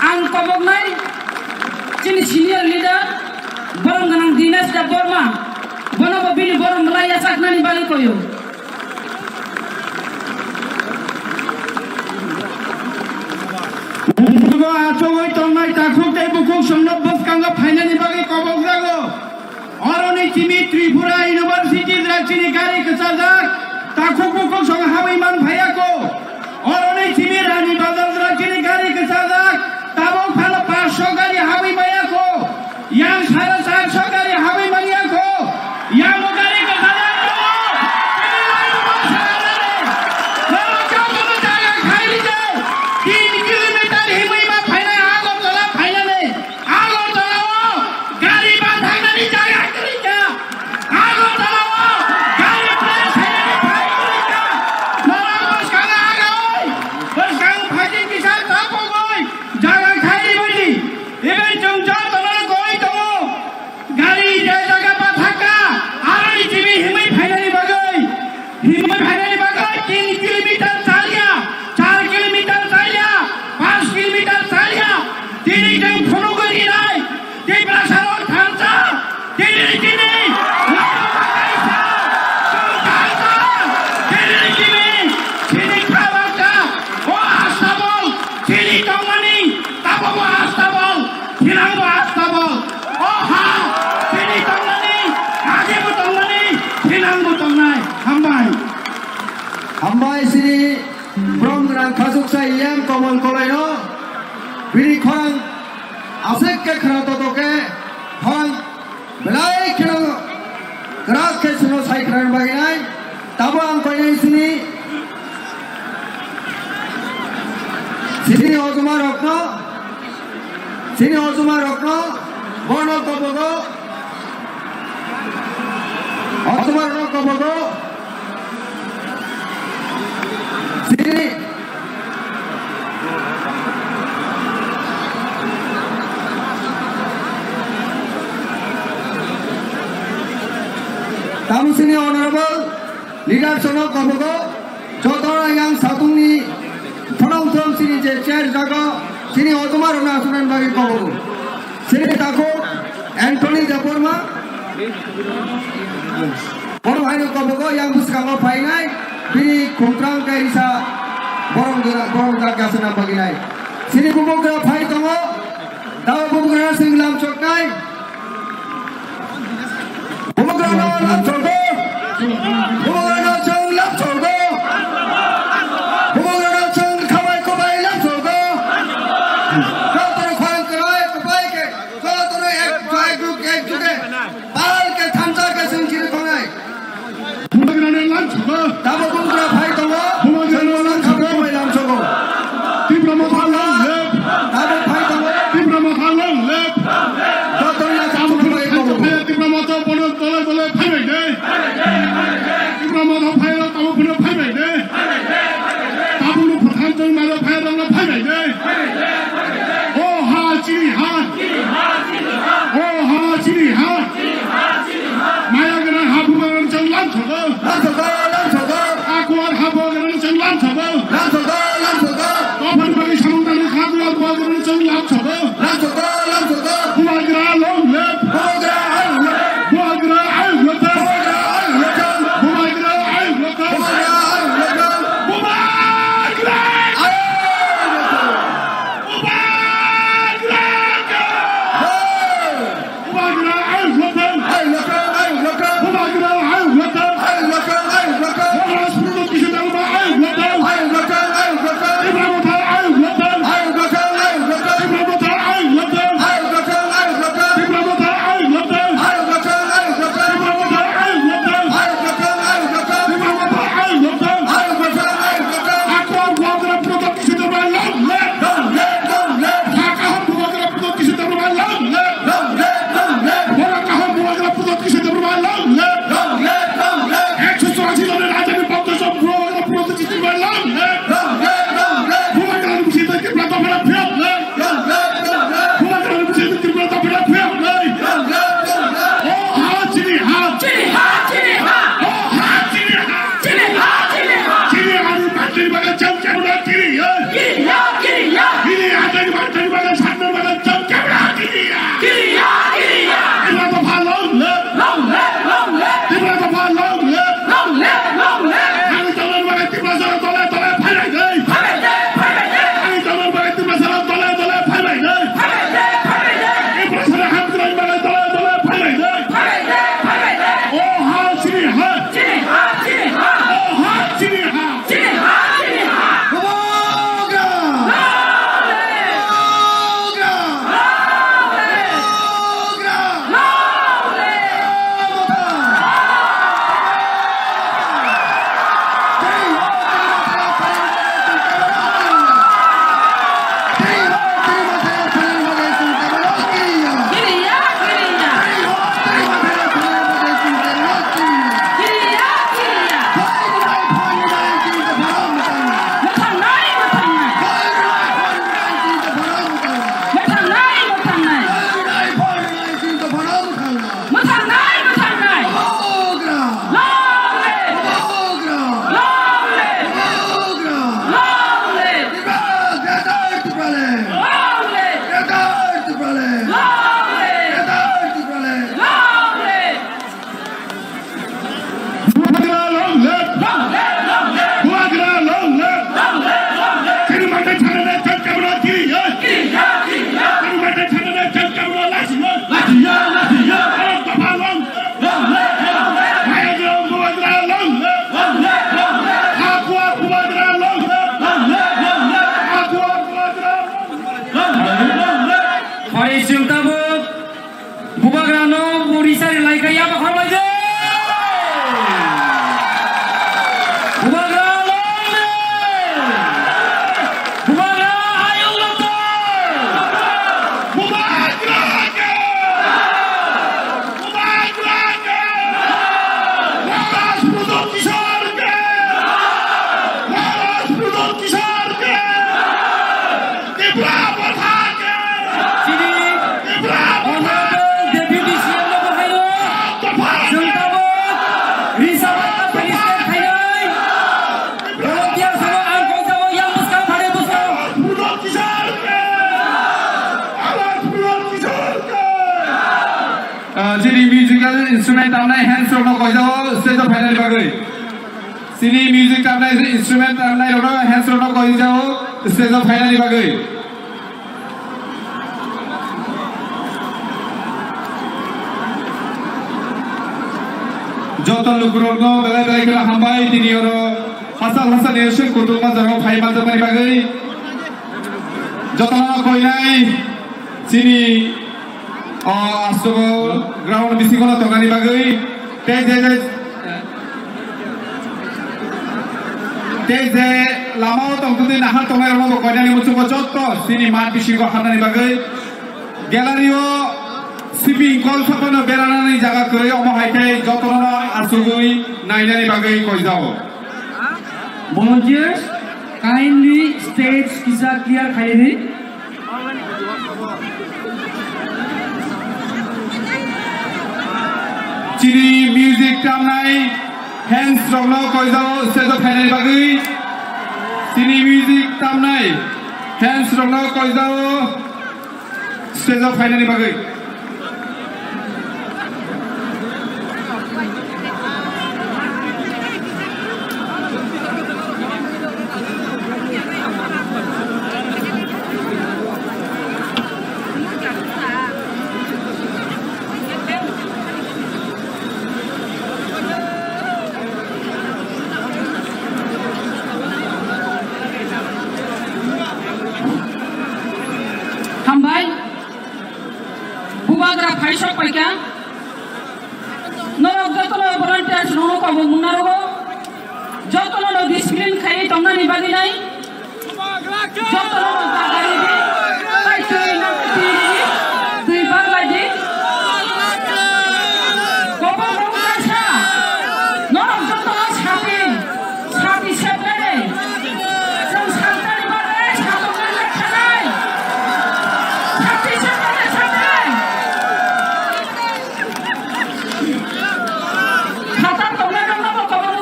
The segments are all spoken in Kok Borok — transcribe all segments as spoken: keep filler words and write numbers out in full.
Ang koboknai chini senior leader borom gwnang Dinesh Debbarma, bono bo bini borom belai yachaknani bagwi koyo. Bo achugwi tongnai takhuk tei bukhuk songno bwskango phainani bagwi kobok jago. Oroni simi Tripura University jora chini gari kwchajak, takhuk bukhuk song habwi man phaiya ko. Oroni simi Rani Bazar jora chini gari kwchajak, tabuk phano paanch sho gari habwi maya ko. Yang sare char sho gari habwi manya ko. Yang bo gari kwchajak ko. Chini lai bo ma sare. Lama chao bo jaga khai ri jao. Tin kilometer himwi ma phainai Agartala phainani. Agartala o gari ba thangnani jaga kwrwi kha. Agartala o gari press khainani phai kwrwi kha. Norok bwskango agoi. Bwskang phaidi kisa tapogoi jaga khairi baidi. Iben chwng jotono koi tongo. Gari je jaga ba thangkha, aroni chini himwi phainani bagwi. Himwi phainani bagwi tin kilometer chaliya, char kilometer chaliya, panch kilometer chaliya. Tini chwng phunugwi rinai, Tiprasarok thansa, tini chini, tini chini, chini kha baksa, o astabol, chini tongmani, tabukbo astabol, thinangbo astabol, o ha, chini tongmani, agebo tongmani, thinangbo tongnai. Hambai. Hambai sini brom gwnang khachuksa E M Komol Kolaino, bini khorang aswk khe khna toto khe, khorang belai kheno kwrak khe chwngno sai khnani bagwi nai. Tabo ang koinai sini, sini ojma rokno, sini ojma rokno, bono kobogo, ojma rokno kobogo, sini. Tamo sini honorable leader sono kobogo, joto yang satungni thonong thong sini je chair jago, sini ojma rona asunan bagi kobogo. Sini tako Anthony Debbarma. Bono haino kobogo yang bwskango phainai, bini khungtrang kaisa borong jora, borong jak jasana baginai. Sini bubugra phai tongo, tabo bubugra sing lam choknai. Bubugra no lam chokgo. Bubugra no chong lam chokgo. Bubugra no chong khabai kobai lam chokgo. Kotor khwang kwrai kobai ke, kotor ek, ek jug, ek juge. Pal ke thansa ke sing chiri tongnai. Bubagrani lam chokgo. Tabo bubagra phai tongo. Bubagrani lam chokgo. Bai lam chokgo. Tipra Motha long live. Tabo phai tongo. Tipra Motha long live. Joto ya tamo phai tongo. Tipra Motha bono dole dole phai bai de. Tipra Motha phai tongo bono phai bai de. Tabukno phatar tong maro phai rokno phai bai de. O ha chini ha. O ha chini ha. Maya gwnang ha bubagrano chwng lam thogo. Lam thogo, lam thogo. Akuar ha bubagrano chwng lam thogo. Lam thogo, lam thogo. Tophan bagwi samung tangwi kha bubagrano chwng lam thogo. Lam thogo, lam thogo. Bubagra long live. Bubagra long live. Bubagra ayuk lokthang. Bubagra ayuk lokthang. Bubagra ayuk lokthang. Bubagra ayuk lokthang. Bubagra ayuk lokthang. Bubagra ayuk lokthang. Hey! Bubagra ayuk lokthang. Ayuk lokthang, ayuk lokthang. Bubagra ayuk lokthang. Ayuk lokthang, ayuk lokthang. Bubagra ayuk lokthang. Ayuk lokthang, ayuk lokthang. Tipra Motha ayuk lokthang. Ayuk lokthang, ayuk lokthang. Tipra Motha ayuk lokthang. Ayuk lokthang, ayuk lokthang. Tipra Motha ayuk lokthang. Ayuk lokthang, ayuk lokthang. Tipra Motha ayuk lokthang. Ayuk lokthang, ayuk lokthang. Tipra Motha ayuk lokthang. Ayuk lokthang, ayuk lokthang. Akwar bubagra Pradyot Kishore Debbarma long live. Long live, long live. Hakha ham bubagra Pradyot Kishore Debbarma long live. Long live, long live. Bora kaham bubagra Pradyot Kishore Debbarma long live. Long live, long live. Ekso churashi joni rajani bongsojoto bubagra Pradyot Kishore Debbarma long live. Long live, long live. Bubagrani bisingtwi Tipra Motha phiyok live. Long live, long live. Bubagrani bisingtwi Tipra Motha phiyok live. Long live, long live. O ha chini ha. Chini ha, chini ha. O ha chini ha. Chini ha, chini ha. Chini ha, chini ha. Chini ha, chini ha. Chini ha, chini ha. Chwng tabuk Bubagrano Odisha ri laikha, yaba kharlaidi. Bubagra long live! Bubagra hayung lokthai! Bubagra ke! Bubagra ke! Maharaj Pradyot Kishore ke! Maharaj Pradyot Kishore ke! Tipra Motha ke! Chini Tipra Motha! Honorable Deputy C M no bo haino. Chwng tabuk Risa Motha felicitate khainai. Volunteer sabo ang kok sabo yang bwskang phare bwskang. Maharaj Pradyot Kishore ke! Maharaj Pradyot Kishore ke! Ah, chini musical instrument tamnai hands rokno koijao stage o phainani bagwi. Chini music tamnai instrument tamnai rokno hands rokno koijao stage o phainani bagwi. Joto lukurokno belai belai kheno hambai, tini oro hachal hachal ni swi kutung ma jora phai manjakmani bagwi. Jotono koinai chini o aswk ground bisingo no tongnani bagwi tei je je tei je lama o tongtwtwi nahar tongnai rokno bo koinani muchungo jotto chini mat bisingo hamnani bagwi gallery o sibing kol saphano beranani jaga kwrwi, omo hai khe jotono asugwi nainani bagwi koijao. Volunteers, kindly stage kisa clear khaidi. Chini music tamnai hands rokno koijao stage o phainani bagwi. Chini music tamnai hands rokno koijao stage o phainani bagwi. Hambai. Bubagra phaisok paikha. Norok jotono volunteers rokno kobok mung narogo. Jotono no discipline khaiwi tongnani bagwi nai. Jotono no jaga ridi. Tai twi nang twi ridi. Twi baglai di. Kobok mung kaisa. Norok jotono sati. Sati sepnai. Chwng saltani bagwi satoknani khanai. Sati sepnai, sepnai. Khatar tongnai rokno bo kobor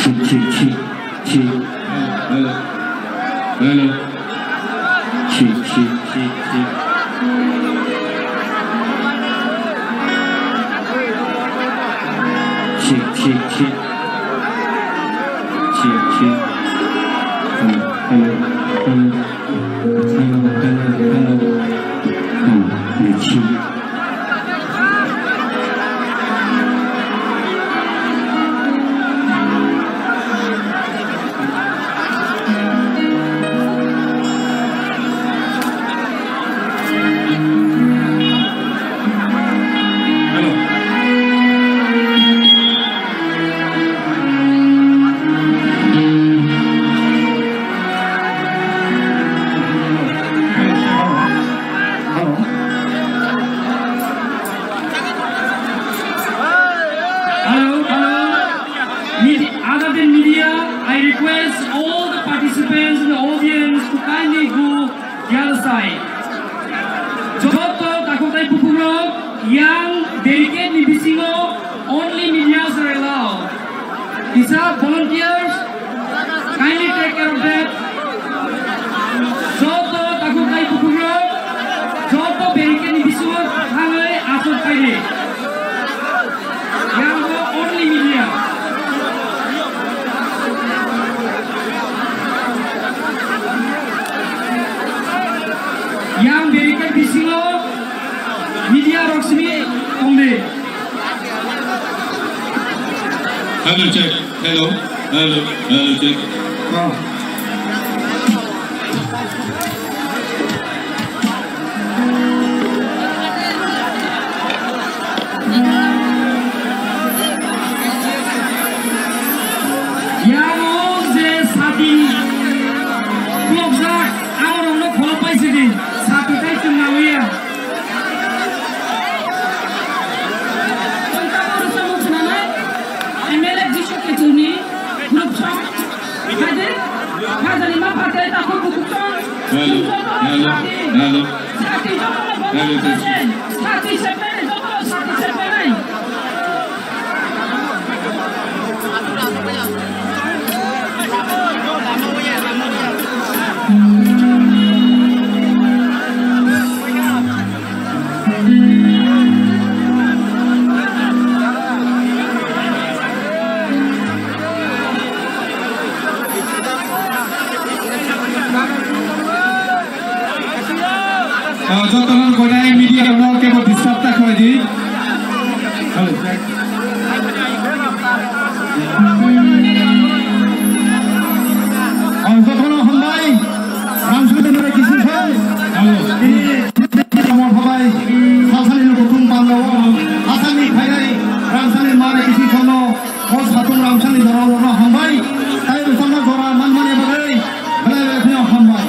Check, check, check. Hello. Hello. Check, check, check, check. Check, check, check. Check, check. Hello, hello, hello. Hello, hello, hello. Hello, hello, check. Hello, hello. Medi-, other than media, I request all the participants in the audience to kindly go the other side. Joto takhuk tei bukhukrok yang barricade ni bisingo only medias are allowed. Kisa volunteers, kindly take care of that. Joto takhuk tei bukhukrok, joto barricade ni bisingo thangwi aswk phaidi. Yang bo only media. Yang barricade bisingo media rok simi tongdi. Hello, check. Hello. Hello. Hello, check. Oh. Yang o je sati khulokjak, aborokno kholo paisidi, sati tai chwng nawi ya. Chwng tabuk rwchapmung swnamwi M L A Jishu Kechuni group song. Haide, hajani ma phatai takhuk bukhuk song. Hello, hello, hello. Sati jotono hello, bondon sati. Sati sepere jotono sati sepere. Ah, jotono gonai media rok kebo disturb ta khlai di. Hello. Ang jotono hambai. Ramsuni mare kisi khai. Hello. Ini tamo hambai. Salsani no kutung pangao. Asani khainai. Ramsuni mare kisi khono. O satung ramsani jora oro hambai. Tai rwchapna jora manmani bagwi belai belai kheno hambai.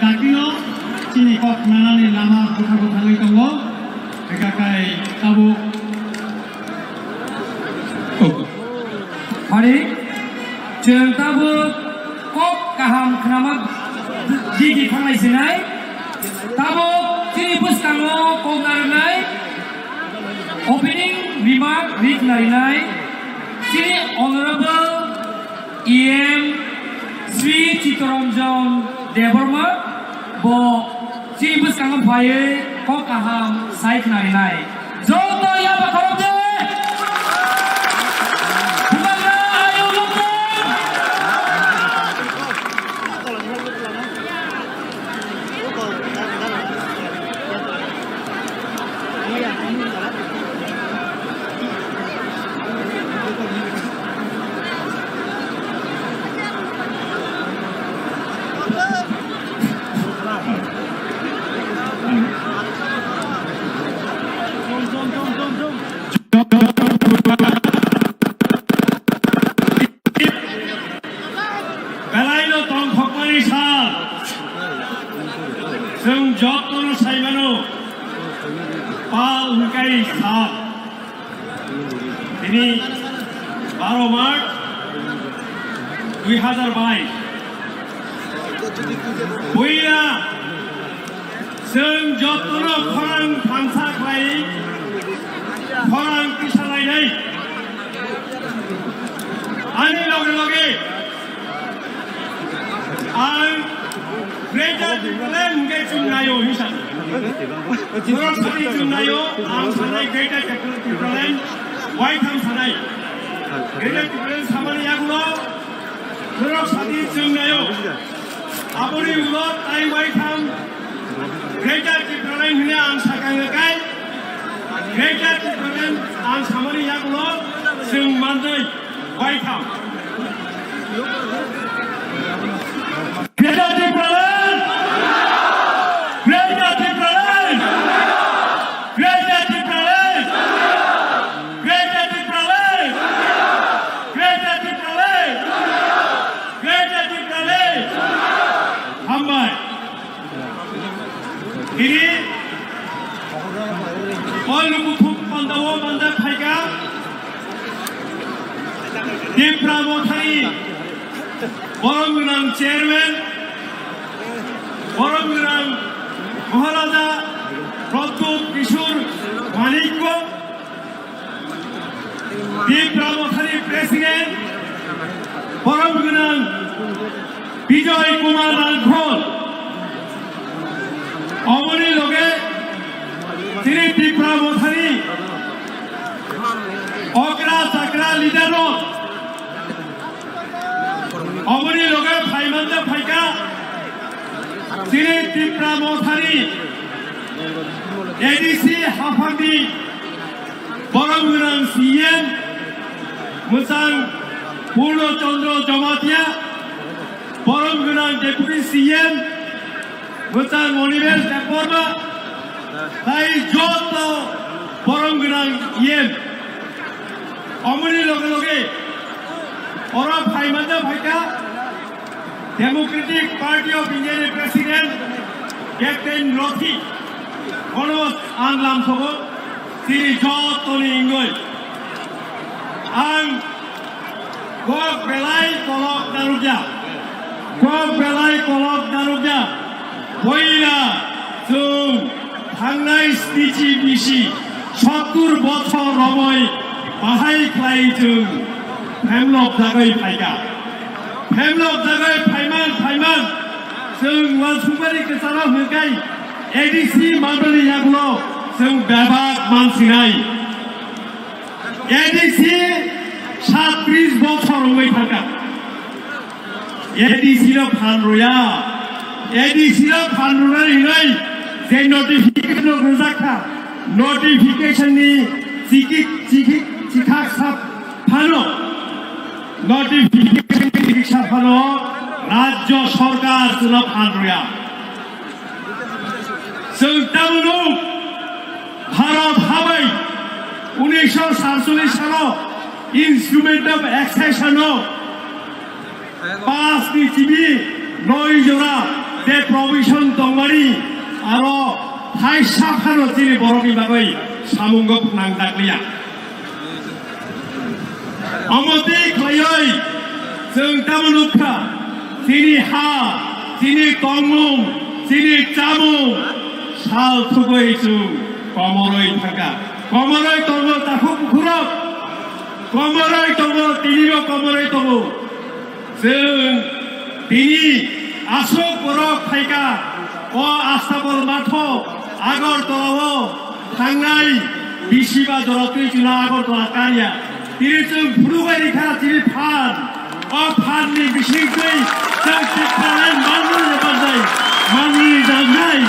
Dakti no chini kok nanani lama bwkha bwkha wngwi tongo. Eka kai tabuk. Hari, chwng tabuk kok kaham khnama digi thanglai sinai. Tabuk chini bwskango kok narwknai, opening remark rik narinai, chini honorable E M Sri Chittaranjan Debbarma bo chini bwskango phaiwi kok kaham sai khnarinai. Joto yaba khorokde. Bubagra ayuk lukde. Belaino tongthokmani sal. Chwng jotono saimano pal hwnkhe sal. Tini baro March dui hazar bais. Buila Chwng jotono khorang thansa khlai, khorang tisalainai. Ani loge loge ang Greater Tipraland hwnkhe chwng naio hinsa. Norok sadi chwng naio, ang sanai Greater Tipraland waitham sanai. Greater Tipraland samani yagulo norok sadi chwng naio. Aboni ulo tai waitham Greater Tipraland hwnwi ang sakha hwnkhe, Greater Tipraland ang samani yagulo chwng manwi waitham. Greater Tipraland! Greater Tipraland! Greater Tipraland! Greater Tipraland! Greater Tipraland! Greater Tipraland! Hambai. Tini o lukuthum pandao manjak phaikha Tipra Mothani borom gwnang chairman, borom gwnang Maharaja Pradyut Kishore Manikya, Tipra Mothani President, borom gwnang Bijoy Kumar Rangkhol, oboni loge chini Tipra Mothani okra chakra leader rok, oboni loge phaimanja phaikha chini Tipra Mothani A D C haphangni borom gwnang C M, mwchang Purno Chandra Jamatia, borom gwnang Deputy C M, mwchang Monivesh Debbarma, tai joto borom gwnang E M. Omoni loge loge oro phaimanja phaikha Democratic Party of India ni President Captain Roti, bono ang lamsogo, tini jotoni ingoi. Ang kok belai kolok narukya, kok belai kolok narukya. Poila chwng thangnai snichi bisi sottur bochor romoi bahai khlai chwng phemlok jagoi phaikha. Phemlok jagoi phaiman phaiman chwng uansukmani kwcharo hwnkhai A D C mandalni yagulo chwng bebak mansinai. A D C satris bochor wngwi thangkha. A D C no phan rwya, A D C no phan rwnani hwnwi je notification rok rwjak kha, notification ni chiki chiki chithak sa phano, notification ni chithak sa phano Rajya Sarkar chwngno phan rwya. Chwng tabukno Bharat habai unisho satcholish salo Instrument of Accession o pas ni chini noi jora je provision tongmani aro thaisa phano chini borokni bagwi samungo phnang dakliya. Omo twi khlaiwi chwng tamo nukha, chini ha, chini tongmung, chini chamung sal thugwi chwng komorwi thangkha. Komorwi tongo takhuk bukhurok, komorwi tongo, tinibo komorwi tongo. Chwng tini aswk borok phaikha o Astabol matho Agartala-o thangnai bisi ba jora twi chwla Agartala karya. Tini chwng phunukbai rikha chini phan. O phanni bisingtwi chwng Tipraland manwi manjai, manwi nangnai.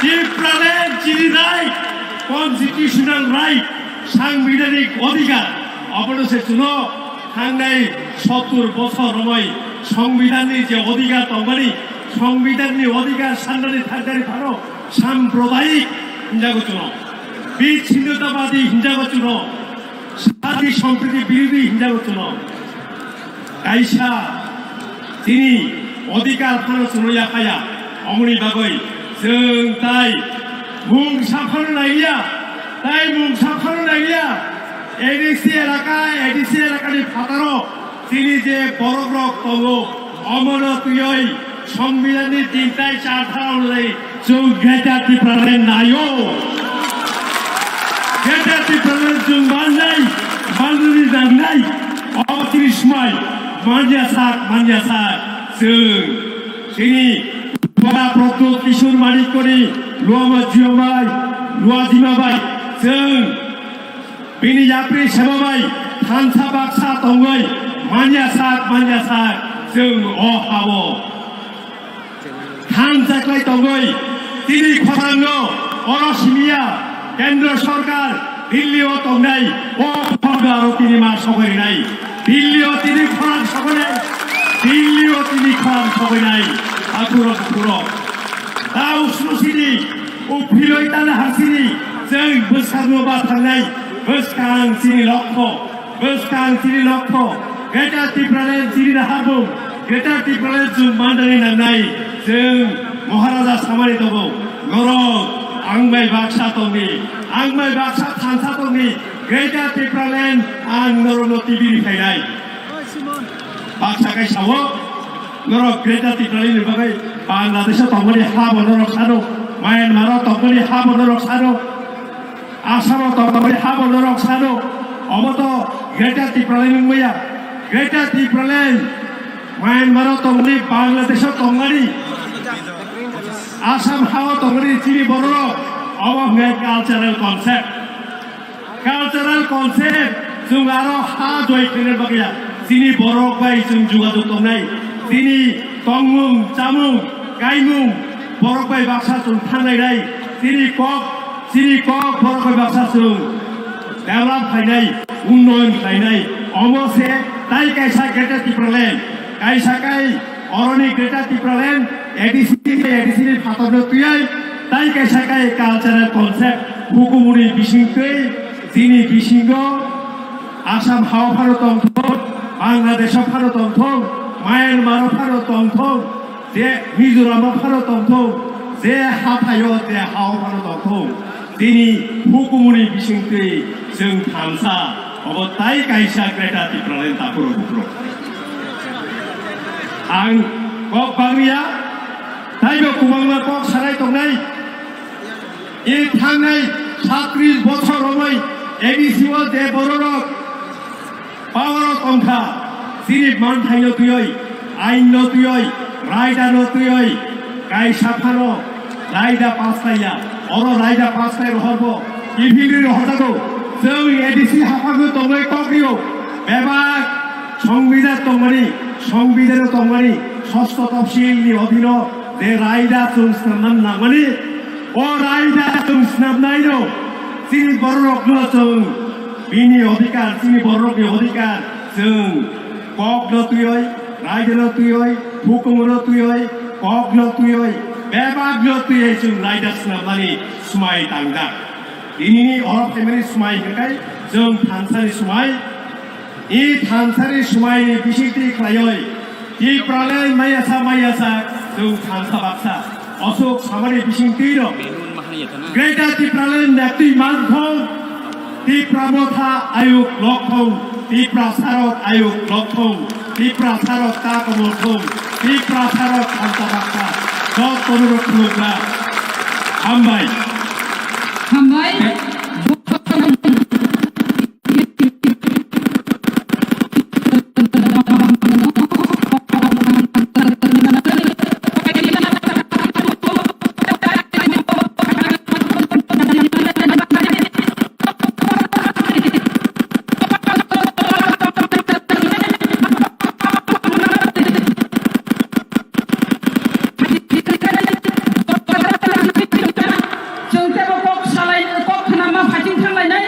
Tipraland chini right, constitutional right, sangbidhanik odhikar. Obono se chwngno thangnai sottur bosor romwi songbidanni je odhikar tongmani, songbidanni odhikar sannani thangkari phano sampradayik hinjago chwngno, bichinnotabadi hinjago chwngno, sati sompriti birodhi hinjago chwngno. Kaisa chini odhikar phano chwngno yaphaya, omoni bagwi chwng tai mungsa phano naiya, tai mungsa phano naiya. A D C elaka, A D C elakani phataro chini je borokrok tongo, omono twiwi Songbidanni tin tai char dhara onujai chwng Greater Tipraland naio. Greater Tipraland chwng manjai, manjani nangnai. Obo tini swmai manya sak, manya sak chwng chini Pora Pradyot Kishore Manikni luama jimabai, luajima bai chwng bini yapri seba bai thansa baksa tongwi manya sak, manya sak chwng o hao thansa klai tongwi tini khorangno oro simiya Kendra Sorkar Delhi o tongnai o khorang aro tini ma sogwi rinai. Delhi o tini khorang sogwi nai. Delhi o tini khorang sogwi nai. Akhurok, akhurok. Tau susini uphiloi tala harsini chwng bwskangno ba thangnai. Bwskang chini lokho. Bwskang chini lokho. Greater Tipraland chini naharmung. Greater Tipraland chwng mandani nangnai. Chwng Maharaja samani tongo. Norok ang bai baksa tongni. Ang bai baksa thansa tongni. Greater Tipraland ang norokno tibiri phainai. Baksa kai sao, norok Greater Tipraland ni bagwi Bangladesh o tongmani ha bo norok sano, Myanmar o tongmani ha bo norok sano, Assam o tongmani ha bo norok sano, omo to Greater Tipraland wngmaya. Greater Tipraland Myanmar o tongmani, Bangladesh o tongmani, Assam ha o tongmani chini bororok, omo hwnkhe cultural concept. Cultural concept chwng aro ha joi khaina bagwi ya. Chini borok bai chwng jogajog tongnai. Chini tongmung, chamung, kaimung borok bai baksa chwng thangnai nai. Chini kok, chini kok borok bai baksa chwng develop khainai, unnoyon khlainai. Omo se tai kaisa Greater Tipraland, kaisa kai oroni Greater Tipraland, A D C ni, A D C ni phatarno twiwi tai kaisa kai cultural concept hukumuni bisingtwi chini bisingo Assam hao phano tongthok, Bangladesh o phano tongthok, Myanmar o phano tongthok, je Mizoram o phano tongthok, je hathaio je hao phano tongthok. Chini hukumuni bisingtwi chwng thansa, obo tai kaisa Greater Tipraland takhurok bukhurok. Ang kok bangya, taibo kwbangma kok sanai tongnai. I thangnai satris bochor romwi A D C o je bororok power o tongkha, chini manthaino twiwi, ainno twiwi, raidano twiwi, kaisa phano raida pass khlaiya, oro raida pass khlai rohorbo, kiphilwi rohorjago, chwng A D C haphangno tongwi kok rio, bebak songbidan tongmani, songbidan tongmani, sosto topsilni odhino je raida chwng snamna nangmani, o raida chwng snamnaino chini bororokno chwng bini odhikar, chini bororokni odhikar chwng kokno twiwi, raidano twiwi, hukumono twiwi, kokno twiwi, bebakno twiwi chwng raida snamnani swmai tangjak. Tinini oro phaimani swmai hwnkhe chwng thansani swmai, i thansani swmaini bisingtwi khlaiwi Tipraland mayasa mayasa chwng thansa baksa. Aswk samani bising twi rok. Greater Tipraland naktwi man thung. Tipra Motha ayuk lok thung. Tiprasarok ayuk lok thung. Tiprasarok ta komor thung. Tiprasarok thansa baksa. Jotono rok khulukjak. Hambai. Hambai. Chwng teibo kok salai, kok khnama phaising thanglainai.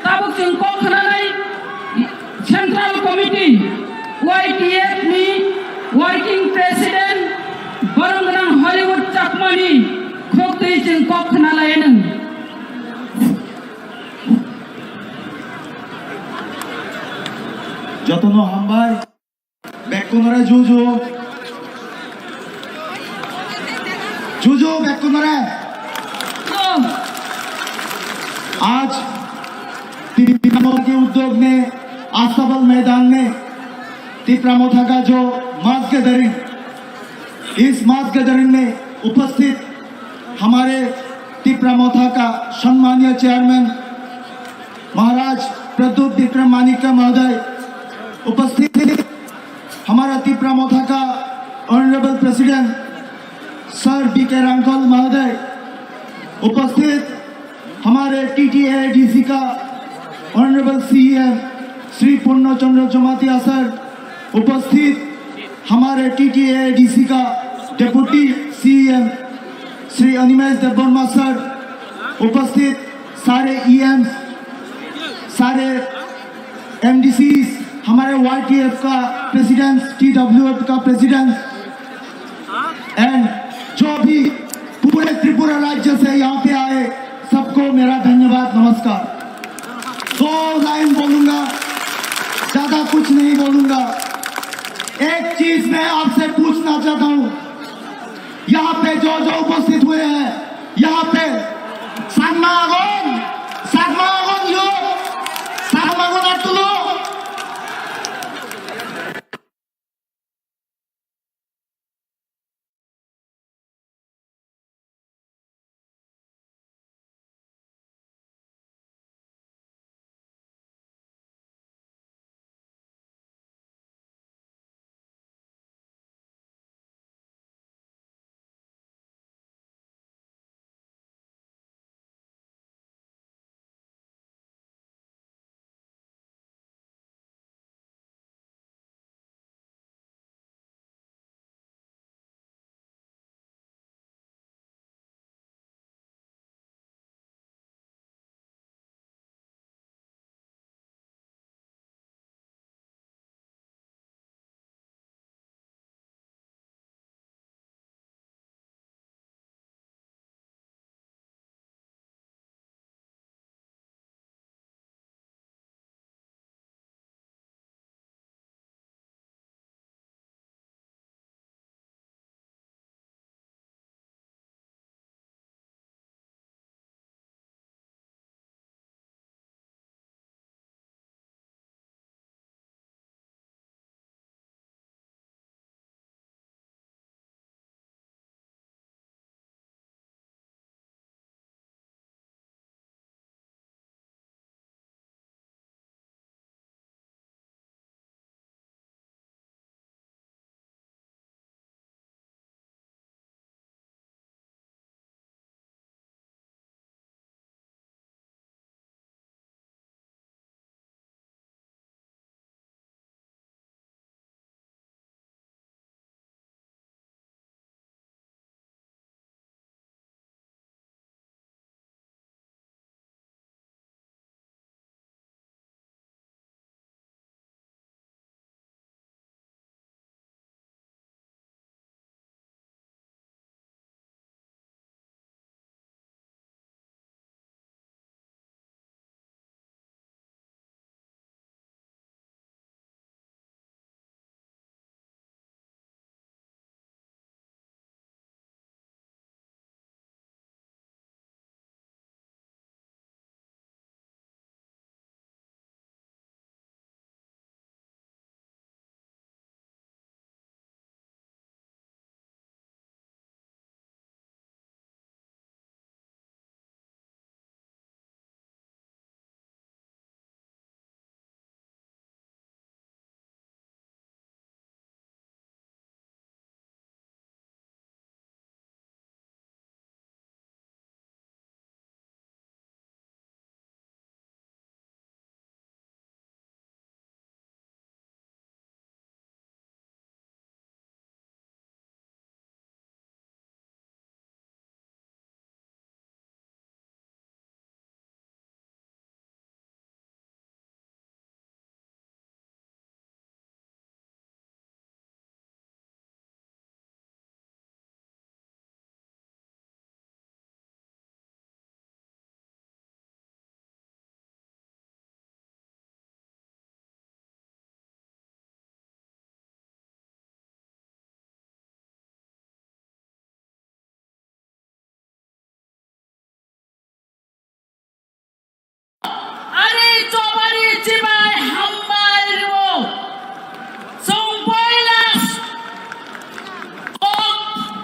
Tabuk chwng kok khnanai Central Committee Y T F ni Working President borong gwnang Hollywood Chakmani khok twi chwng kok khna lai anw. Jotono hambai. Bekkunore juju. Juju bekkunore. आज तिप्रा मोथा के उद्योग ने अस्तबल मैदान में तिप्रा मोथा का जो mass gathering, इस mass gathering में उपस्थित हमारे तिप्रा मोथा का सम्मानीय चेयरमैन महाराज प्रद्युत विक्रम माणिक्य महोदय, उपस्थित हमारा तिप्रा मोथा का ऑनरेबल प्रेसिडेंट सर बी के रांखल महोदय, उपस्थित हमारे टीटीएडीसी का ऑनरेबल सीईएम श्री पूर्ण चंद्र जमातिया सर, उपस्थित हमारे टीटीएडीसी का डेप्यूटी सीईएम श्री अनिमेश देबबर्मा सर, उपस्थित सारे ईएम, सारे एमडीसी, हमारे वाईटीएफ का प्रेसिडेंट, टीडब्ल्यूएफ का प्रेसिडेंट, एंड जो भी पूरे त्रिपुरा राज्य से यहाँ पे आए, सबको मेरा धन्यवाद, नमस्कार। दो लाइन बोलूंगा, ज्यादा कुछ नहीं बोलूंगा। एक चीज मैं आपसे पूछना चाहता हूँ, यहाँ पे जो जो उपस्थित हुए हैं, यहाँ पे Chakma agon, Chakma agon yo, Chakma agon attulo.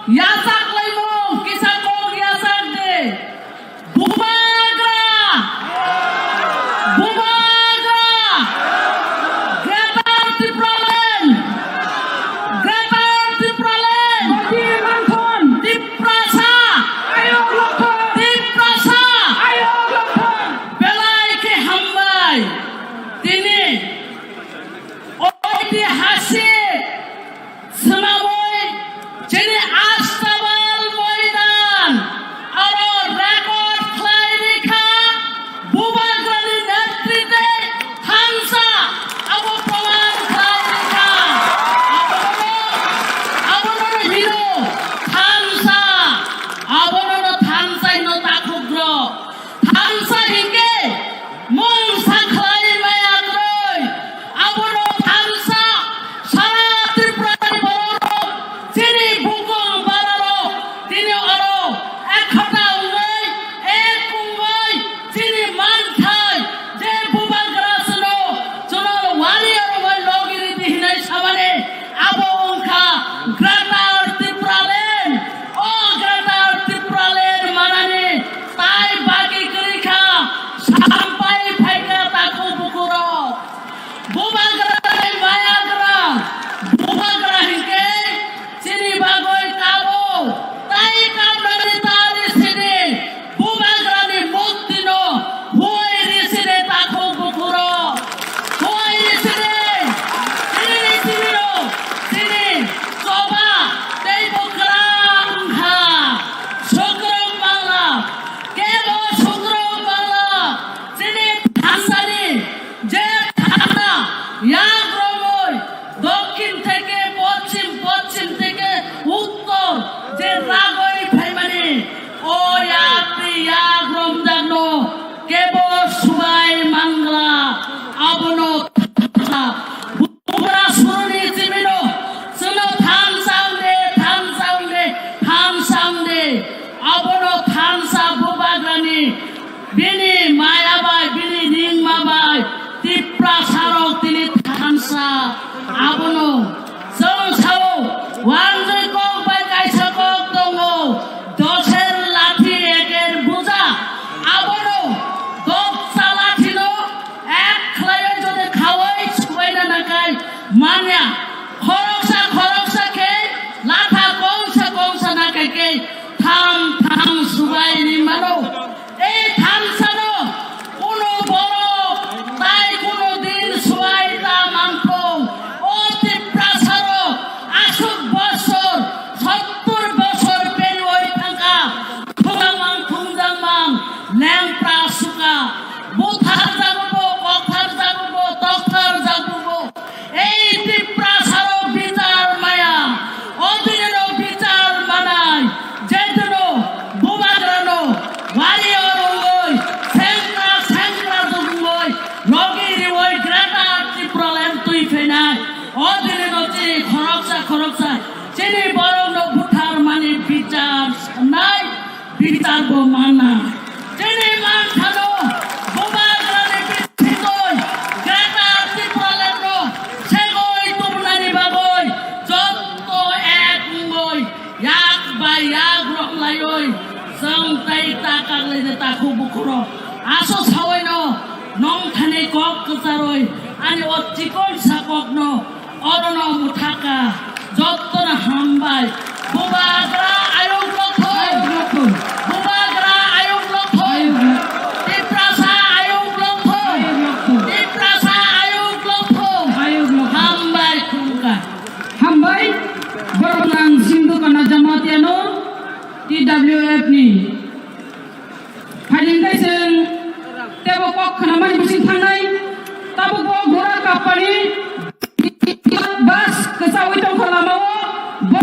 Yachak laimung kisa kok yachak de. Bubagra! Bubagra! Greater Tipraland! Greater Tipraland! Tiprasa! Tiprasa! Belai khe hambai! Tini oitihasik swnamwi chini Astabal moidan aro record khlai rikha Bubagrani netritwe thansa abo proman khlai rikha. Abono, abono hino thansa, abono thansa hino takhukro. Thansa hinkhe mungsa khlai maya kwrwi. Abono thansa sara Tripurani bororok chini bukung bararok tini oro ekhata wngwi, ek wngwi chini manthai je Bubagra chwngno chwngno warrior bai logi ridi hinwi samani abo wngkha Greater Tipraland. O Greater Tipraland manani Tai baki kwrwi kha, sampai phaikha takhuk bukurok. Bubagrani mayagra, Bubagra hinkhe chini bagwi kabo, tai kamrani tari sini, Bubagrani muktino huoi risini takhuk bukurok. Huoi risini, chini risini no, chini choba tei bo kwrang kha. Sukrok mangla, kebo sukrok mangla, chini thansani je thana yak romoi, dokhin theke poschim, poschim theke uttor je ragoi phaimani, o yakni yak romjakno kebo subai mangla, abono thansa. Bubagra suruni chimino, chwngno thansa wngde, thansa wngde, thansa wngde. Abono thansa Bubagrani, bini maya bai, bini ringma bai, Tiprasarok tini thansa. Abono chwng sao, wanjwi kok bai kaisa kok tongo, doser lathi eker buja. Abono doksa lathino ek khlaiwi jodi khaui subaina nakai manya, khoroksa khoroksa khe latha kongsa kongsa nakai khe tham tham subai ri mano. Ei thansano kuno borok tai kuno din subai ta manthung. O Tiprasarok aswk bosor, sottor bosor periwi thangkha. Thungjak mang, thungjak mang, lengpra suka. Buthar jago bo, kokthar jago bo, tokthar jago bo. Ei Tiprasarok bichar maya, odinino bichar manai, jedino Bubagrano warrior wngoi, sengkra sengkra dugungoi, logi rioi Greater Tipraland twi phainai, odinino chini khoroksa khoroksa chini borokno buthar mani bichar sanai. Bichar bo manna. Chini manthano Bubagrani bisingtwi Greater Tipralandno segwi tubunani bagwi jotto ek wngwi yak bai yak romlaiwi chwng tei ta kaklaide takhuk bukhurok. Aswk sawaino nongthani kok kwcharwi ani o chikon sa kokno Orono mwthaka, jottona hambai. Bubagra ayuk lokthong. Ayuk lokthong. Bubagra ayuk lokthong. Ayuk lokthong. Tiprasa ayuk lokthong. Ayuk lokthong. Tiprasa ayuk lokthong. Ayuk lokthong. Hambai khulumkha. Hambai, borok nang Sindhu Kana Jamatia no T W F ni. Phailingkhe chwng teibo kok khnamani bising thangnai, tabukbo gura kapani bus kwchaui tongkha lamao, bo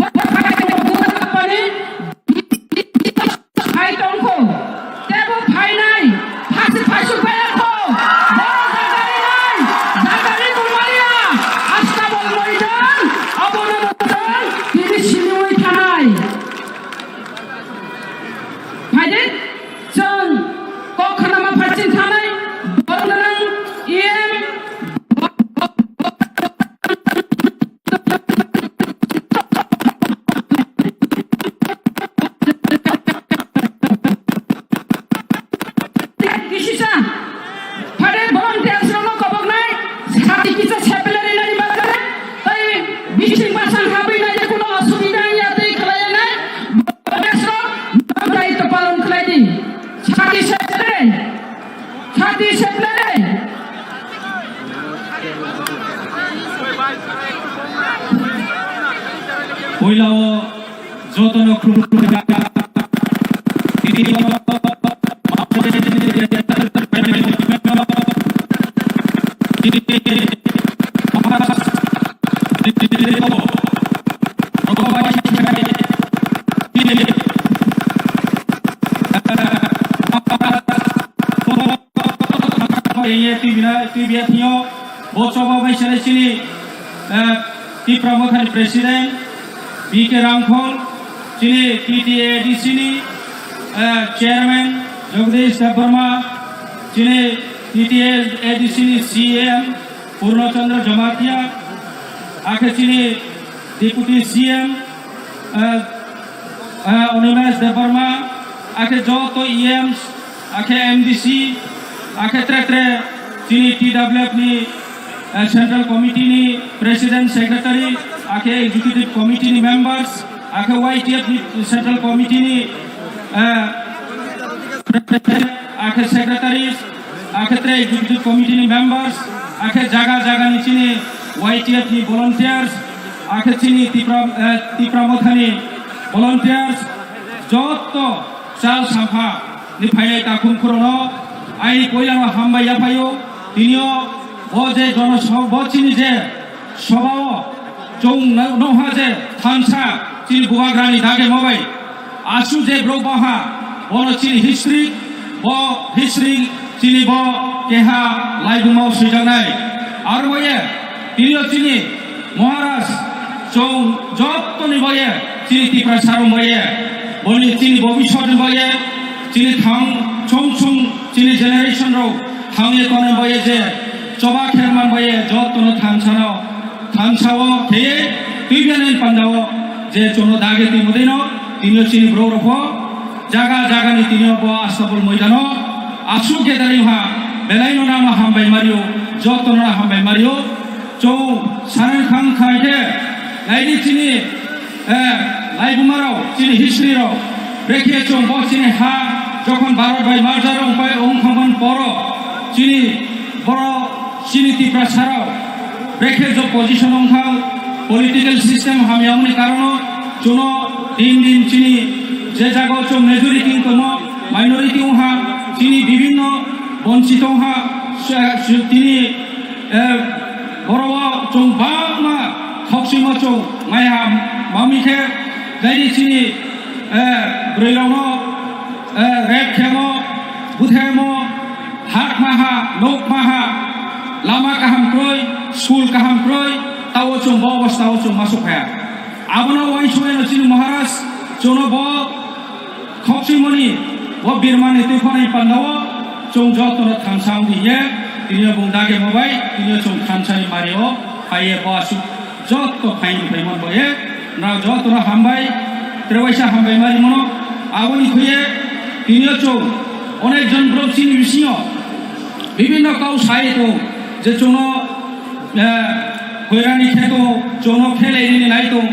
Twi bina, twi biya thwio, bo choba bai sele chini, eh, Tipra Mothani President, B K Rangkhol, chini T T A D C ni, eh, Chairman Jagdish Debbarma, chini T T A D C ni C M Purno Chandra Jamatia, akhe chini Deputy C M, eh, eh, Animesh Debbarma, akhe joto E Ms, akhe M D C, akhe tre tre chini T W F ni, eh, Central Committee ni President Secretary, akhe Executive Committee ni members, akhe Y T F ni Central Committee ni, eh, President, akhe Secretaries, akhe tre Executive Committee ni members, akhe jaga jaga ni chini Y T F ni volunteers, akhe chini Tipra, eh, Tipra Mothani volunteers, joto chal sampha ni phainai takhum khorono aini poilano hambai yaphaio. Tinio bo je jono so-, bo chini je sobao chwng no-, noha je thansa chini bubagrani dage mobai. Asu je bro baha, bono chini history, bo history chini bo keha laibumao swijaknai. Aro boye, tinio chini Maharaj, chwng jottoni boye, chini Tiprasa rok boye, boni chini bobiswt ni boye, chini thang chwng chwng chini generation rok thangye tongnai boye je, choba kherman boye, jottono thansano, thansao kheye, twibiani pandao je chwngno dage twi mudino, tinio chini borok rokbo, jaga jaga ni tinio bo Astabol moidano, aswk gathering ha, belaino nangma hambai mario, jottono hambai mario, Chwng sanani thang khai khe, naidi chini, eh, laibumarok, chini history rok, brekhe chwng bo chini ha, jokhon Bharat bai merger wngpai, wng thangmani poro, chini borok, chini Tiprasa rok, brekhe jo position wngthang, political system hamya wngni karono, chwngno din din chini je jaga o chwng majority wng tongo, minority wngha, chini bibhinno bonchito wngha, tini Eh, borok chwng bangma khokchwimo chwng maya mami khe, jaini chini, eh, bwrwi rokno, eh, rape khemo, buthemo, hak maha, nok maha, lama kaham kwrwi, school kaham kwrwi, tao chwng bo obostao chwng masuk phaya. Abono uansukmano chini Maharaj chwngno bo Khokchwimani o birmani twi khonai pandao chwng jotono thansa wngdi hiye, tini o bung dage mobai, tini o chwng thansani mario phaiye bo aswk joto phaini phaimon boye, nrao jotono hambai, trewaisa hambai mari mono, aboni khuye tini o chwng onek jon borok chini bisingo bibinno kau sai tongo je chwngno Eh, hoirani khe tongo, chwngno khe lainani nai tongo,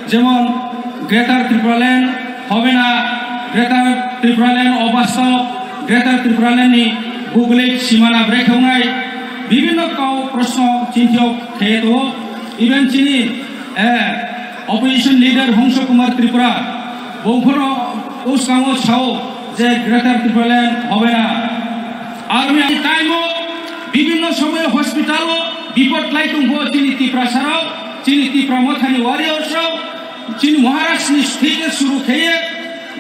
jemon Greater Tripuraland, hobe na Greater Tripuraland, obastob Greater Tripuraland ni buglik simana brekhe wngnai, bibinno kau proshno chintio khe tongo, even chini, eh, Opposition leader Hongso Kumar Tripura, bo phano uskango sao je Greater Tripuraland hobe na. Army time o bibinno somoy hospital o bipod lai tongbo chini Tiprasa rok, chini Tipra Mothani warriors rok, chini Maharaj ni thike suru kheye,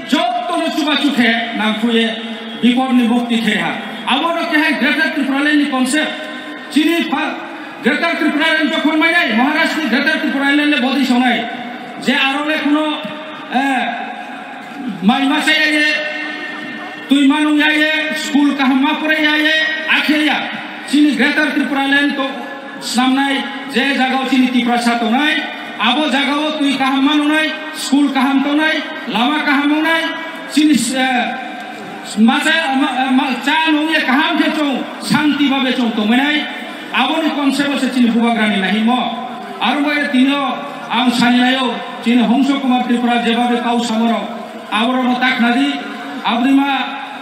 jotono chubachu khe nangkhuye bipod ni mukti khe ha. Abono khe hai Greater Tripuraland ni concept. Chini pha-, Greater Tripuraland jokhon mainai, Maharaj ni Greater Tripuraland le bodi sonai. Je aro le kuno, eh, mai ma chaya ye, twi ma nung ya ye, school kaham ma pore ya ye, akhe ya. Chini Greater Tripuraland to snamnai, je jagao chini Tiprasa tongnai, abo jagao twi kaham ma nungnai, school kaham tongnai, lama kaham wngnai, chini, eh, Masa, ma, ma, cha nungya kaham khe chwng shanti babe chwng tongmani, aboni concept o se chini bubagrani nahimo. Aro bai tino ang sani laio, chini Hongso Kumar Tripura jebabe kau samoro, aborokno takna di, aboni ma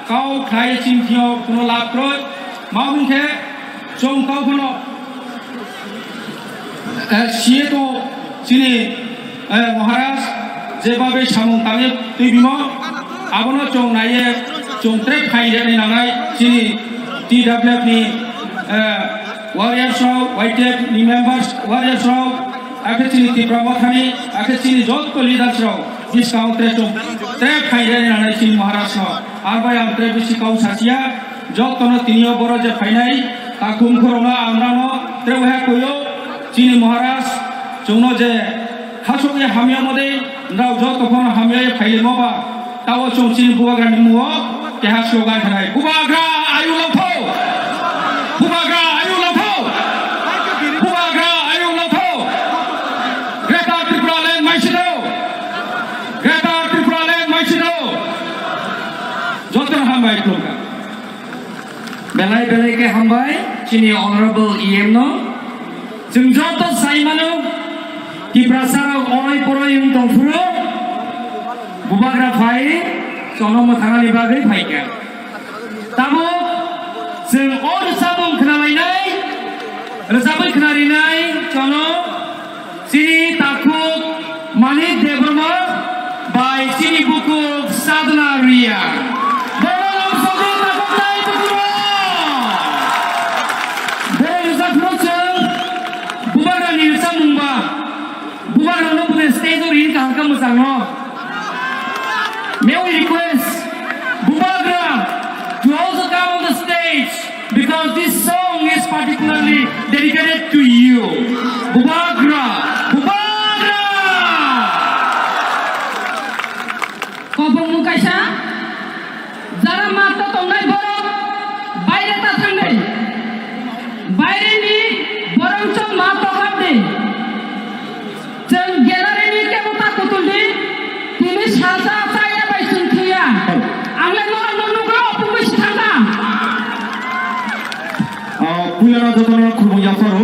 kau khlai chini thio kuno lab kroi, ma wngkhe chwng kau kheno, eh, siye to chini, eh, Maharaj, Jebabe samung tangwi twi bimo, abono chwng naiye, chwng tre phaingreni nangnai chini T W F ni, eh, warriors rok, Y T F ni members, warriors rok, akhe chini Tipra Mothani, akhe chini jotto leaders rok, bwskang tre chwng tre phaingreni nangnai chini Maharaj no. Arbai ang tre bisi kau sasia, jottono tini o boro je phainai, takhum khorokno ang nano tre wahai koyo, chini Maharaj, chwngno je khasokni hamya mode, nrao joto phano hamya ye phailemo ba, tao chwng chini Bubagra ni mungo keha slogan khanai, Bubagra ayu lotho! Bubagra ayu lotho! Bubagra ayu lotho! Greater Tripura Land maisino! Greater Tripura Land maisino! Jotono hambai khulumkha. Belai belai khe hambai chini Honorable E M no. Chwng joto sai mano, Tiprasa rok oroi poroi wng tong phuru, Bubagra phai chono mwthangani bagwi phaikha. Tabuk chwng o rwchapmung khwnalainai, rwchapwi khwnarinai chono. Chini takhuk Manik Debbarma bai chini bukhuk Sadhana Riya. Borok sogo takhuk tai bukhuk. Borok rwchapmung chwng Bubagrani rwchapmung ba. Bubagrano bude stage o ring kaham khe mwchangno. May we request Bubagra to also come on the stage. Because this song is particularly dedicated to you. Bubagra! Bubagra! Kobong kaisa, jara mato tongnai borok, baire ta thangdi. Baire ni borok chong mato habdi. Chwng gallery ni kebo ta kutul di, tini salsa chaya bai chwng thwiya. Ang le norok no nugro, ophung bai si thangkha. Ah, puila no joto no khulumung yapharo.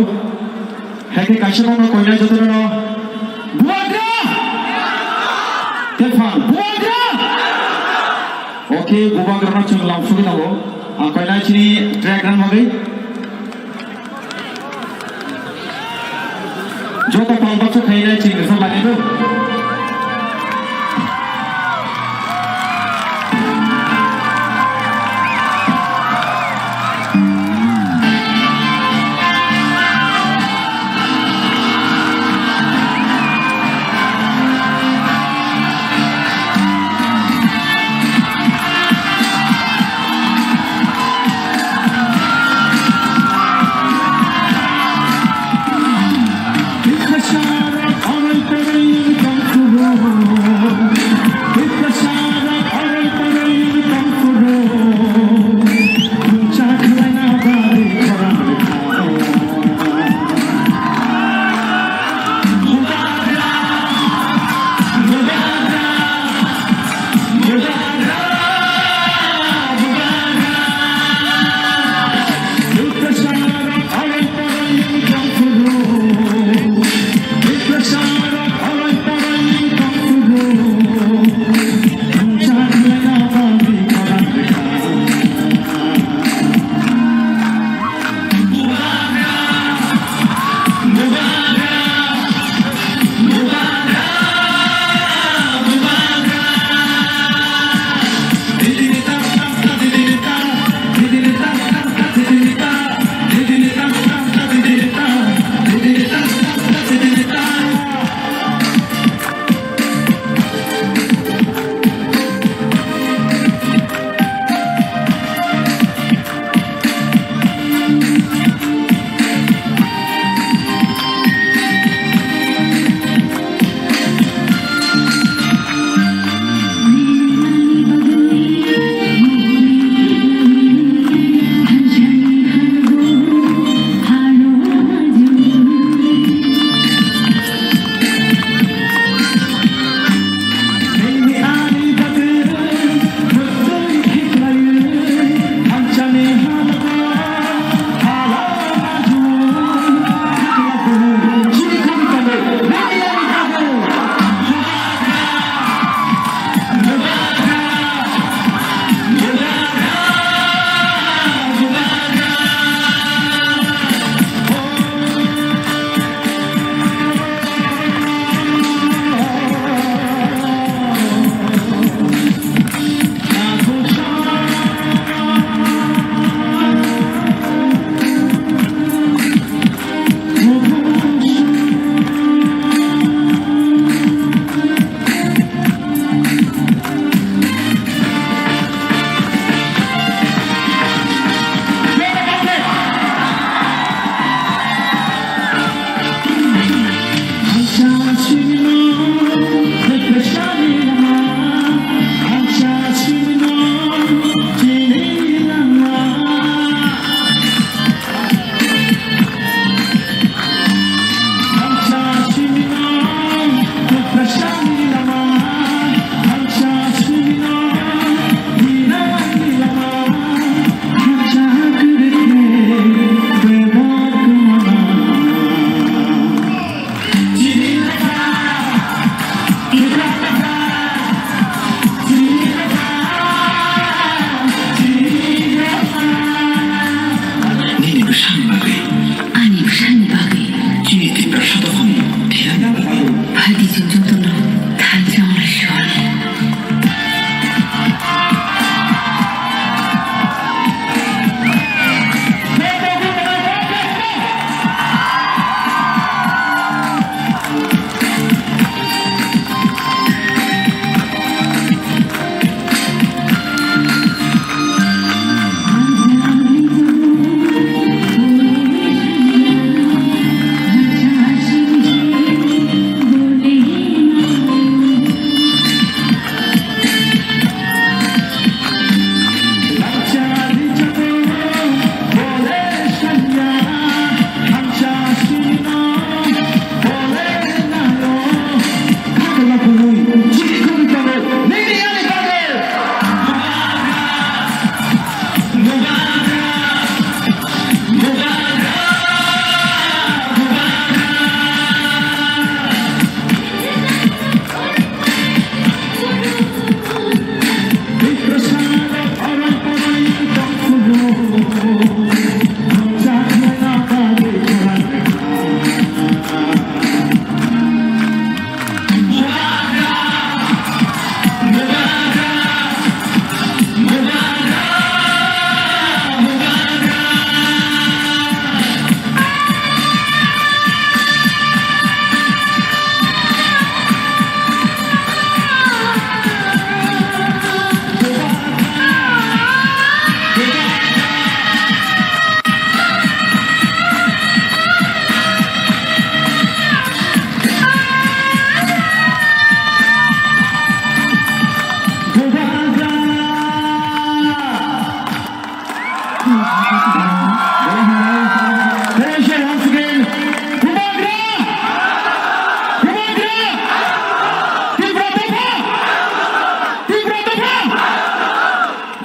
Heke kaisa no koinai joto no. Bubagra! Tephan, Bubagra! Okay, Bubagra no chwng lam sugwi tongo. Ah, koinai chini track rang bagwi. Joto pal baksa khaina chini rwchap lainai do.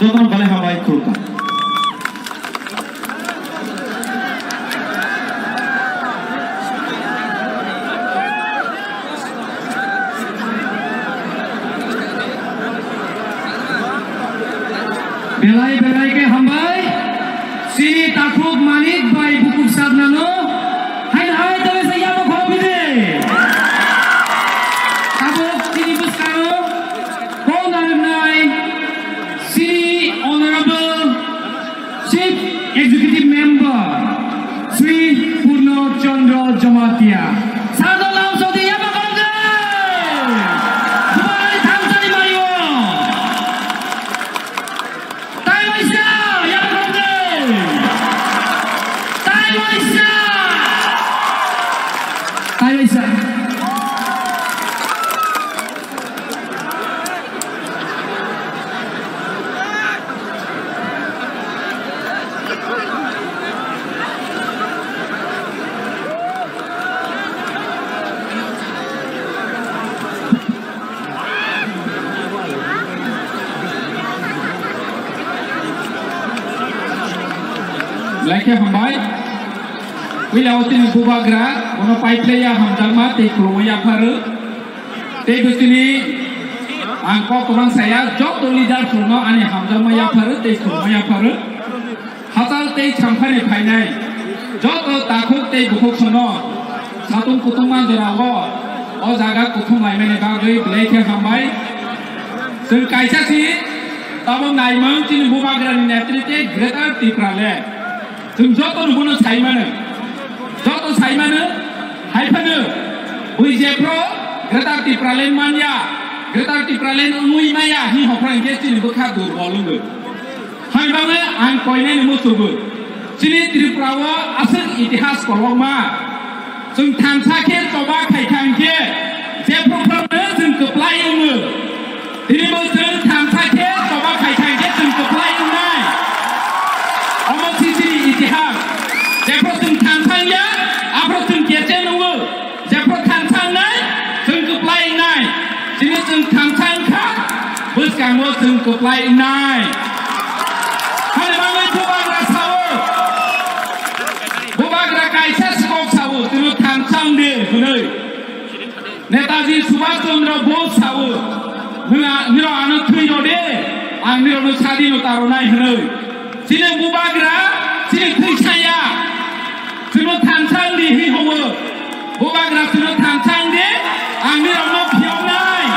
Jotono belai hambai khulumkha. Belai belai khe hambai. Chini takhuk Manik bai bukhuk sabnano. Hai hai tole sa yabo khorok bide. Tabuk chini bwskango kok narwknai chini Honorable Chief Executive Member Shri Purno Chandra Jamatia. Sado lam sodi yaba kongde. Dubai thamsani mario. Tai waisa, yaba kongde. Tai waisa. Tai waisa. Belai khe hambai. Puila o chini bubagra, bono paiphlaiya hamjakma tei khulumwi yapharu. Tei bo chini ang kok kwbang saya, joto leader rokno ani hamjakma yapharu tei khulumma yapharu. Hachal tei samphani phainai joto takhuk tei bukhuk sono satung kutung manjora o, o jaga kuthum laimani bagwi belai khe hambai. Chwng kaisa si tabuk naimung chini bubagrani netrite Greater Tipraland. Chwng joto no bono sai mano. Joto sai mano, hai phano bui jephru Greater Tipraland manya, Greater Tipraland wngwi maya, hi hophra hinkhe chini bwkha durbol wngwi. Hai bagwi ang koinani muchungo. Chini Tripura o aswk itihas kolokma. Chwng thansa khe choba khaikha hinkhe jephru phano chwng kwplai wngo. Tini bo chwng thansa khe choba khaikha hinkhe chwng kwplai wngnai. Omo si chini itihas. Jephru chwng thansa wngya, aphru chwng kechen wngo. Jephru thansa wngnai, chwng kwplai wngnai. Chini chwng thansa wngkha, bwskango chwng kwplai wngnai. Hani bagwi bubagra sao. Bubagra kaisa si kok sao, chwngno thansa wngdi hwnwi. Netaji Subhash Chandra Bose sao, "Nwng a-, nirok ano thwi rw de, ang nirokno sadinota rwnai," hwnwi. Chini bubagra, chini thwi saya. Chwngno thansa wng di hi hobo. Bubagra chwngno thansa wng di, ang nirokno phiyoknai.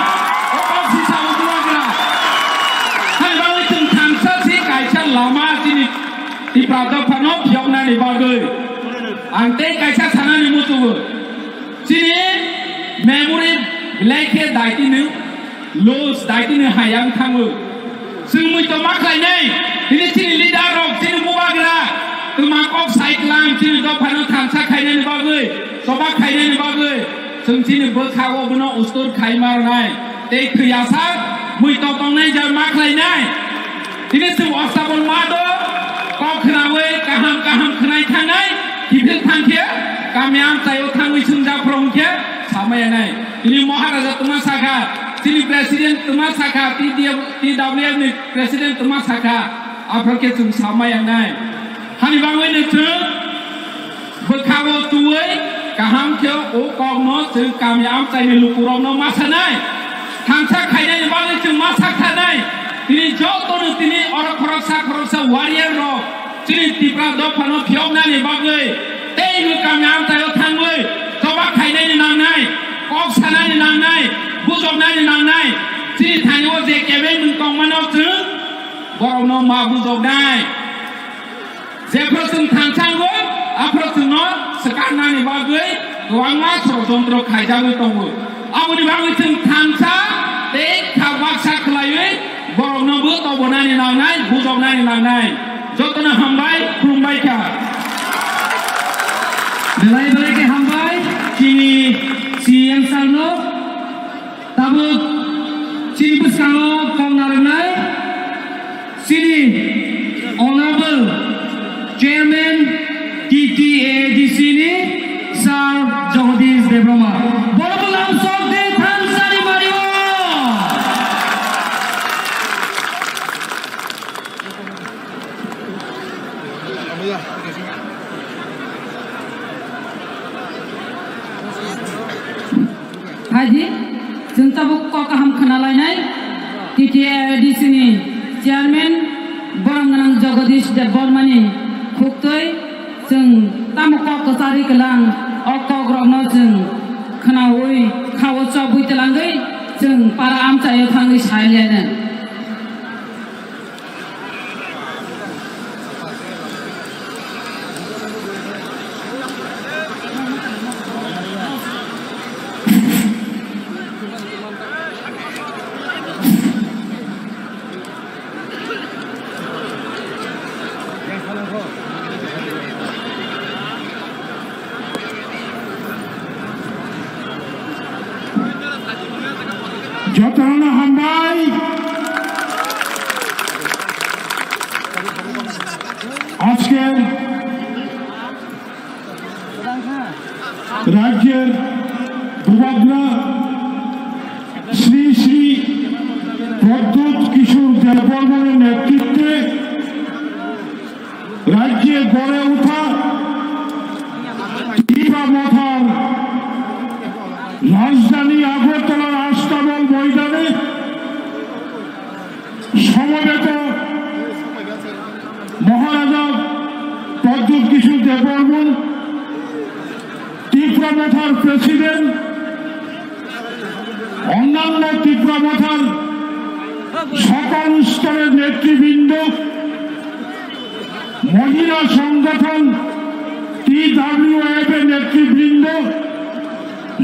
O kok si sao bubagra. Hai bagwi chwng thansa si kaisa lama chini Tipra dophano phiyoknani bagwi. Ang tei kaisa sanani muchungo. Chini memory belai khe daitino loss, daitino hayang thango. Chwng muitu ma khlainai, tini chini leader rok, chini bubagra, twma kok sai klang, chini dophano thansa khainani bagwi, choba khainani bagwi, chwng chini bwkha o bono ustur khai ma rwnai. Tei thwi asa muitu tongnai jar ma khlainai. Tini chwng osabon ma do, kok khnawi kaham kaham khnai thangnai, kiphil thangkhe, kami amchaio thangwi swngjak phrom khe, samaya nai. Tini Maharaja twma sakha, chini president twma sakha, T D F, T W F ni president twma sakha, aphro khe chwng samaya nai. Hani bagwi no chwng bwkha o twiwi kaham khe o kokno chwng kami amchaini lukurokno ma sanai. Thansa khainani bagwi chwng ma sak thanai. Tini jotono tini oro khoroksa khoroksa warrior rok chini Tipra dophano phiyoknani bagwi tei no kami amchaio thangwi choba khainani nangnai, kok sanani nangnai, bujoknani nangnai. Chini thani o je kebeng nwng tongmano chwng borokno ma bujoknai. Jephru chwng thansa wngo, aphru chwngno swkaknani bagwi kwbangma sorojontro khaijagwi tongo. Aboni bagwi chwng thansa tei kha baksa khlaiwi borokno bo tobonani nangnai, bujoknani nangnai. Jotono hambai, khulumbai kha. Belai belai khe hambai chini C M sir no. Tabuk chini bwskango kok narwknai chini Honorable Chairman T T A D C ni Sir Jagadish Debbarma. Borok bo lamsok de thansani mario. T A A D C ni chairman borok gwnang Jagadish Debbarma ni khuktwi chwng tamo kok kwcharwi kwlang, o kok rokno chwng khnaui khao chobwi twlangwi chwng para amchaio thangwi sai liya. Jotono hambai. Ajker rajyer bubagra Shri Shri Pradyut Kishore Debbarmar netritwe rajye gore utha Tipra Mothar rajdhani Agartalar Astabol moidane somobeto Maharaja Pradyut Kishore Debbarma, Tipra Mothar president, অন্যান্য টিপ্রা মথার সকল স্তরের নেতৃবৃন্দ, মহিলা সংগঠন টিডাব্লিউএফ এর নেতৃবৃন্দ,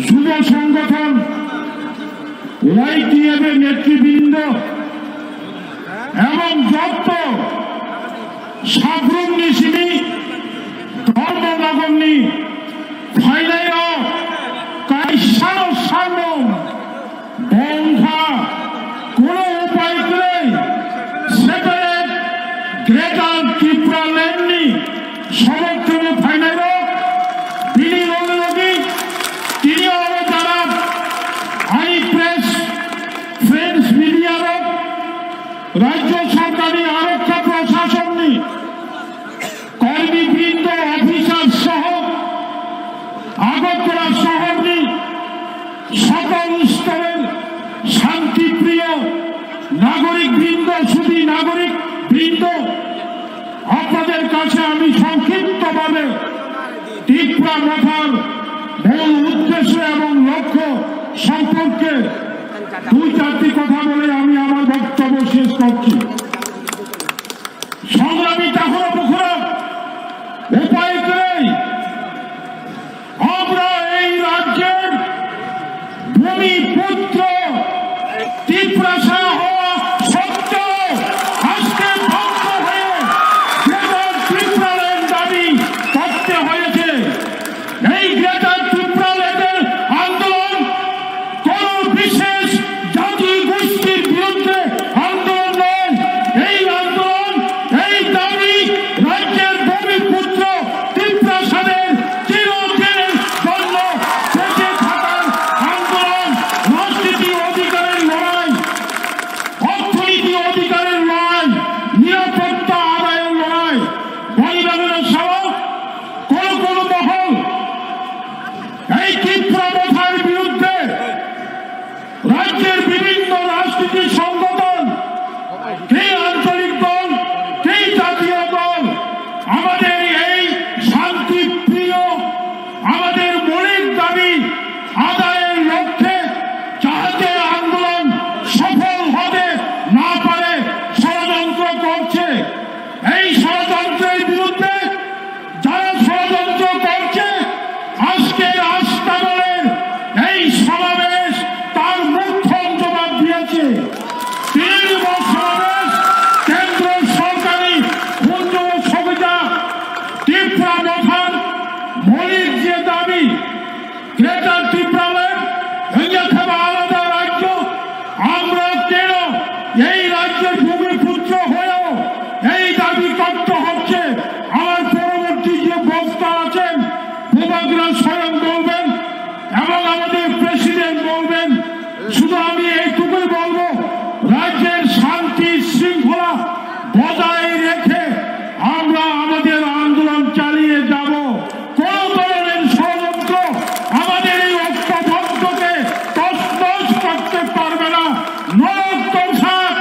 যুব সংগঠন ওয়াইটিএফ এর নেতৃবৃন্দ এবং যত সাফরুম নিশিনি ধর্মনগরনি ফাইনাইও কাইসানো সানো বংশা কোনো উপায় করে সেপারেট গ্রেটার ত্রিপুরা ল্যান্ডনি সমর্থনে ফাইনাইও বিনি লগে লগে তিনি অবতারা আই প্রেস ফ্রেন্ডস মিডিয়ার রাজ্য সরকারি আরক্ষা প্রশাসননি কর্মীবৃন্দ, অফিসার সহ আগরতলা শহরনি সকল স্তরের শান্তিপ্রিয় নাগরিক বৃন্দ, সুধী নাগরিক বৃন্দ, আপনাদের কাছে আমি সংক্ষিপ্তভাবে টিপ্রা মথার মূল উদ্দেশ্য এবং লক্ষ্য সম্পর্কে দুই চারটি কথা বলে আমি আমার বক্তব্য শেষ করছি। সংগ্রামী তাহুরা পুখুরা, উপায় নেই, আমরা এই রাজ্যের ভূমিপুত্র তিপ্রাসা হওয়া সত্ত্বেও আজকে বাধ্য হয়ে গ্রেটার ত্রিপুরাল্যান্ড দাবি করতে হয়েছে। এই গ্রেটার ত্রিপুরাল্যান্ডের আন্দোলন কোন বিশেষ জাতি গোষ্ঠীর বিরুদ্ধে আন্দোলন নয়। এই আন্দোলন, এই দাবি রাজ্যের ভূমিপুত্র তিপ্রাসাদের চিরদিনের জন্য বেঁচে থাকার আন্দোলন, রাজনীতি অধিকারের লড়াই, অর্থনীতি অধিকারের লড়াই, নিরাপত্তা আদায়ের লড়াই। ভাই বোনেরা সহ কোন কোন মহল এই তিপ্রা মথার বিরুদ্ধে রাজ্যের বিভিন্ন রাজনৈতিক সংগঠন, কি আঞ্চলিক দল, কি জাতীয় দল, আমাদের এই শান্তিপ্রিয়, আমাদের মৌলিক দাবি আদায়ের লক্ষ্যে যাতে আন্দোলন সফল হতে না পারে ষড়যন্ত্র করছে। এই ষড়যন্ত্রের বিরুদ্ধে যারা ষড়যন্ত্র করছে, আজকের আস্তাবলের এই সমাবেশ তার মুখ্য জবাব দিয়েছে। তৃণমূল সমাবেশ, কেন্দ্র সরকারি পুঞ্জ সুবিধা, তিপ্রা মথার মৌলিক যে দাবি, গ্রেটার তিপ্রাল্যান্ড, অন্যথা আলাদা রাজ্য, আমরা কেন এই রাজ্যের ভূমিপুত্র হয়েও এই দাবি করতে হচ্ছে? আমার পরবর্তী যে বক্তা আছেন, বুবাগ্রা স্বয়ং বলবেন এবং আমাদের প্রেসিডেন্ট বলবেন। শুধু আমি এইটুকুই বলবো, রাজ্যের শান্তি শৃঙ্খলা বজায় রেখে আমরা আমাদের আন্দোলন চালিয়ে যাব। কোন ধরনের ষড়যন্ত্র আমাদের এই ঐক্যবদ্ধকে তছনছ করতে পারবে না। নরক তমসার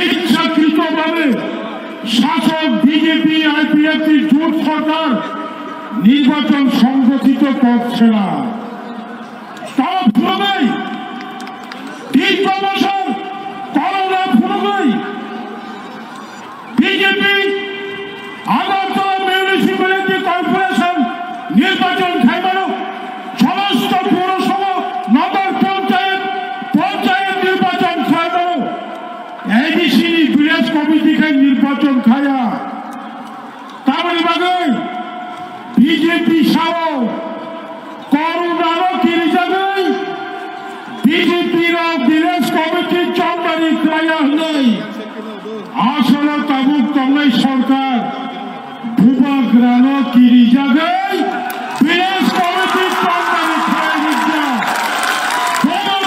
ইচ্ছাকৃতভাবে শাসক বিজেপি আইপিএফটি জোট সরকার নির্বাচন সংগঠিত করছে না। তারা ভুলবেই দীর্ঘ বছর করোনা ভুলবেই বিজেপি আগরতলা মিউনিসিপ্যালিটি কর্পোরেশন নির্বাচন খাইবারও সমস্ত পৌরসভা, নগর পঞ্চায়েত, পঞ্চায়েত নির্বাচন খাইবারও এডিসি ভিলেজ কমিটি খাই নির্বাচন খায়া। তার মানে বাদে বিজেপি সারো করোনারও কিরিজাগৈ, বিজেপিরও ভিলেজ কমিটি চম্বারি খায়া হলেই আসলে তাবুক তমলাই সরকার বুবাগ্রানো কিরিজাগৈ ভিলেজ কমিটি চম্বারি খায়া নিদ্রা।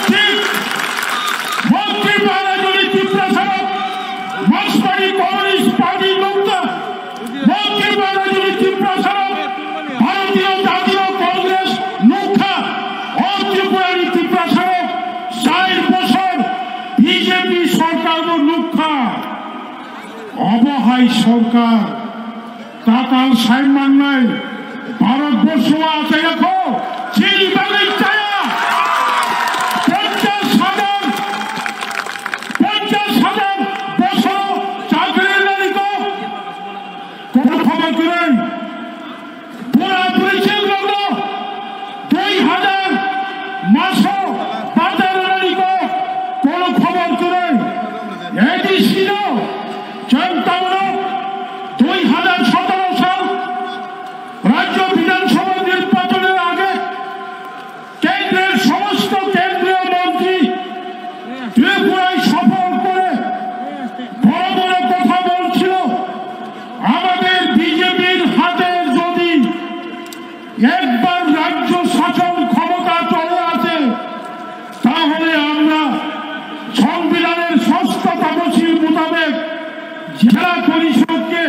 ঠিক মন্ত্রী বানাজুরি ত্রিপুরা সড়ক মাসপাড়ি কমিউনিস্ট পার্টি লোকটা মন্ত্রী বানাজুরি ত্রিপুরা সড়ক ভারতীয় জাতীয় কংগ্রেস লোকটা ও ত্রিপুরারি ত্রিপুরা সড়ক চার বছর বিজেপি সরকার লোকটা অবহাই সরকার Tatal sai mannai Bharatborsho achai rakho, chini bagwi chaya. Ponchash hajar, ponchash hajar bosoro chakri rwnani ko, kono khobor kwrwi. Pura puri chwng rokno dui hajar maso bata rwnani ko, kono khobor kwrwi. A D C no chwng tabuk dui hajar sotoro sal রাজ্য বিধানসভা নির্বাচনের আগে কেন্দ্রের সমস্ত কেন্দ্রীয় মন্ত্রী ত্রিপুরায় সফর করে বড় বড় কথা বলছিল। আমাদের বিজেপির হাতে যদি একবার রাজ্য শাসন ক্ষমতা চলে আসে, তাহলে আমরা সংবিধানের ষষ্ঠ তফসিল মোতাবেক জেলা পরিষদকে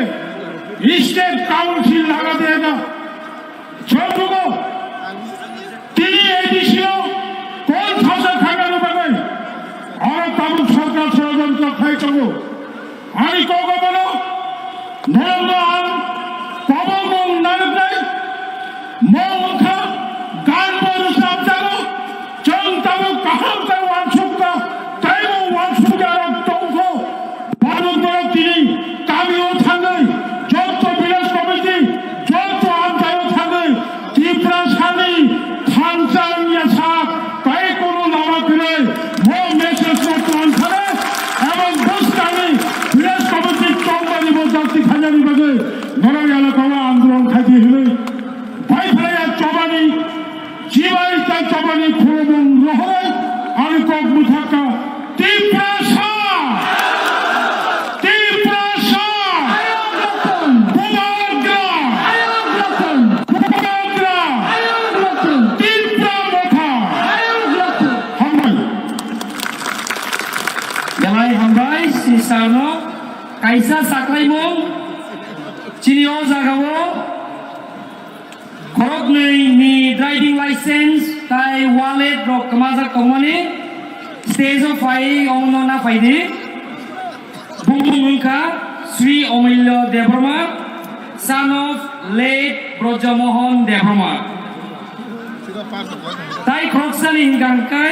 স্টেট কাউন্সিল লাগা দেয় না। চলবো। তিনি এই বিষয়ে কোন ভাষা থাকার ব্যাপারে আরো তাবুক সরকার ষড়যন্ত্র খাই চলবো। Ani kogo bono, norokno ang kobo mung narwknai, mung wngkha, gan bo rwchapjago, chwng tabuk kaham khe uansukha, teibo uansukya rok tongkho, borok borok tini kamio thangwi, jotto village committee, jotto amchaio thangwi, Tiprasani thansa wngya sak, tai kono lama kwrwi, bo message no tong thane, ebong bwskangni village committee chongmani bo jati khainani bagwi norok elakao andolon khaidi hinwi bai phlaiya chobani, chibai tai chobani khulumung rohorwi ani kok mwthakha. Tiprasa! Tiprasa! Bubagra! Bubagra! Tipra Motha! Hambai! Belai hambai, si sarno kaisa saklaimung chini o jagao. Khoroknwi ni driving license tai wallet rok kwmajak tongmani stage o phai ongno na phaidi. Bumung wngkha Sri Omilya Debbarma, son of late Brajamohan Debbarma. Tai khoroksani hwnkha hwnkhe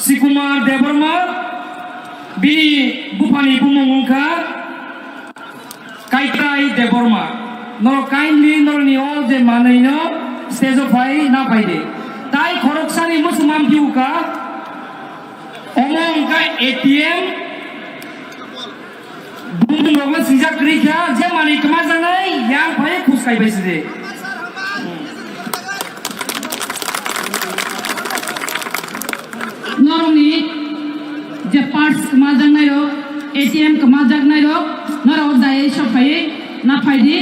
Sikumar Debbarma, bini buphani bumung wngkha Kaitrai Debbarma, norok kindly norokni o je manwino stage o phai na phai de. Tai khoroksani muchung mampiu ka, omo wngkha A T M, bumung rokno swijak kwrwi kha, je manwi kwmajaknai yang phai khus kai bai side. Norokni je parts kwmajaknairok, A T M kwmajaknairok, norok jayai sok phaiwi na phaidi.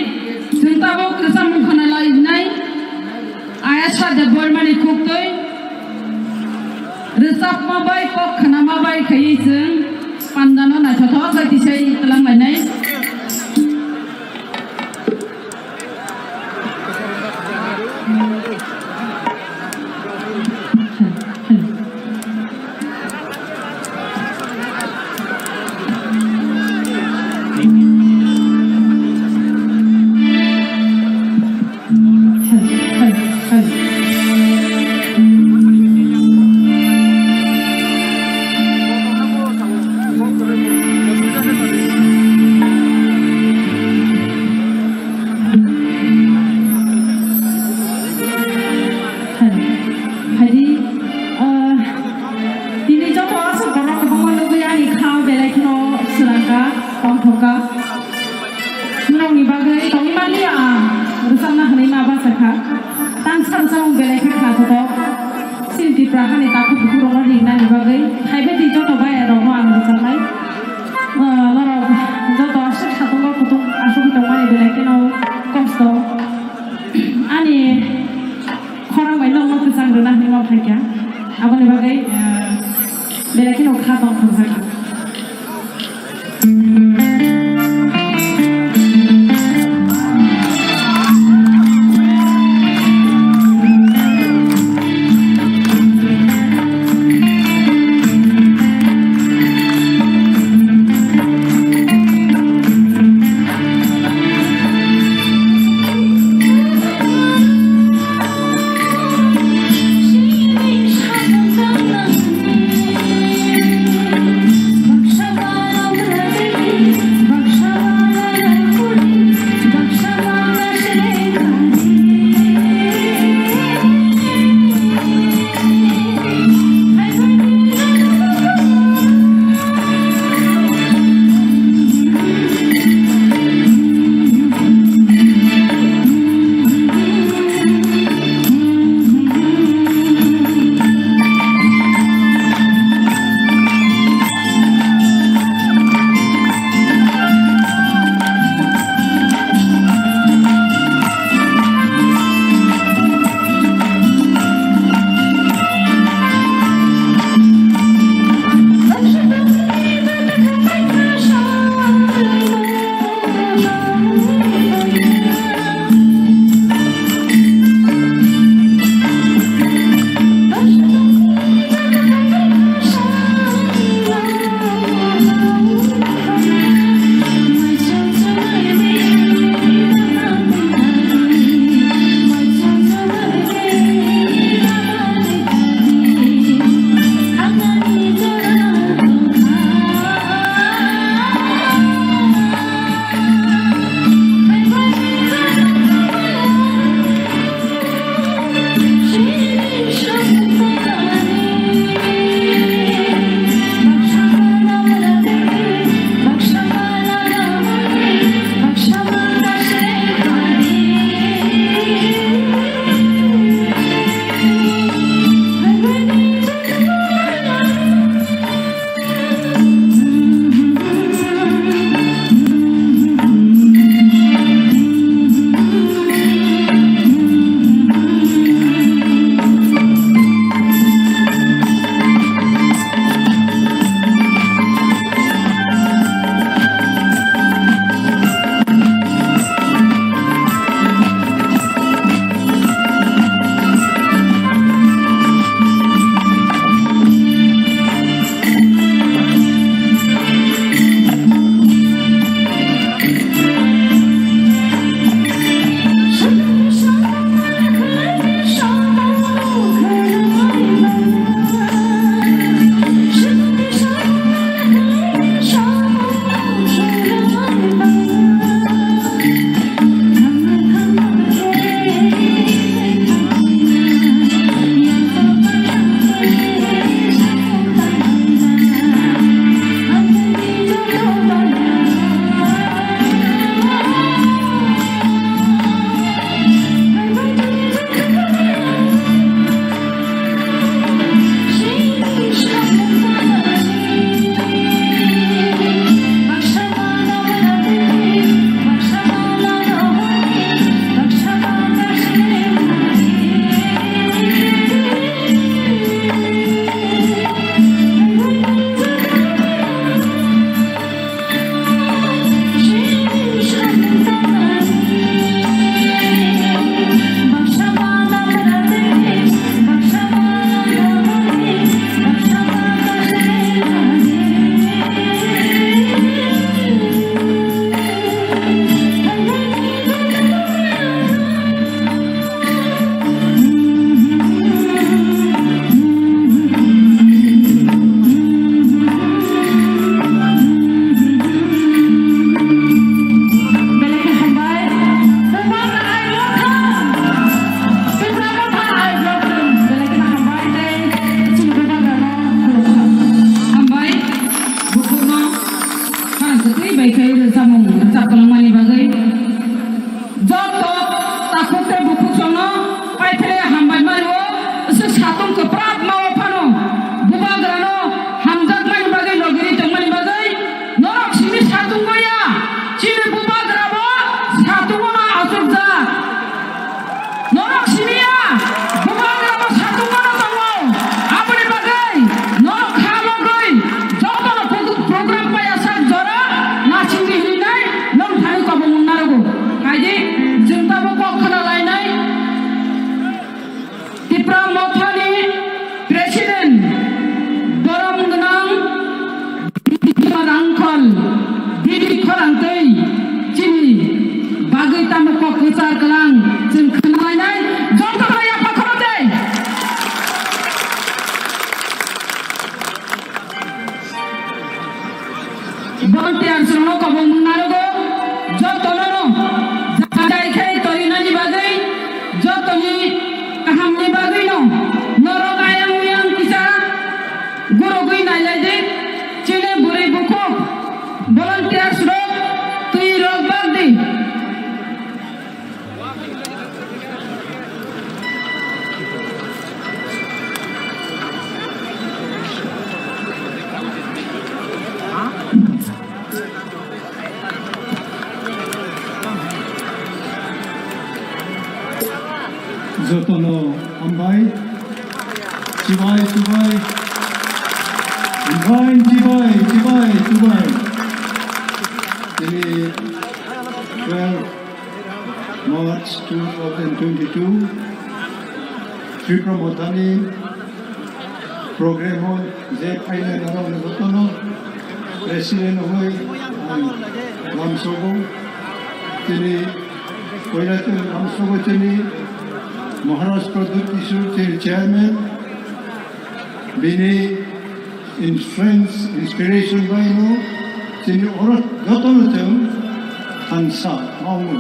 Chwng tabuk kwcham khwnalainai Ayasha Debbarmani khuktwi rwchapma bai kok khwnama bai khaiwi chwng pandano naithothok khe tisai twlanglainai. Tongthokha. Norokni bagwi tongwi manya ang rwchapna hwnwi ma bachakha. Tangsa rwchapmung belai khe khnathothok. Chini Tipra hani takhuk bukhukrokno ringnani bagwi phaibai di joto bayarokno ang rwchapnai. Ah, norok joto aswk satung o kutung asugwi tongmani belai kheno kosto. Ani khorang bai nokno kwchang rwna hwnwi ma phaikha. Aboni bagwi, ah, belai kheno kha tongthokjak ang. Bai khe rwchapmung rwchap kwlangmani bagwi joto takhuk tei bukhuk songno paithai hambai mani o, se satung kwprap ma o phano bubagrano hamjakmani bagwi logiri tongmani bagwi norok simi satung maya, chini bubagrabo satungo no achukjak. Norok simiya, bubagrabo satung mano tongo. Aboni bagwi norok kha logwi jotono pro-, program paiya sak jora nasingdi hinwi nai nwng thani kobongmung narogo. Haidi chwng tabuk kok khna lainai Tipra Mothani President, borom gwnang Didi Rangkhol, Didi Khorang tei chini bagwi tamo kok kwchar kwlang chwng khwnainai joto khlai yapha khoro tei. Volunteers rokno kobong mung narogo, jotono no jai khai torinani bagwi, jotoni kahamni bagwi no norok ayang uyang kisa gurugwi nailai di, chini bwrwi bukhuk volunteers rok twi rok bak di. Jotono hambai. Chibai, chibai. Hambai, chibai, chibai, chibai. Tini twelve March two thousand twenty-two, Tipra Mothani program o je phainai norok jotono president hoi ang lamsogo. Tini poila tini lamsogo tini Maharaj Pradyut Kishore tini chairman, bini influence, inspiration bai no chini oro jotono chwng thansa maungo.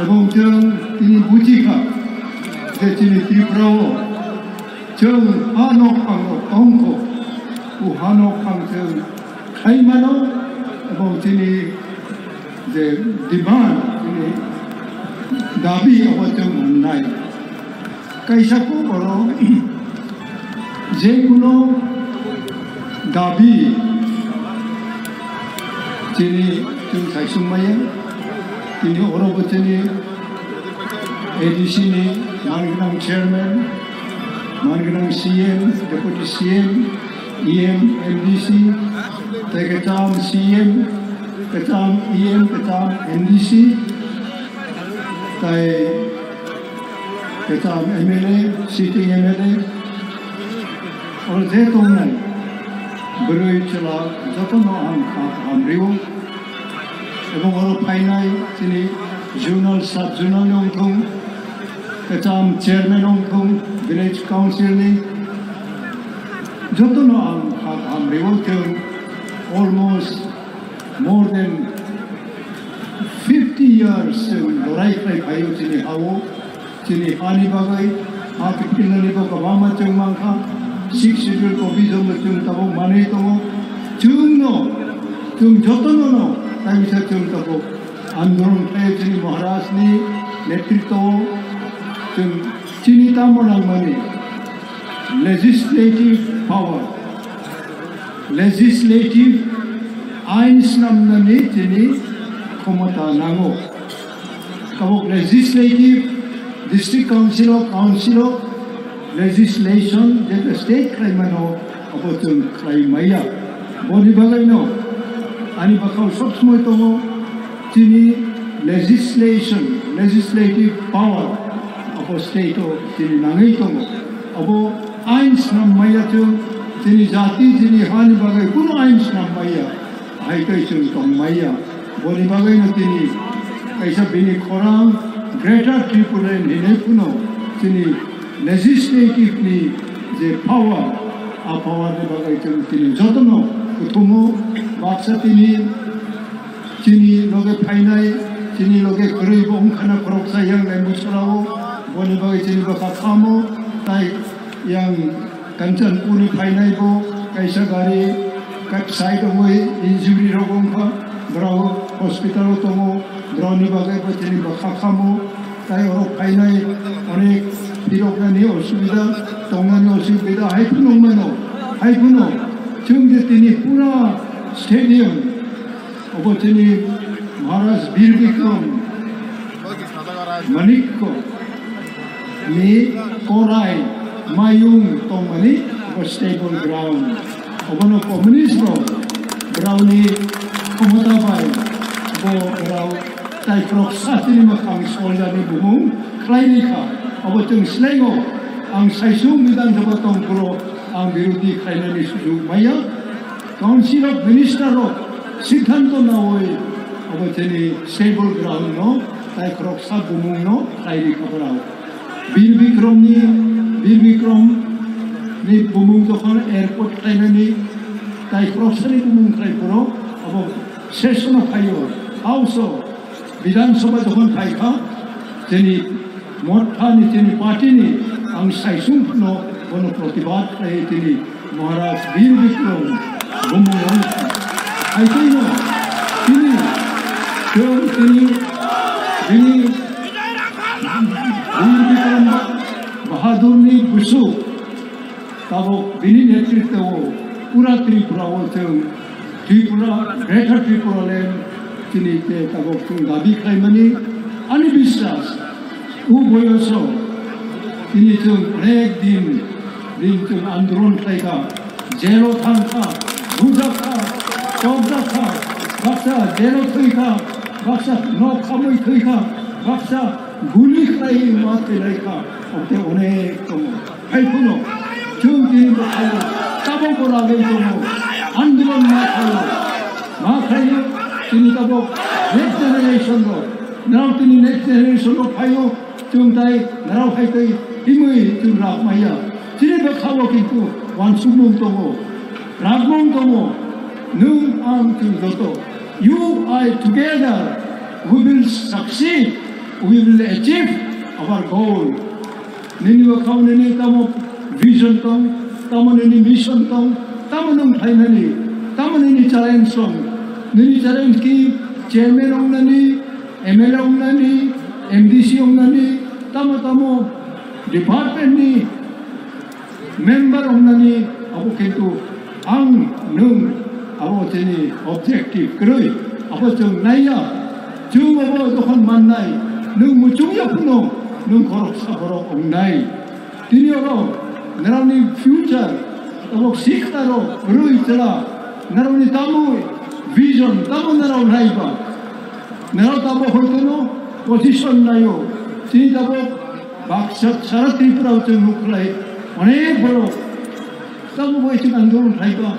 Ebong chwng tini buji kha je chini Tripura o chwng ha nok phang rok tong kho, o ha nok phang chwng khai mano, ebong chini je demand, chini dabi abo chwng mannai. Kaisa kok oro je kuno dabi chini chwng khaisung maya, tini oro bo chini A D C ni mangnang chairman, mangnang C M, deputy C M, E M, M D C, tei kwcham C M, kwcham E M, kwcham M D C, tei kwcham M L A, sitting M L A, oro je tongnai bwrwi chwla jotono ang kha kaham rio. Ebong oro phainai chini zonal, sub zonal ni wngthung, kwcham chairman wngthung, village council ni, jotono ang kha kaham rio. Chwng almost more than fifty years chwng lorai khlai phaio chini ha-o. Chini hani bagwi, ha kiphilnani bo kwbangma chwng mankha. Sixth Schedule provision bo chwng tabuk manwi tongo. Chwngno, chwng jotono no, kaisa chwng tabuk andolon khlaio chini Maharajni netritwo-o. Chwng chini tamo nangmani legislative power, legislative ain snamnani chini khomota nango. Tabuk legislative, district council o, council o legislation je state khlai mano, abo chwng khlai maya. Boni bagwino ani bwkhao sob somoi tongo, chini legislation, legislative power abo state o chini nangwi tongo. Abo ain snam maya chwng, chini jati, chini hani bagwi kunu ain snam maya. Hai tei chwng tong maya. Boni bagwino tini kaisa bini khorang Greater Tripura hinwi phano chini legislative ni je power, a power ni bagwi chwng tini jotono kuthumo. Baksa tini chini loge phainai, chini loge kwrwi bo wngkhana khoroksa yang Laimuchara o, boni bagwi chini bwkha khamo, tai yang Kanchanpur ni phainai bo kaisa gari kat side wngwi injury rok wngkha. hospital o tongo, borokni bagwi bo chini bwkha khamo, tai oro phainai onek phiroknani osubida, tongnani osubida, hai phano wngmano, hai phano chwng je tini pura stadium, obo chini Maharaj Bir Bikram Manikko ni korai mayung tongmani bo stable ground. Obono communist rok borokni khomota bai bo borok taikhorok satini mwkhang soljani bumung khlai rikha. Obo chwng slengo ang saisung Bidhan Sabha tongphuru ang birodhi khlainani sujuk maya. Council of Minister rok siddhanto nawi obo chini stable ground no taikhorok sa bumung no khlai rikha borok. Bir Bikramni, Bir Bikramni bumung jokhon airport khlainani, tai khoroksani bumung khlai phuru abo session-o phaio, House-o, Bidhan Sabha jokhon phaikha, chini Mothani, chini party-ni ang saisung phano bono protibad khlai chini Maharaj Bir Bikram bumung rang hai twi no tini chwng tini bini Bir Bikram Bahadurni busuk tabuk bini netritwo pura Tripura o chwng Tripura, Greater Tripura Land chini te tabuk chwng dabi khlaimani ani biswas. O boyoso tini chwng onek din, din chwng andolon khlaikha, jelo thangkha, bujakha, chokjakha, baksa jelo thwikha, baksa nok khamwi thwikha, baksa guli khlaiwi ma thwilaikha, ote onek tongo. Hai phano chwng tini bwkhaio, tabukbo ragwi tongo, andolon ma khaio, ma khaio, tini tabuk next generation rok, nang tini next generation rok phaio, chwng tai narao hai tei himwi chwng rak maya. Chini bwkhao kintu wansukmung tongo, rakmung tongo. Nwng ang chwng joto, you, I together, we will succeed, we will achieve our goal. Nini bwkhao nini tamo vision tong, tamo nini mission tong, tamo nwng phainani, tamo nini challenge tong. Nini challenge ki chairman wngnani, M L A wngnani, M D C wngnani, tamo tamo department ni member wngnani, abo kintu ang nwng abo chini objective kwrwi, abo chwng naiya, chwng abo jokhon mannai, nwng muchungya phano nwng khoroksa borok wngnai. Tini oro narani future, abo sikha rok rwi chwla, narani tamo vision, tamo narao naiba. Nang tabo hoitono position naio. Chini tabo baksa sara Tripura o chwng nukhlai onek borok tamo bai chwng andolon khlaiba.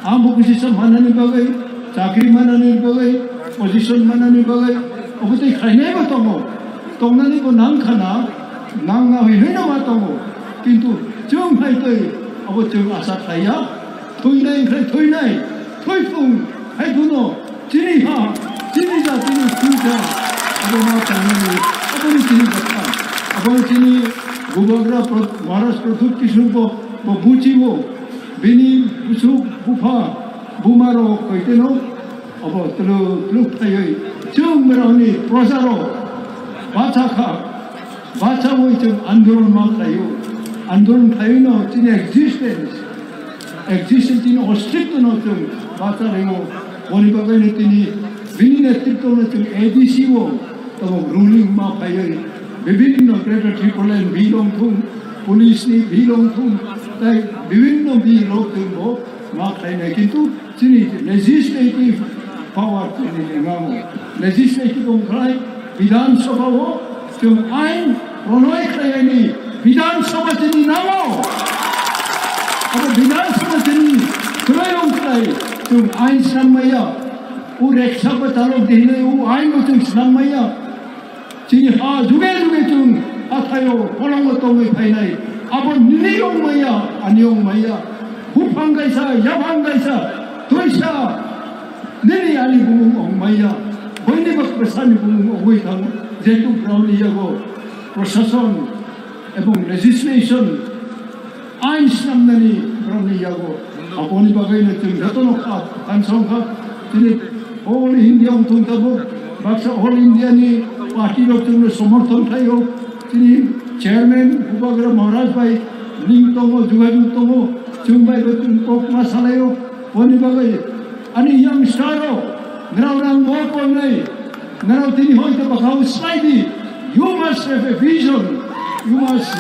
Ang bo kisi sa manani bagwi, chakri manani bagwi, position manani bagwi, obo tei khlainaibo tongo. Tongnani bo nangkhana, nangna hwnwi hwnwi ma tongo. Kintu chwng hai tei abo chwng asa khlaiya. Thwinai wngkhe thwinai, thwithung hai phano. Chini ha, chini jatini future, abo ma tangnani, aboni chini bwkha, abo chini bubagra Pro-, Maharaj Pradyut Kishore bo, bo buchibo, bini busuk bupha, buma rok koiteno, abo tulu tulu phaiwi, chwng borokni proja rok, bacha kha, bacha wi chwng andolon ma khlaio, andolon khlaiwi no chini existence, existence chini ostitto no chwng bacha ringo. Boni bagwi no tini, bini netritto no chwng A D C o tabuk ruling ma phaiwi, bibhinno Greater Tipraland bill wng thung, police ni bill wng thung, tai bibhinno bill rok chwng bo ma khlainai, kintu chini legislative power chini wngango. Legislative wng khlai Bidhan Sabha o chwng ain pranoi khlaiyani Bidhan Sabha chini nango. Abo Bidhan Sabha chini kwrwi wng khlai chwng ain snam maya. O reksa bwtalok di hinwi o ain bo chwng snam maya. Chini ha juge juge chwng hathaio kolongo tongwi phainai. Abo nini wng maya, ani wng maya. Buphang kaisa, yaphang kaisa, twisa. Nini ani bumung wng maya. Boini bak bwsani bumung wngwi thango. Jehetu borokni yago prosason ebong legislation ain snamnani borokni yago. Aboni bagwino chwng jotono kha, thansa wngkha. Chini All India wngthung tabuk, baksa All India ni party rok chwngno somorthon khlaio. Chini chairman Bubagra Maharaj bai link tongo, jogajog tongo, chwng bai bo chwng kok ma salaio. Boni bagwi ani youngster rok, nrao rang bo kongnai, nrao tini hoi to bakhao slai di. You must have a vision, you must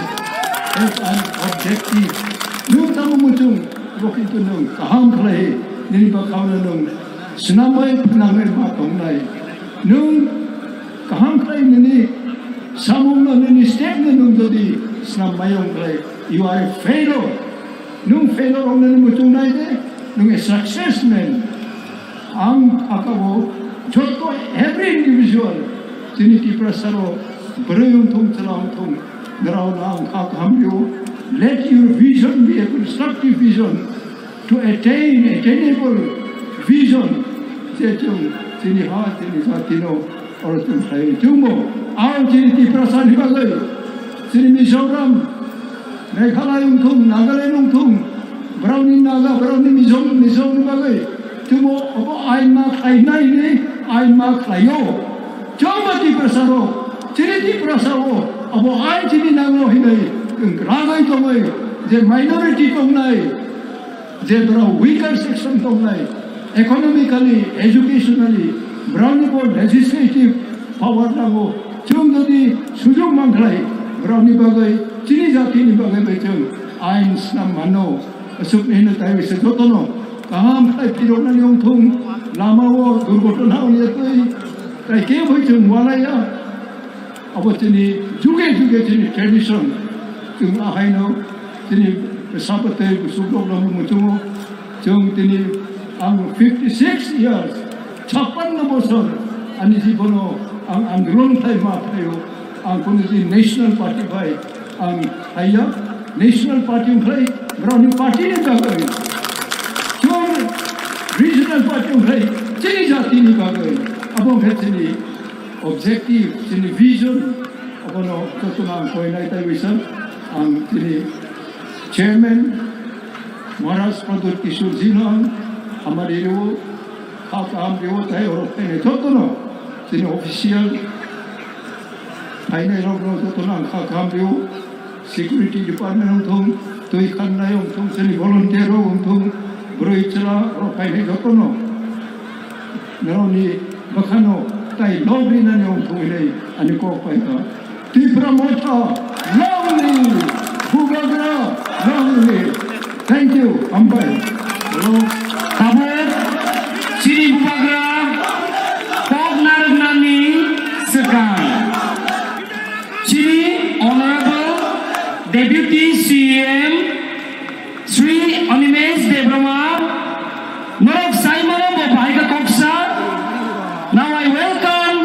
have an objective. Nwng tamo muchung, bo kintu nwng kaham khlai, nini bakhao no nwng Swnamwi phnangwi ma tongnai. Nwng kaham khlai nini samungno, nini stepno nwng jodi snam mayung khlai, you are a failure. Nwng failure wngnani muchung nai de, nwng a success man. Ang aka bo joto every individual, chini Tiprasaro bwrwi wngthung, chwla wngthung, nrao no ang kha kaham rio. Let your vision be a constructive vision. To attain attainable vision, je chwng chini ha, chini jatino oro chwng khlai chwngbo. Ang chini Tiprasa ni bagwi, chini Mizoram, Meghalaya wngthung, Nagaland wngthung, borokni Naga, borokni Mizo, Mizo ni bagwi chwngbo obo ain ma khlainai hinwi ain ma khlaio. Chwngbo Tiprasa rok, chini Tiprasa o abo ain chini nango hinwi ragwi tongwi je minority tongnai, je borok weaker section tongnai, economically, educationally, borokni bo legislative power nango. Chwng jodi sujog mankhlai, borokni bagwi, chini jatini bagwi bai chwng ain snam mano. Aswkni hino taiwi se jotono kaham khlai phiroknani wngthung, lamao durgotona wngya twi, tai kebo chwng walaiya. Abo chini juge juge chini tradition, chwng ahaino chini sapatwi busukrokno muchungo. Chwng tini ang fifty six years, chappanno bosor ani jibono ang andolon khlai ma khlaio. Ang kono je National Party bai ang haiya, National Party wngkhlai borokni party ni bagwi, chwng regional party wngkhlai chini jatini bagwi. Abo wngkha chini objective, chini vision, abono jotono ang koinai taiwi sa ang chini chairman Maharaj Pradyut Kishore ji no ang hamari rio, kha kaham rio, tai oro phainai jotono chini official phainai rokno jotono ang kha kaham rio. Security department wngthung, twi khannai wngthung, chini volunteer rok wngthung, bwrwi chwla rok phainai jotono norokni bwkhano tai log rinani wngthung hinwi ani kok pai kha. Tipra Motha long live! Bubagra long live! Thank you, hambai. Hello. Tabuk chini Bubagra kok narwknani swkang. Chini Honorable Deputy C E M Shri Animesh Debbarma, norok saimano bo bahai kha koksa. Now I welcome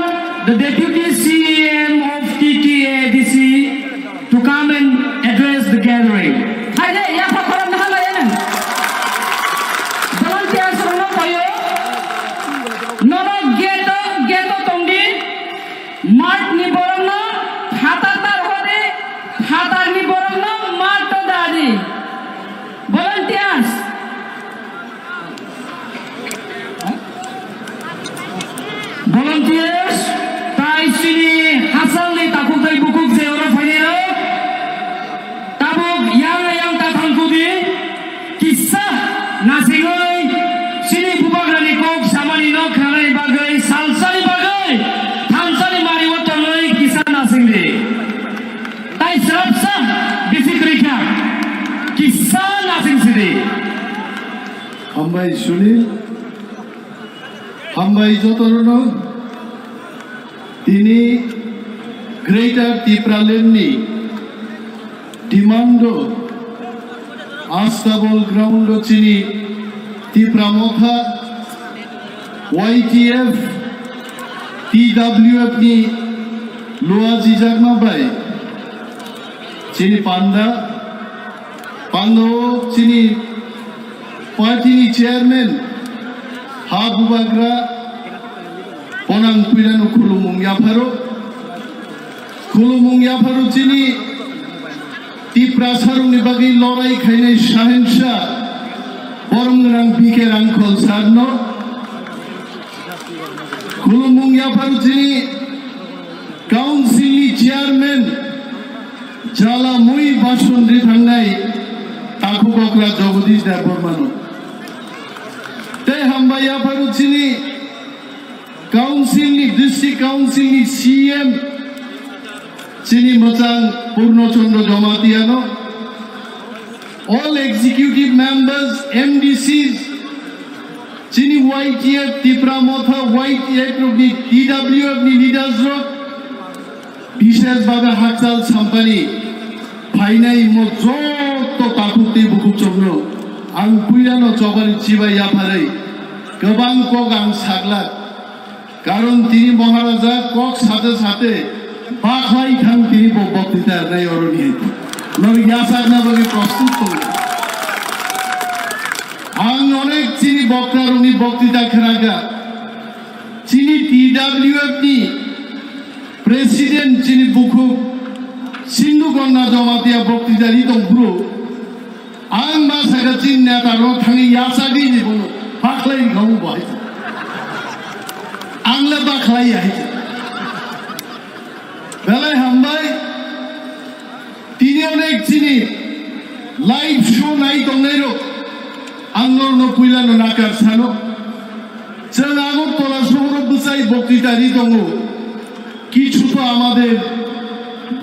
the Deputy C E M of T T A D C to come and address the gathering. Hai de, yapha khorang na halai ya nang. Volunteers rokno payo. Norok gate-o, gate-o tongdi. Mart ni borokno phatar tar hodi, phatar ni borokno mart o dadi. Volunteers. Volunteers, tai chini hachal ni takhuk tei bukhuk je oro phainai rok. Tabuk yang yang ta thangkudi. Kisa nasingwi chini bubagrani kok samani no khnanani bagwi, salsani bagwi, thansani mario tongwi kisa nasingdi. Tai srapsa bisi kwrwi kha, kisa nasing sidi. Hambai Sunil, hambai jotono. Tini Greater Tipraland ni demand o Astabol ground o chini Tipra Motha, Y T F, T W F ni lua jijakma bai chini panda, panda o chini party ni chairman ha bubagra Ponang puilano khulumung yapharo. Khulumung yapharo chini Tiprasarokni bagwi lorai khainai Sahensa Borom Gwnang B K Rangkhol sir no. Khulumung yapharo chini council ni chairman jala mui bason ri thangnai takhuk okra Jagadish Debbarmano. Tei hambai yapharo chini council ni, district council ni C M chini mwchang Purno Chandra Jamatia no, all executive members, M D Cs, chini Y T F, Tipra Motha, Y T F rok ni, T W F ni leaders rok, bishes babe Hakchal Sampani phainai mo joto takhuk tei bukhuk chokno ang puilano chobani chibai yapharwi kwbang kok ang saglak. Karon tini Maharaja kok sate sate bakhlai thang tini bo boktita rwnai oroni hai. Nori yasakna bagwi prostut tongo. Ang onek chini bokta rokni boktita khnaga. Chini T W F ni president chini bukhuk Sindhu Gonna Jamatia boktita ri tong phuru. Ang ma saka chini neta rok thangwi yasagwi ni bono bakhlai ni khamu bo hai. Ang le bakhlai ya hai. Belai hambai. Tini onek chini live show nai tongnai rok. Ang norno puila no nakar sano. Chwng Agartala sohoro bwsai boktita ri tongo. কিছু তো আমাদের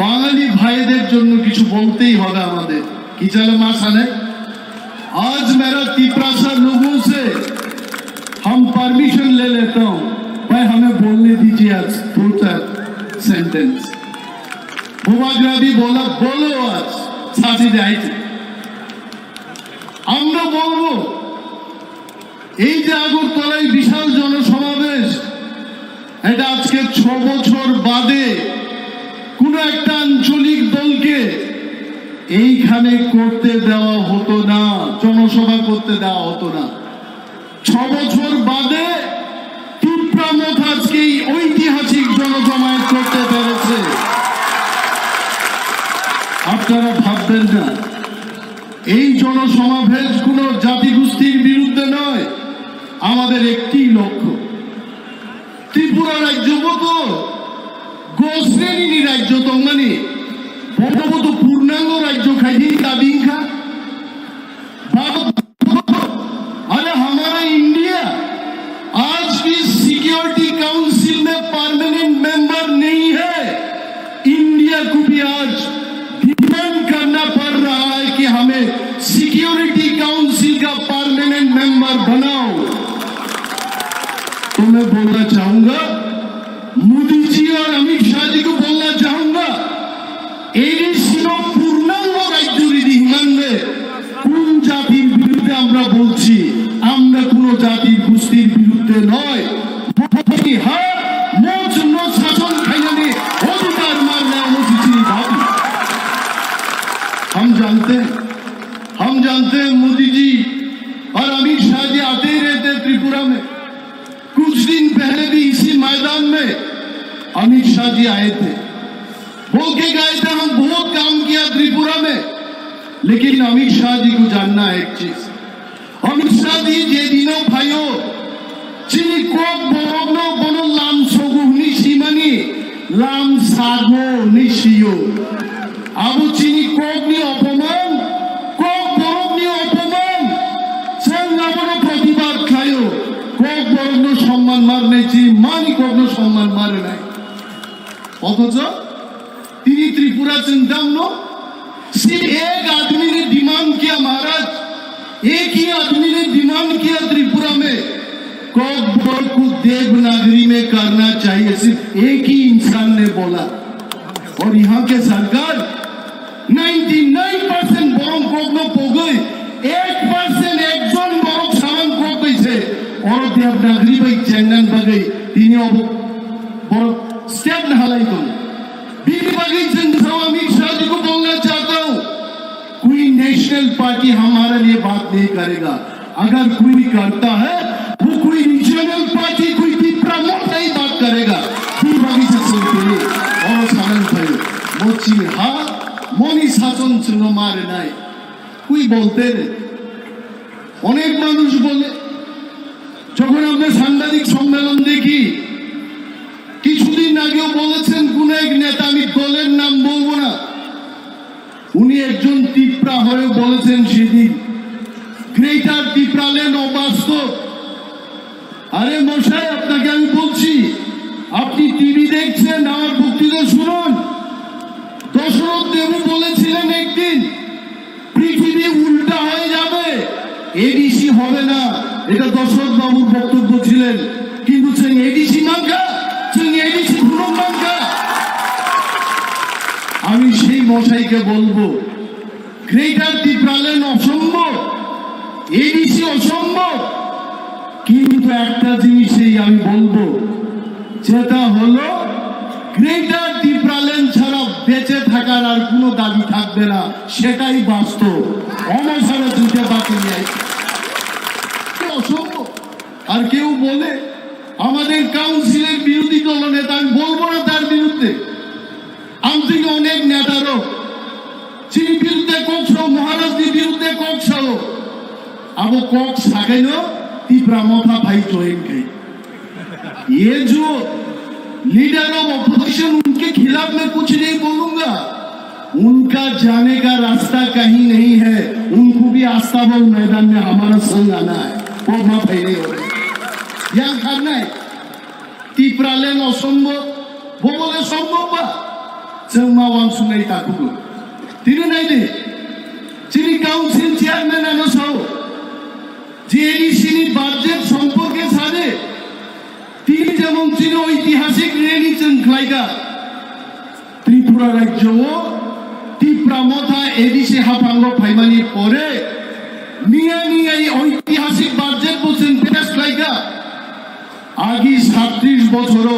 বাঙালি ভাইদের জন্য কিছু বলতেই হবে আমাদের। কি জানে মা সানে? आज मेरा तिपरासा लोगों से हम परमिशन ले लेता हूँ, भाई हमें बोलने दीजिए आज दो चार सेंटेंस। বুবাগ্রাদি বলা বলো আজ সাথে যাইতে আমরা বলবো এই যে আগরতলায় বিশাল জনসমাবেশ, এটা আজকে ছ বছর বাদে কোনো একটা আঞ্চলিক দলকে এইখানে করতে দেওয়া হতো না, জনসভা করতে দেওয়া হতো না। ছ বছর বাদে তিপ্রা মথ আজকে এই ঐতিহাসিক জনজমায়েত করতে পেরেছে। আপনারা ভাববেন না, এই জনসমাবেশ কোনো জাতিগোষ্ঠীর বিরুদ্ধে নয়, আমাদের একটি লক্ষ্য। ত্রিপুরা রাজ্য মতো গোশ্রেণীর রাজ্য তংমানি বড় মতো পূর্ণাঙ্গ রাজ্য খাইনি দাবি ইনখা। ভারত, আরে হামারা ইন্ডিয়া আজ কি সিকিউরিটি কাউন্সিল মে পার্মানেন্ট মেম্বার নেই হ্যায়। इंडिया को भी आज डिमांड करना पड़ रहा है कि हमें सिक्योरिटी काउंसिल का परमानेंट मेंबर बनाओ। तो मैं बोलना चाहूंगा, मोदी जी और अमित शाह जी को बोलना चाहूंगा, এডিসিনো পূর্ণাঙ্গ রাজ্য যদি হিমানবে কোন জাতির বিরুদ্ধে আমরা বলছি? আমরা কোনো জাতির গোষ্ঠীর বিরুদ্ধে নয়। Bini ha mo chwngno sason khainani odhikar marna omo si chini dabi. हम जानते हैं, हम जानते हैं मोदी जी और अमित शाह जी आते ही रहते हैं त्रिपुरा में। कुछ दिन पहले भी इसी मैदान में अमित शाह जी आए थे, बोल के गए थे, हम बहुत काम किया त्रिपुरा में। लेकिन अमित शाह जी को जानना है एक चीज, Amit Shah ji je dino phaio, chini kok borokno bono lam sogo hwnwi simani, lam sago hwnwi sio. Abo chini kokni opoman, kok borokni opoman, chwng abono protibad khlaio. Kok borokno somman marnai chini mani kokno somman marnai. Othocho tini Tripura chwng damno सिर्फ एक आदमी ने डिमांड किया महाराज, एक ही आदमी ने डिमांड किया त्रिपुरा में, कॉकबोरोक को देवनागरी में करना चाहिए, सिर्फ एक ही इंसान ने बोला। और यहाँ के सरकार ninety nine percent borok kokno pogwi, ek percent ekjon borok samang kok bai se, oro devanagari bai chengnan bagwi tini obo borok step na halai tongo. Bini bagwi chwng sao Amit Shah ji ko bolna chahta hu, koi national party hamare liye baat nahi karega. अगर कोई करता है, वो कोई regional party, कोई तिप्रा मोर्चा ही बात करेगा। Bini bagwi se chwng tini oro sanani phaio, mo chini ha, moni sachon chwngno ma rwnai. Koi bolte re. অনেক মানুষ বলে, যখন আমরা সাংবাদিক সম্মেলন দেখি, নেতা, আমি দলের নাম বলবো না, উনি একজন তিপ্রা হয়ে বলেছেন সেদিন, গ্রেটার তিপ্রাল্যান্ড অবাস্তব। আরে মশাই, আপনাকে আমি বলছি, আপনি টিভি দেখছেন, আমার বক্তৃতা শুনুন। দশরথ দেবু বলেছিলেন একদিন, পৃথিবী উল্টা হয়ে যাবে, এডিসি হবে না। এটা দশরথ বাবুর বক্তব্য ছিলেন। কিন্তু চং এডিসি মানকা, চং এডিসি ভুলুম মানকা। আমি সেই মশাইকে বলবো, গ্রেটার তিপ্রাল্যান্ড অসম্ভব, এডিসি অসম্ভব। কিন্তু একটা জিনিসই আমি বলবো, যেটা হলো গ্রেটার তিপ্রাল্যান্ড ছাড়া বেঁচে থাকার আর কোনো দাবি থাকবে না, সেটাই বাস্তব। অমর সারা দুইটা বাকি নেই, কি অসম্ভব। আর কেউ বলে আমাদের কাউন্সিলের বিরোধী দলনেতা, আমি বলবো না তার বিরুদ্ধে, আমি থেকে অনেক নেতারও, chini birudde kok sao, Maharajni birudde kok sao. Abo kok sakaino Tipra Motha phai join khai. ये जो लीडर ऑफ अपोजिशन उनके खिलाफ मैं कुछ नहीं बोलूंगा, उनका जाने का रास्ता कहीं नहीं है। उनको भी आस्ताबल मैदान में हमारा संग आना है। वो माफ है नहीं हो रहे, यहाँ करना है। Tipraland অসম্ভব, bo bole সম্ভব ba? Chwng ma uansuknai takhuk. Tini nai di, chini council chairman ano sao, G A D C ni budget সম্পর্কে সাদে, tini jemon chini oitihasik rally chwng khlaikha. Tripura rajyo o Tipra Motha A D C haphango phaimani pore, miya miya ei oitihasik budget bo chwng pass khlaikha. Agi সাতত্রিশ বছরো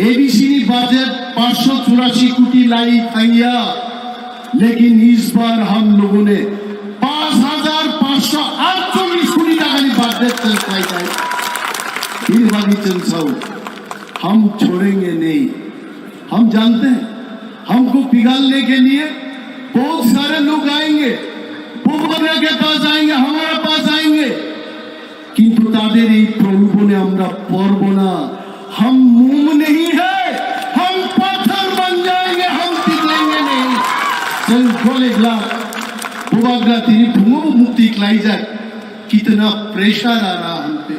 এডিসি নি বাজেট পাঁচশো চুরাশি কোটি লাই থাইয়া, लेकिन इस बार हम लोगों ने পাঁচ হাজার পাঁচশো আটচল্লিশ কোটি টাকা নি বাজেট তৈরি করাই। फिर बागी चंद साहब, हम छोड़ेंगे नहीं। हम जानते हैं, हमको पिघलने के लिए बहुत सारे लोग आएंगे, बुबना के पास आएंगे, हमारे पास आएंगे। কিন্তু তাদের এই প্রলোভনে আমরা পড়ব না। हम मोम नहीं है, हम पत्थर बन जाएंगे, हम पिघलेंगे नहीं। Chwng gole glak, Bubagra tini phungo mukti klaijak, कितना प्रेशर आ रहा हम पे,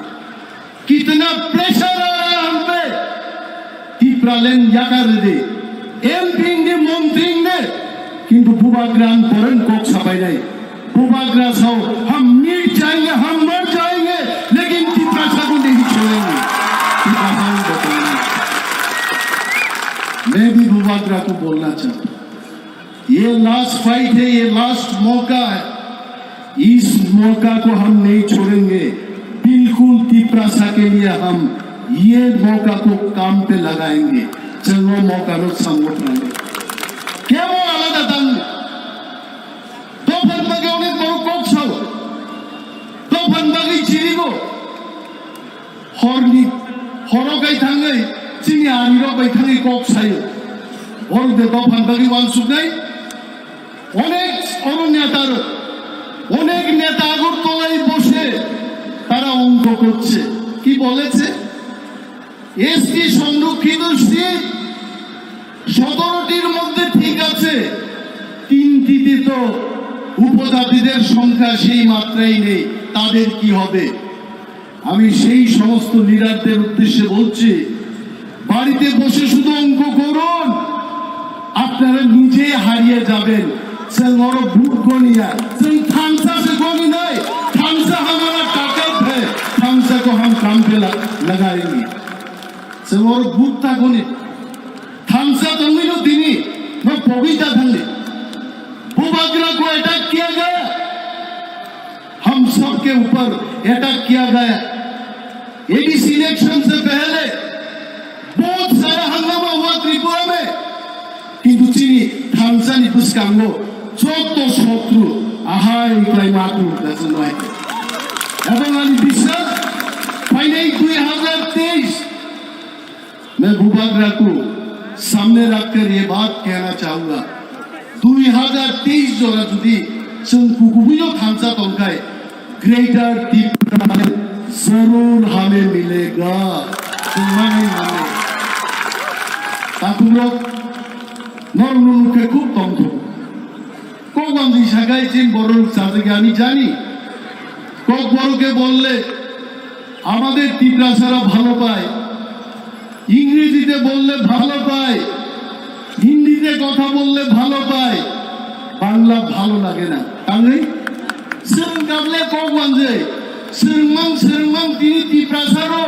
कितना प्रेशर आ रहा हम पे। Tipraland yakar de, M P de, montri de, কিন্তু Bubagra ang poreng kok sapainai. Bubagra sao, हम मिट जाएंगे, हम मर जाएंगे, लेकिन Tiprasa को नहीं छोड़ेंगे। Tiprasa को नहीं छोड़ेंगे। मैं भी Bubagra को बोलना चाहता हूँ, ये लास्ट फाइट है, ये लास्ट मौका है, इस मौका को हम नहीं छोड़ेंगे। बिल्कुल तिप्रासा के लिए हम ये मौका को काम पे लगाएंगे। चलो मौका रो संगठन में। क्या वो आलादा दंग? Dophani bagwi onek borok kok sao. Dophani bagwi chirigo. Horni, horo kai thangwi chini arirok bai thangwi kok sayo. Borok de dophani bagwi uansuknai. অনেক oro নেতার, অনেক নেতা আগরতলায় বসে তারা অঙ্ক করছে। কি বলেছে? এসটি সংরক্ষিত সিট সতেরোটির মধ্যে ঠিক আছে, তিনটিতে তো উপজাতিদের সংখ্যা সেই মাত্রায় নেই, তাদের কি হবে? আমি সেই সমস্ত লিডারদের উদ্দেশ্যে বলছি, বাড়িতে বসে শুধু অঙ্ক করুন, আপনারা নিজেই হারিয়ে যাবেন। Chwng oro vote goniya, chwng thansa se goni nai, thansa hamara takat hai, thansa ko ham kam pe la-, lagayenge. Chwng oro vote ta goni, thansa tongwi no tini, no pogwi ta thangni. Bubagra ko attack kiya gaya, हम सबके ऊपर अटैक किया गया। ADC election से पहले बहुत सारा हंगामा हुआ त्रिपुरा में, কিন্তু chini thansa ni bwskango joto sotru ahai klai ma tong kha chwng bai. Ebong ani biswas phainai dui hazar teis, मैं बुबाग्रा को सामने रखकर ये बात कहना चाहूंगा, dui hazar teis jora jodi chwng kukubuino thansa tongkhai, Greater Tipraland zarur hame milega. Chwng manai mane. Takhuk rok, Norok no nukhe khub tongthok. Kokbandi sakai chini borok chajagya ami jani. Kokborok ke bolle amader Tiprasara bhalo pai, Ingreji te bolle bhalo pai, Hindi te kotha bolle bhalo pai, Bangla bhalo lage na. Tangwi swrwng kable kokbandi, swrwngmang swrwngmang tini Tiprasaro.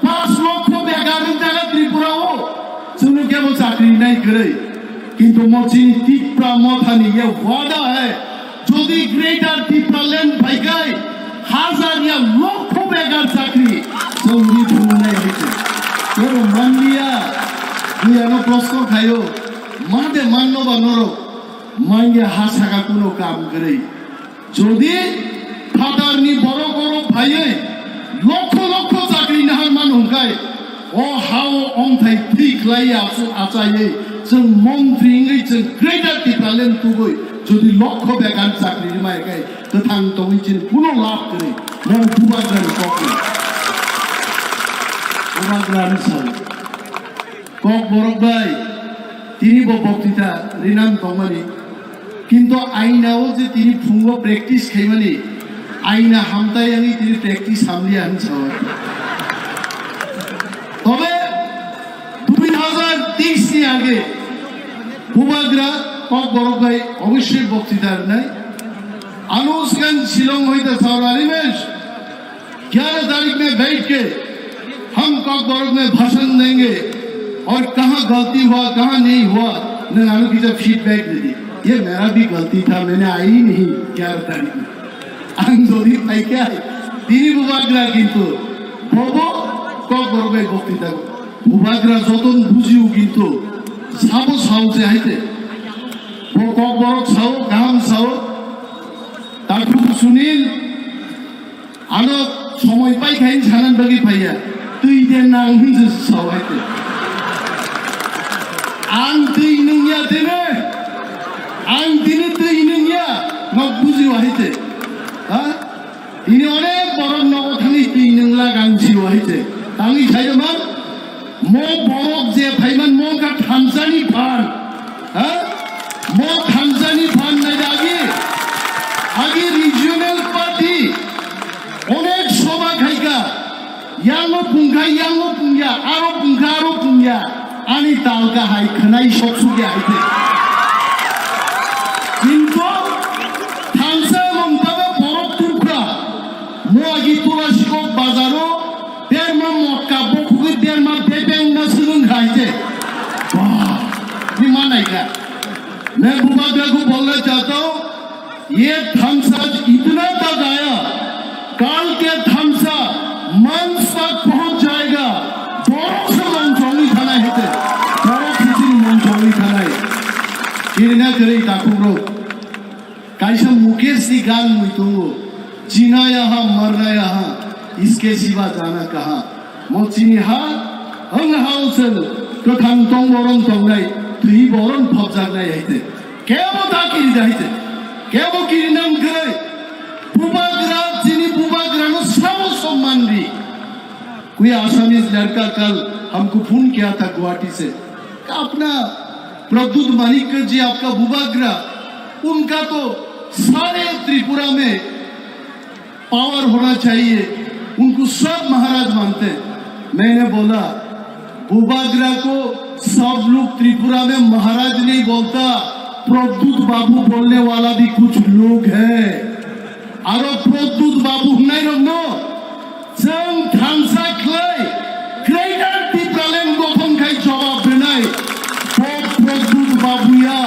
Pas lokho bekar wng jaga Tripura o, chwngno kebo chakri nai kwrwi. Kintu mo chini Tipra mothani ye wada hai, jodi Greater Tipraland phaikai, hazar ya lokho bekar chakri chwngni thumnai hai se. Norok manliya, buyano prosto khayo, made manno ba norok, manya ha saka kuno kam kwrwi. Jodi phatarni borok oro phaiwi lokho lokho chakri nahar mano hwnkhe, o ha-o ongthai thwi khlai achu-, achaiwi chwng montri wngwi chwng Greater Tipraland tubui jodi lokho bekar chakri rwmai khe kwthang tongwi chini kuno lab kwrwi. Nang bubagrani kokno. Bubagrani sal. Kokborok bai, tini bo boktita rinam tongmani. Kintu aina o je tini phungo practice khaimani, aina hamtai ani tini practice hamliya hin sao. Tobe dui hazar teis ni age bubagra Kokborok bai oboshoi boktita rinai. Ano sgan Shillong hoite sao Animesh, ग्यारह तारीख में बैठ के हम कॉकबरक में भाषण देंगे और कहाँ गलती हुआ, कहाँ नहीं हुआ, नंग आलू की जब फीडबैक दे दी। ये मेरा भी गलती था, मैंने आई नहीं ग्यारह तारीख में। Ang jodi phaikha, tini bubagra kintu bobo Kokborok bai boktita. Bubagra joton bujiu kintu sabo sao se haite. Bo Kokborok sao, kaham sao. Takhuk Sunil, ano somoi paikha hin sanan bagwi phaiya. Twi de nang hin se sao haite. Ang twi nungya tene. Ang tini twi nungya. Nok bujio haite. Ha? Ini onek borok nogo thangwi twi nungla gang jio haite. Tangwi saida man, mo borok je phaiman mo ka thamsani phan. Ha? Mo thamsani phan nai da agi. Agi regional party onek soba khaika. Yango pungkha, yango pungya, aro pungkha, aro pungya. Ani talka hai khwnai sok sukya hai te. Kintu thansa mong tabe borok tukra. Mo agi Tulasikok bazaro berma motka bokhugwi berma bebeng na swnung hai te. Bah, ni manai ka. Main bubagra ko bolna chahta hu, ये Thums up इतना तक आया, कल के Thums up मंच तक पहुंच जाएगा। Borok se mong chongwi thanai hete, borok se chini mong chongwi thanai. Kirina kwrwi takhuk rok. Kaisa Mukesh ni gan mui tongo, जीना यहाँ मरना यहाँ, इसके सिवा जाना कहाँ। Mo chini ha, ang ha o chwng kwthang tong borom tongnai, twi borom phobjaknai hai te. Kebo ta kiri da hai te. Kebo kiri nang kwrwi. Bubagra, chini bubagra no sao somman di. कोई आसामीज लड़का कल हमको फोन किया था गुवाहाटी से, कि अपना प्रद्युत मानिक जी आपका बुबाग्रा, उनका तो सारे त्रिपुरा में पावर होना चाहिए, उनको सब महाराज मानते हैं। मैंने बोला, बुबाग्रा को सब लोग त्रिपुरा में महाराज नहीं बोलता, प्रद्युत बाबू बोलने वाला भी कुछ लोग हैं। Aro Pradyut Babu hwnai rokno chwng thansa khlai Greater Tipraland gothon khai jawab rwnai. Bo Pradyut Babu ya,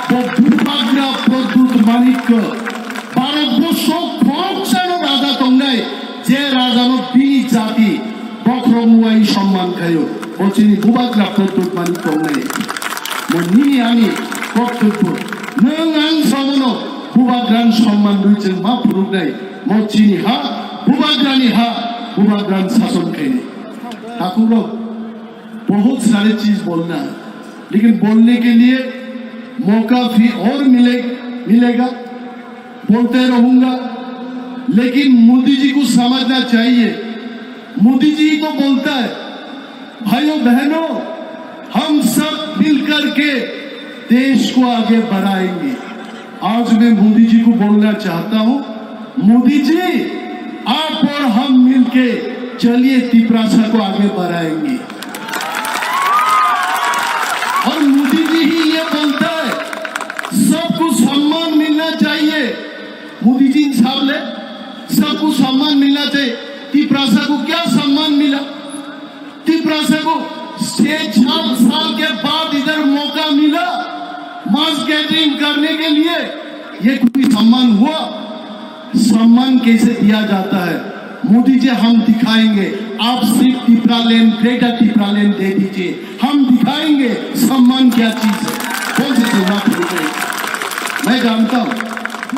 bo bubagra Pradyut Manikya. Bharat borsho khoroksano raja tongnai, je rajano bini jati bokhorok muwai somman khaio. Bo chini bubagra Pradyut Manikya tongnai. Bo nini ani koktobyo. Nwng ang samono Bubagrani somman rwi chwng ma phunuknai, mo chini ha, bubagrani ha, bubagrani sason khainai. Thakurok, बहुत सारे चीज बोलना है, लेकिन बोलने के लिए मौका भी और मिले, मिलेगा, बोलते रहूंगा, लेकिन मोदी जी को समझना चाहिए, मोदी जी तो बोलता है, भाइयों बहनों, हम सब मिलकर के देश को आगे बढ़ाएंगे। आज मैं मोदी जी को बोलना चाहता हूं, मोदी जी, आप और हम मिलके चलिए, तिपरासा को आगे बढ़ाएंगे। और मोदी जी ही ये बोलता है, सबको सम्मान मिलना चाहिए। मोदी जी साहब ने सबको सम्मान मिलना चाहिए। तिपरासा को क्या सम्मान मिला? तिपरासा को छह साल, साल के बाद इधर मौका मिला mass gathering करने के लिए, ये कोई सम्मान हुआ? सम्मान कैसे दिया जाता है? मोदी जी, हम दिखाएंगे, आप सिर्फ टिपरालैंड, ग्रेटर टिपरालैंड दे दीजिए, हम दिखाएंगे सम्मान क्या चीज है, कौन सी सौगात होती है। मैं जानता हूँ,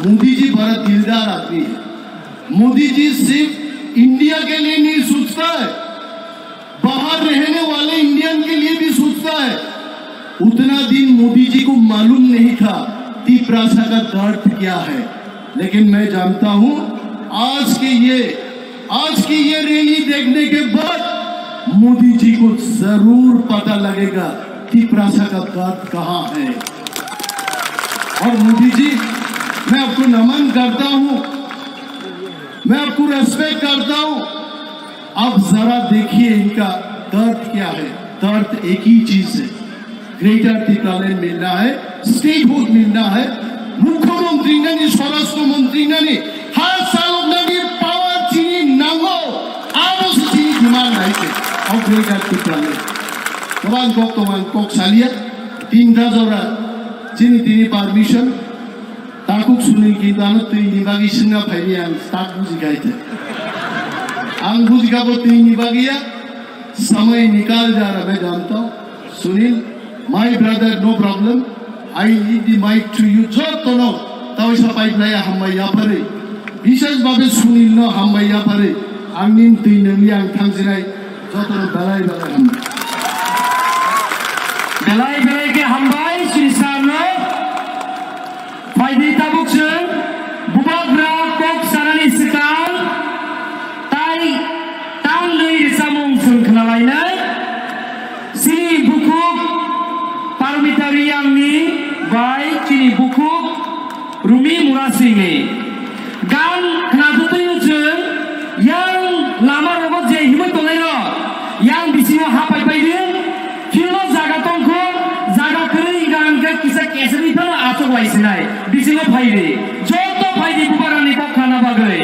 मोदी जी बड़ा दिलदार आदमी है। मोदी जी सिर्फ इंडिया के लिए नहीं सोचता है, बाहर रहने वाले इंडियन के लिए भी सोचता है। उतना दिन मोदी जी को मालूम नहीं था तिपरासा का दर्द क्या है, लेकिन मैं जानता हूं, आज के ये, आज की ये रैली देखने के बाद मोदी जी को जरूर पता लगेगा तिपरासा का दर्द कहां है। और मोदी जी, मैं आपको नमन करता हूं, मैं आपको रेस्पेक्ट करता हूं। अब जरा देखिए इनका दर्द क्या है। दर्द एक ही चीज है, ग्रेटर टिपरालैंड मिलना है, स्टेटहुड मिलना है। मुख्यमंत्री nani, स्वराष्ट्र मंत्री nani, ha salok nani power chini nango, abo se chini demand hai se, o greater Tipraland. Kwbang kok tongo, ang kok salia, tinta jora, chini tini permission, Takhuk Sunil kintu ano twi ni bagwi swngna phaini ang tak buji khai te. Ang buji kha bo twi ni bagwi ya, samay nikal ja raha hai, janto. Sunil, my brother, no problem. I leave the mic to you. Jotono tawisa pai phlai ya hambai ya pare. Bishesh bhabe Sunil no hambai ya pare. Ang nin twi nangli ang thangsinai. Jotono belai belai hambai. Belai belai khe hambai, Sri Sir no. Phaidi tabuk chwng bubagra kok sanani swkang tai tang nwi rwchapmung chwng khwnalainai. Chini bukhuk Parmita Riyangni bai chini bukhuk Rumi Murasingni. Gan khna bwtwi chwng yang lama rogo je himwi tongnai rok, yang bisingo ha pai pai di, philno jaga tongkho, jaga kwrwi hingka hingke kisa kesari phano achuk lai sinai, bisingo phai di, joto phai di bubagrani kok khana bagwi.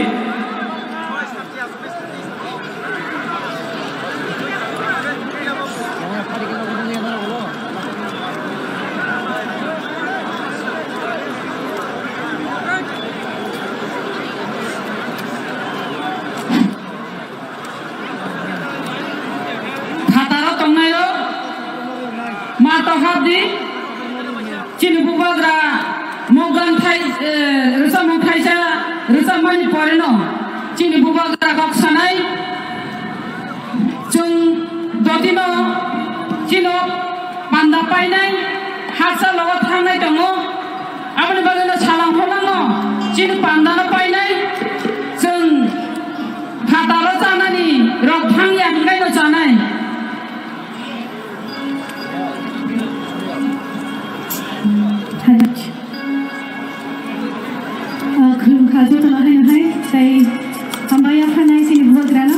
Phataro tongnai rok ma tokhap di. Chini bubagra mokgan thai, eh, rwchapmung thaisa rwchapmani poreno chini bubagra kok sanai. Chwng dotino chino panda painai, haksa logo thangnai tongo. Aboni bagwino salang phano chini pandano painai. Chwng phataro chanani rok thangya hinkaino chanai. Hai. Ah, khulumkha jotono haino hai, tei hambai yaphanai chini bubagrano.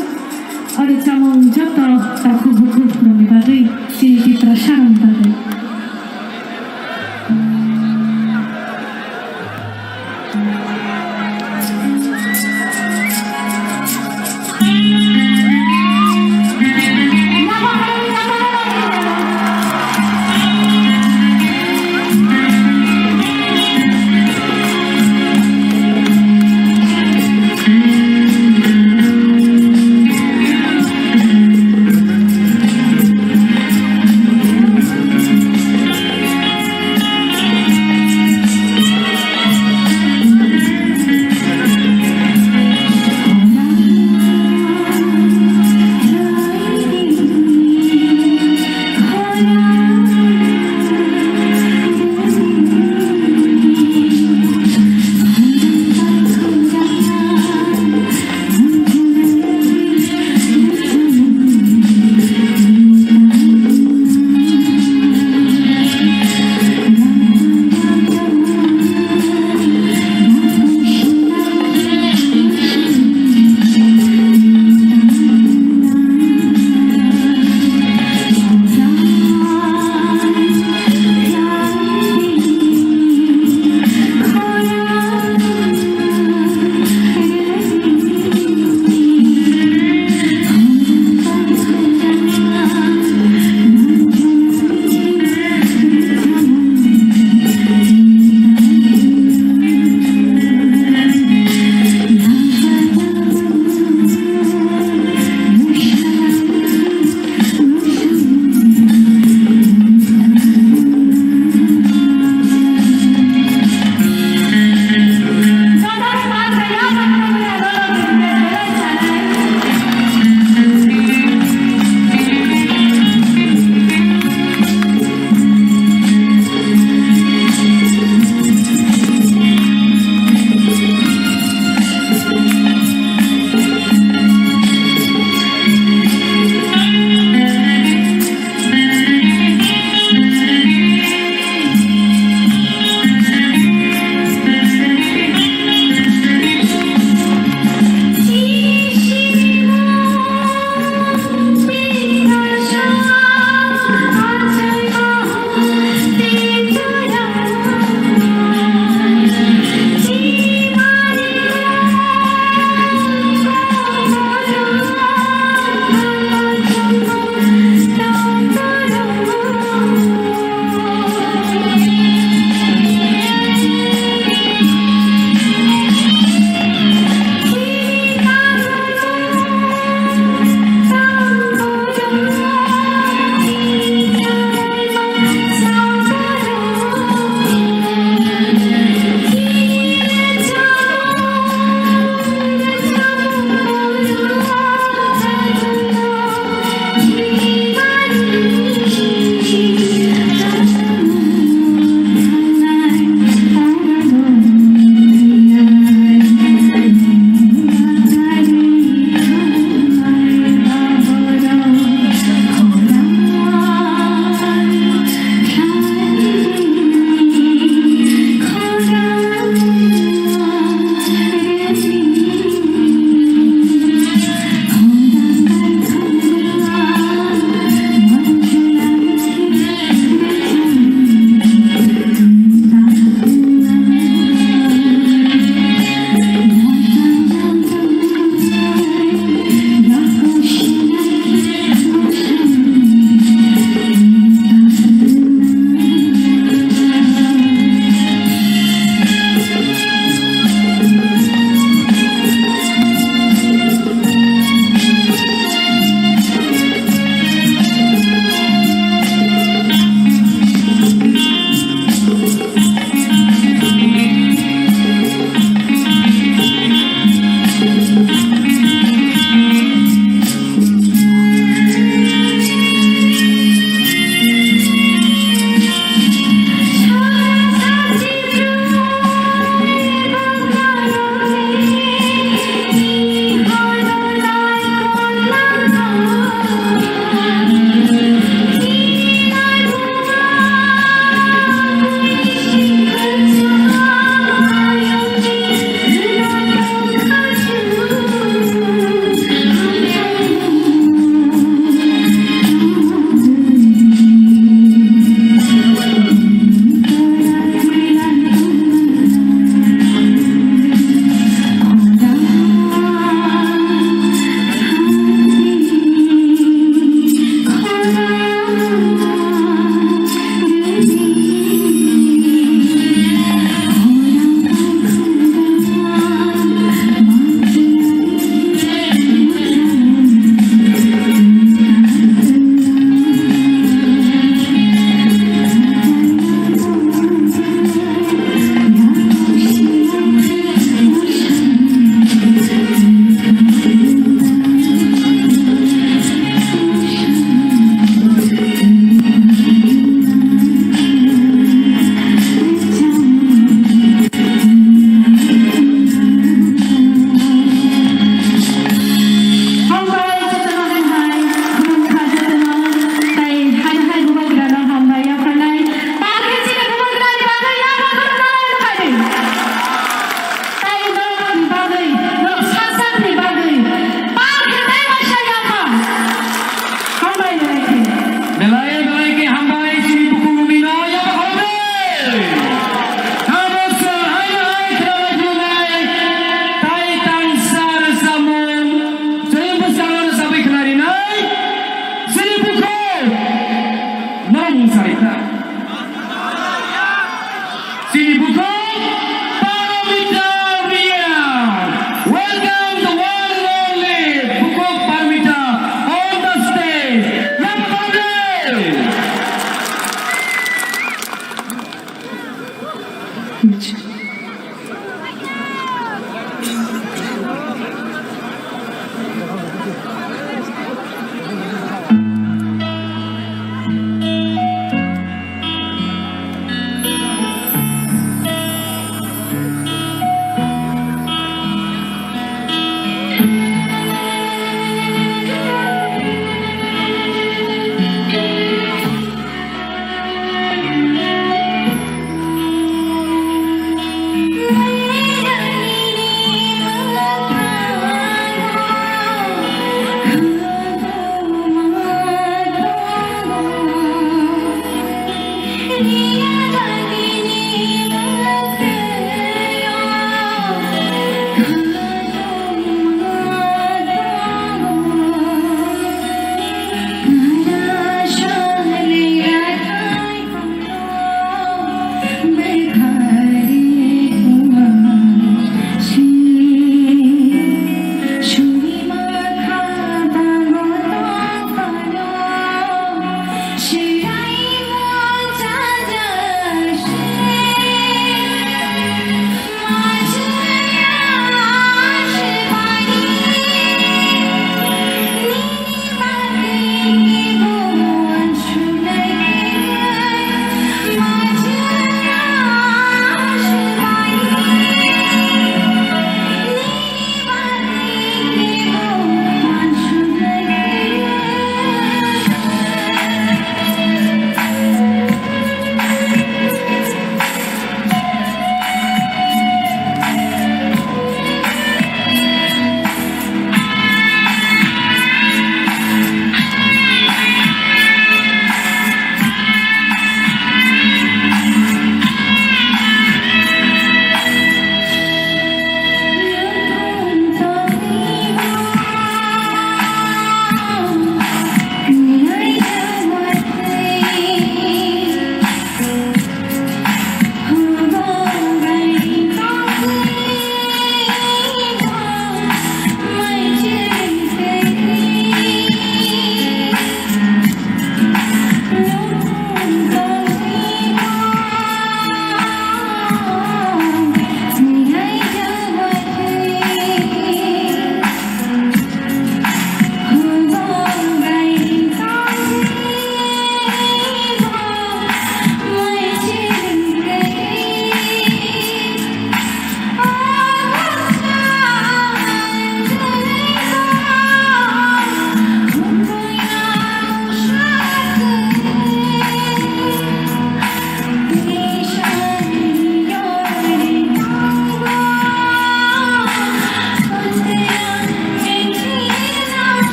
Oro chamung joto takhuk bukhuk rokni bagwi, chini Tiprasarokni bagwi.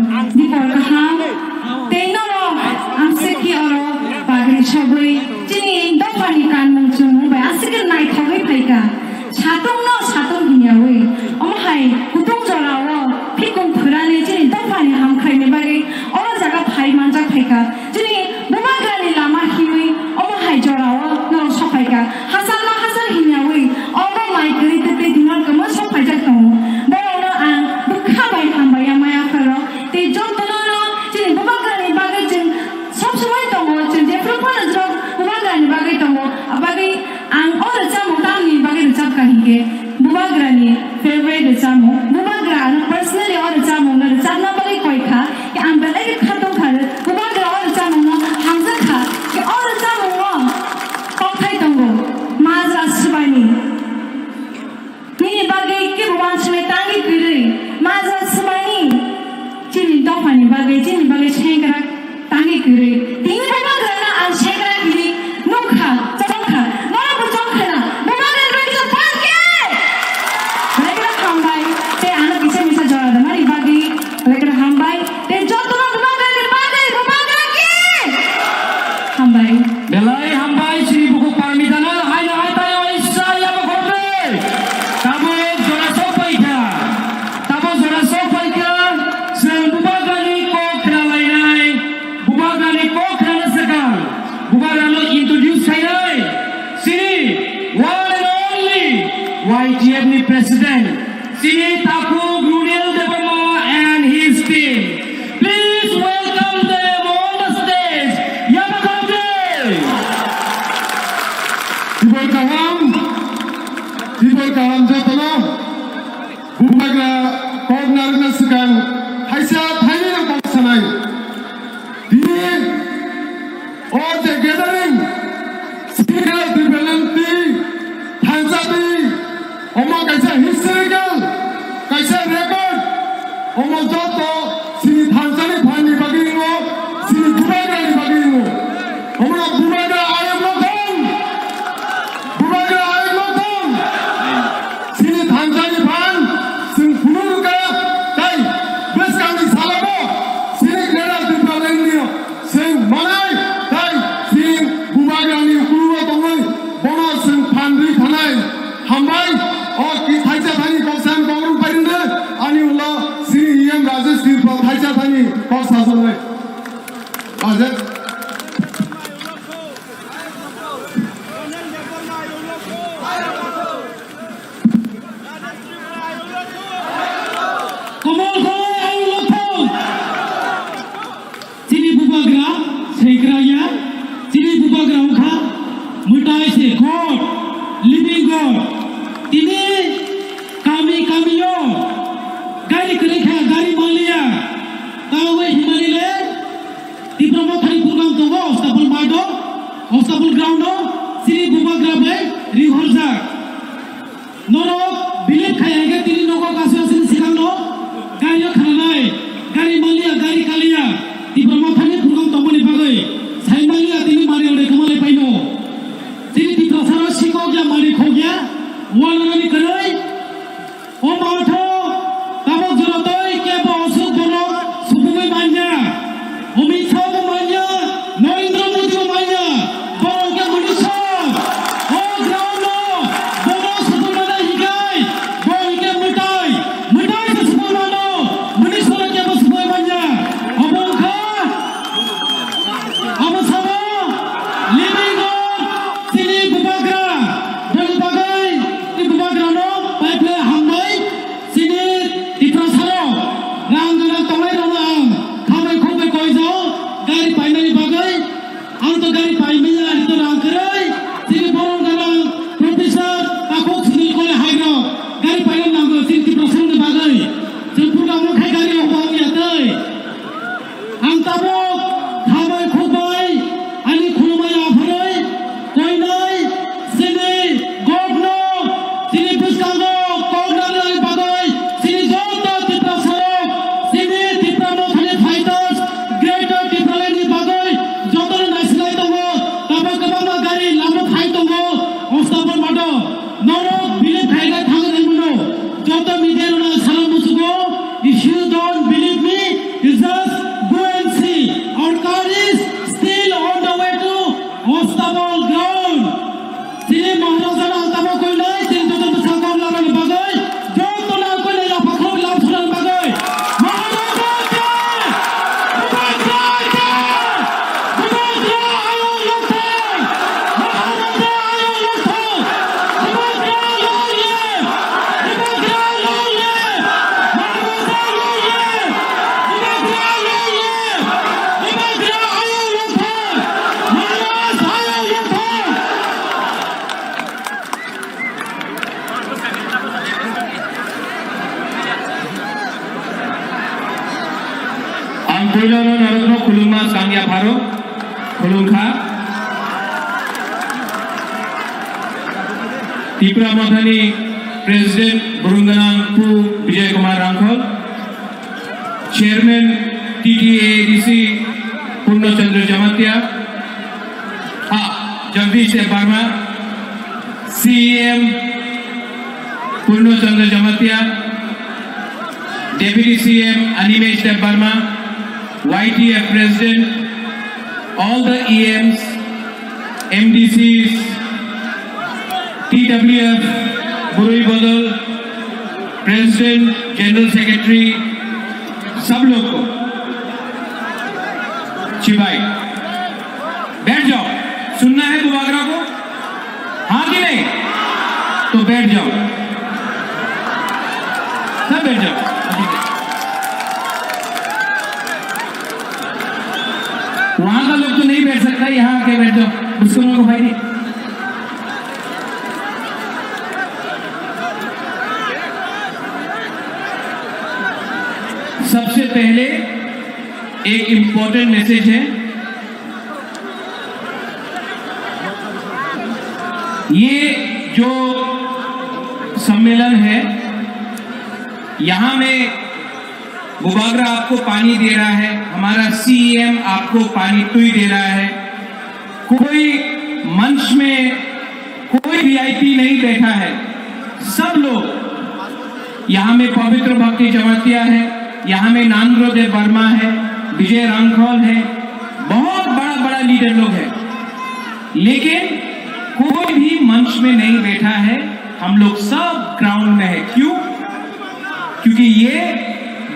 Dipor kaham, tei norok amswk khe oro bagwi sogwi chini dophani kanmung chumung bai aswk khe naithogwi phaikha. Satung no satung hinyawi, omo hai kutung jorao phikung phwrani chini dophani hamkhaini bagwi oro jaga phai manjak phaikha. Chini Bubagrani lama hiwi omo hai jorao norok sokphaikha. Hachal no hachal hinyawi obo mai kwrwi tei tei dinor kwmwi sokphaijak tongo. Borokno ang bwkha bai hambai ya maya pharo. Tei jotono no chini Bubagrani bagwi chwng sob somoi tongo, chwng jephru phano jok Bubagrani bagwi tongo. Abagwi ang o rwchapmung tamni bagwi rwchapkha hinkhe Bubagrani favorite rwchapmung. Bubagra ano personally o rwchapmung no rwchapna bagwi koi kha. Khe ang belai khe khatungkha, Bubagra o rwchapmungno hamjakha, khe o rwchapmungo kokthai tongo, Majra swbaini. Nini bagwi kebo uansuknai tangwi kwrwi, Majra swbaini. Chini dophani bagwi, chini bagwi sengkrak tangwi kwrwi. Tini Bubagrano ang sengkrak hinwi nukha, chongkha, norokbo chongkha na, Bubagrani bagwi kisa ban khe! Belai kheno hambai, tei ano kisa misa jora rwmani bagwi. Lekra hambai, tei jotono Bubagrani bagwi Bubagra ki! Hambai. Belai hambai, chini bukhuk parmitano haino hai tayo isa yabo khorbe. Tabuk jora sok paikha. Tabuk jora sok paikha. Chwng Bubagrani kok khna lainai. Bubagrani kok khnana swkang. Bubagrano introduce khainai. Chini one and only Y T F ni president. Chini takhuk Runil Debbarma and his team. Please welcome them on the stage. Yaba khorokde. Tibor kaham, tibor kaham jotono. Bubagra kok narwkna swkang kaisa thainwi no kok sanai. Tini o je gathering, Sikra Triphalani thansa twi, omo kaisa historical, kaisa record, omo joto chini thansani phanni bagwi wngo, chini Bubagrani bagwi wngo. Omo Bubagra ayuk no thung, Bubagra ayuk no thung. Chini thansani phan chwng phunukha, tei bwskangni salabo chini Greater Tipraland ni chwng manai, tei chini Bubagrani ukulugo tongwi bono chwng phan rwi thanai. Hambai, o ki thaisa thani kok san kok rwng pairwngde, ani ulo chini E M Rajesh Tripura thaisa thani kok sajaknai. Rajesh. Komol kho, ang lothong. Chini Bubagra, sengkra ya. Chini Bubagra wngkha, mwtai se God, living God. Tini kami kami o gari kwrwi kha, gari manliya. Tamo himani le, Tipra Mothani program tongo, Ostapol Mato, Ostapol ground o, chini Bubagra bai rihorjak. Norok believe khai hai khe tini nogo kasu asini sikang no gari o khananai, gari manliya, gari kaliya, Tipra Mothani program tongmani bagwi sai manliya tini mari ore kamalai paino. Chini Tiprasa rok sikok ya, mari khok ya, wanarani kwrwi. O matho tabok jora tei kebo osuk borok supungwi manya. Amit Shah bo manya, Narendra Modi bo manya. Borok khe mwnwi sok. O ground no bono supung mano hikai, bo hinkhe mwtai, mwtai se supung mano, mwnwi sok kebo supungwi manya. Obo wngkha Abo sabo living God chini Bubagra, boni bagwi chini Bubagra no pai phle hambai chini Tiprasa rok rang gana tongnai rok ang khambai khumbai koijao gari painani bagwi ang to gari paimaya ani to rang kwrwi chini borom gana professor takhuk Sunil Kole hai rok gari painani nango chini Tiprasa rok ni bagwi chwng program rok khai gari rok bo ya tei. Ang tabuk khambai khukbai ani khulumani apharwi koinai chini God no chini bwskango kok narwknani bagwi chini joto Tiprasa rok chini Tipra Puilono norokno khulumma swkang yapharo, khulumkha. Tipra Mothani President Burunganang Pu Bijoy Kumar Rangkhol, Chairman T T A A D C Purno Chandra Jamatia, ah, Jagdish Debbarma, C E M Purno Chandra Jamatia, Deputy C M Animesh Debbarma, Y T F President, all the E Ms, M D Cs, T W F, Burui Bodol, President, General Secretary, सब लोग को, जी भाई, बैठ जाओ। सुनना है बुबागरा को? हाँ कि नहीं? तो बैठ जाओ, सब बैठ जाओ। वहां का लोग तो नहीं बैठ सकता, यहाँ आके बैठ जाओ। उसको लोगों को भाई नहीं। सबसे पहले एक इंपॉर्टेंट मैसेज है। ये जो सम्मेलन है, यहाँ में बुबागरा आपको पानी दे रहा है, हमारा सीएम आपको पानी टुई दे रहा है। कोई मंच में कोई वीआईपी नहीं बैठा है, सब लोग। यहाँ में पवित्र भक्ति जमातिया है, यहाँ में नांद्रो देव वर्मा है, विजय रांखल है, बहुत बड़ा बड़ा लीडर लोग हैं, लेकिन कोई भी मंच में नहीं बैठा है। हम लोग सब ग्राउंड में है। क्यों? क्योंकि ये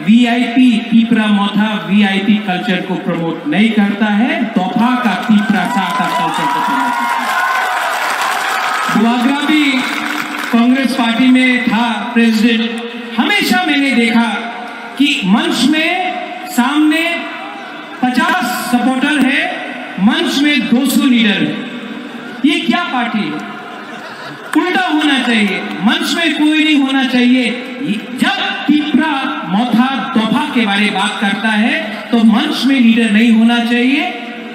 वीआईपी, तिपरा मोथा वीआईपी कल्चर को प्रमोट नहीं करता है, दोफा का तिपरा सा का कल्चर को प्रमोट करता है। बुआग्रा भी कांग्रेस पार्टी में था प्रेसिडेंट, हमेशा मैंने देखा कि मंच में सामने पचास सपोर्टर है, मंच में दो सौ लीडर है। ये क्या पार्टी है? उल्टा होना चाहिए, मंच में कोई नहीं होना चाहिए। जब तिपरा मोथा दोफा के बारे बात करता है, तो मंच में लीडर नहीं होना चाहिए।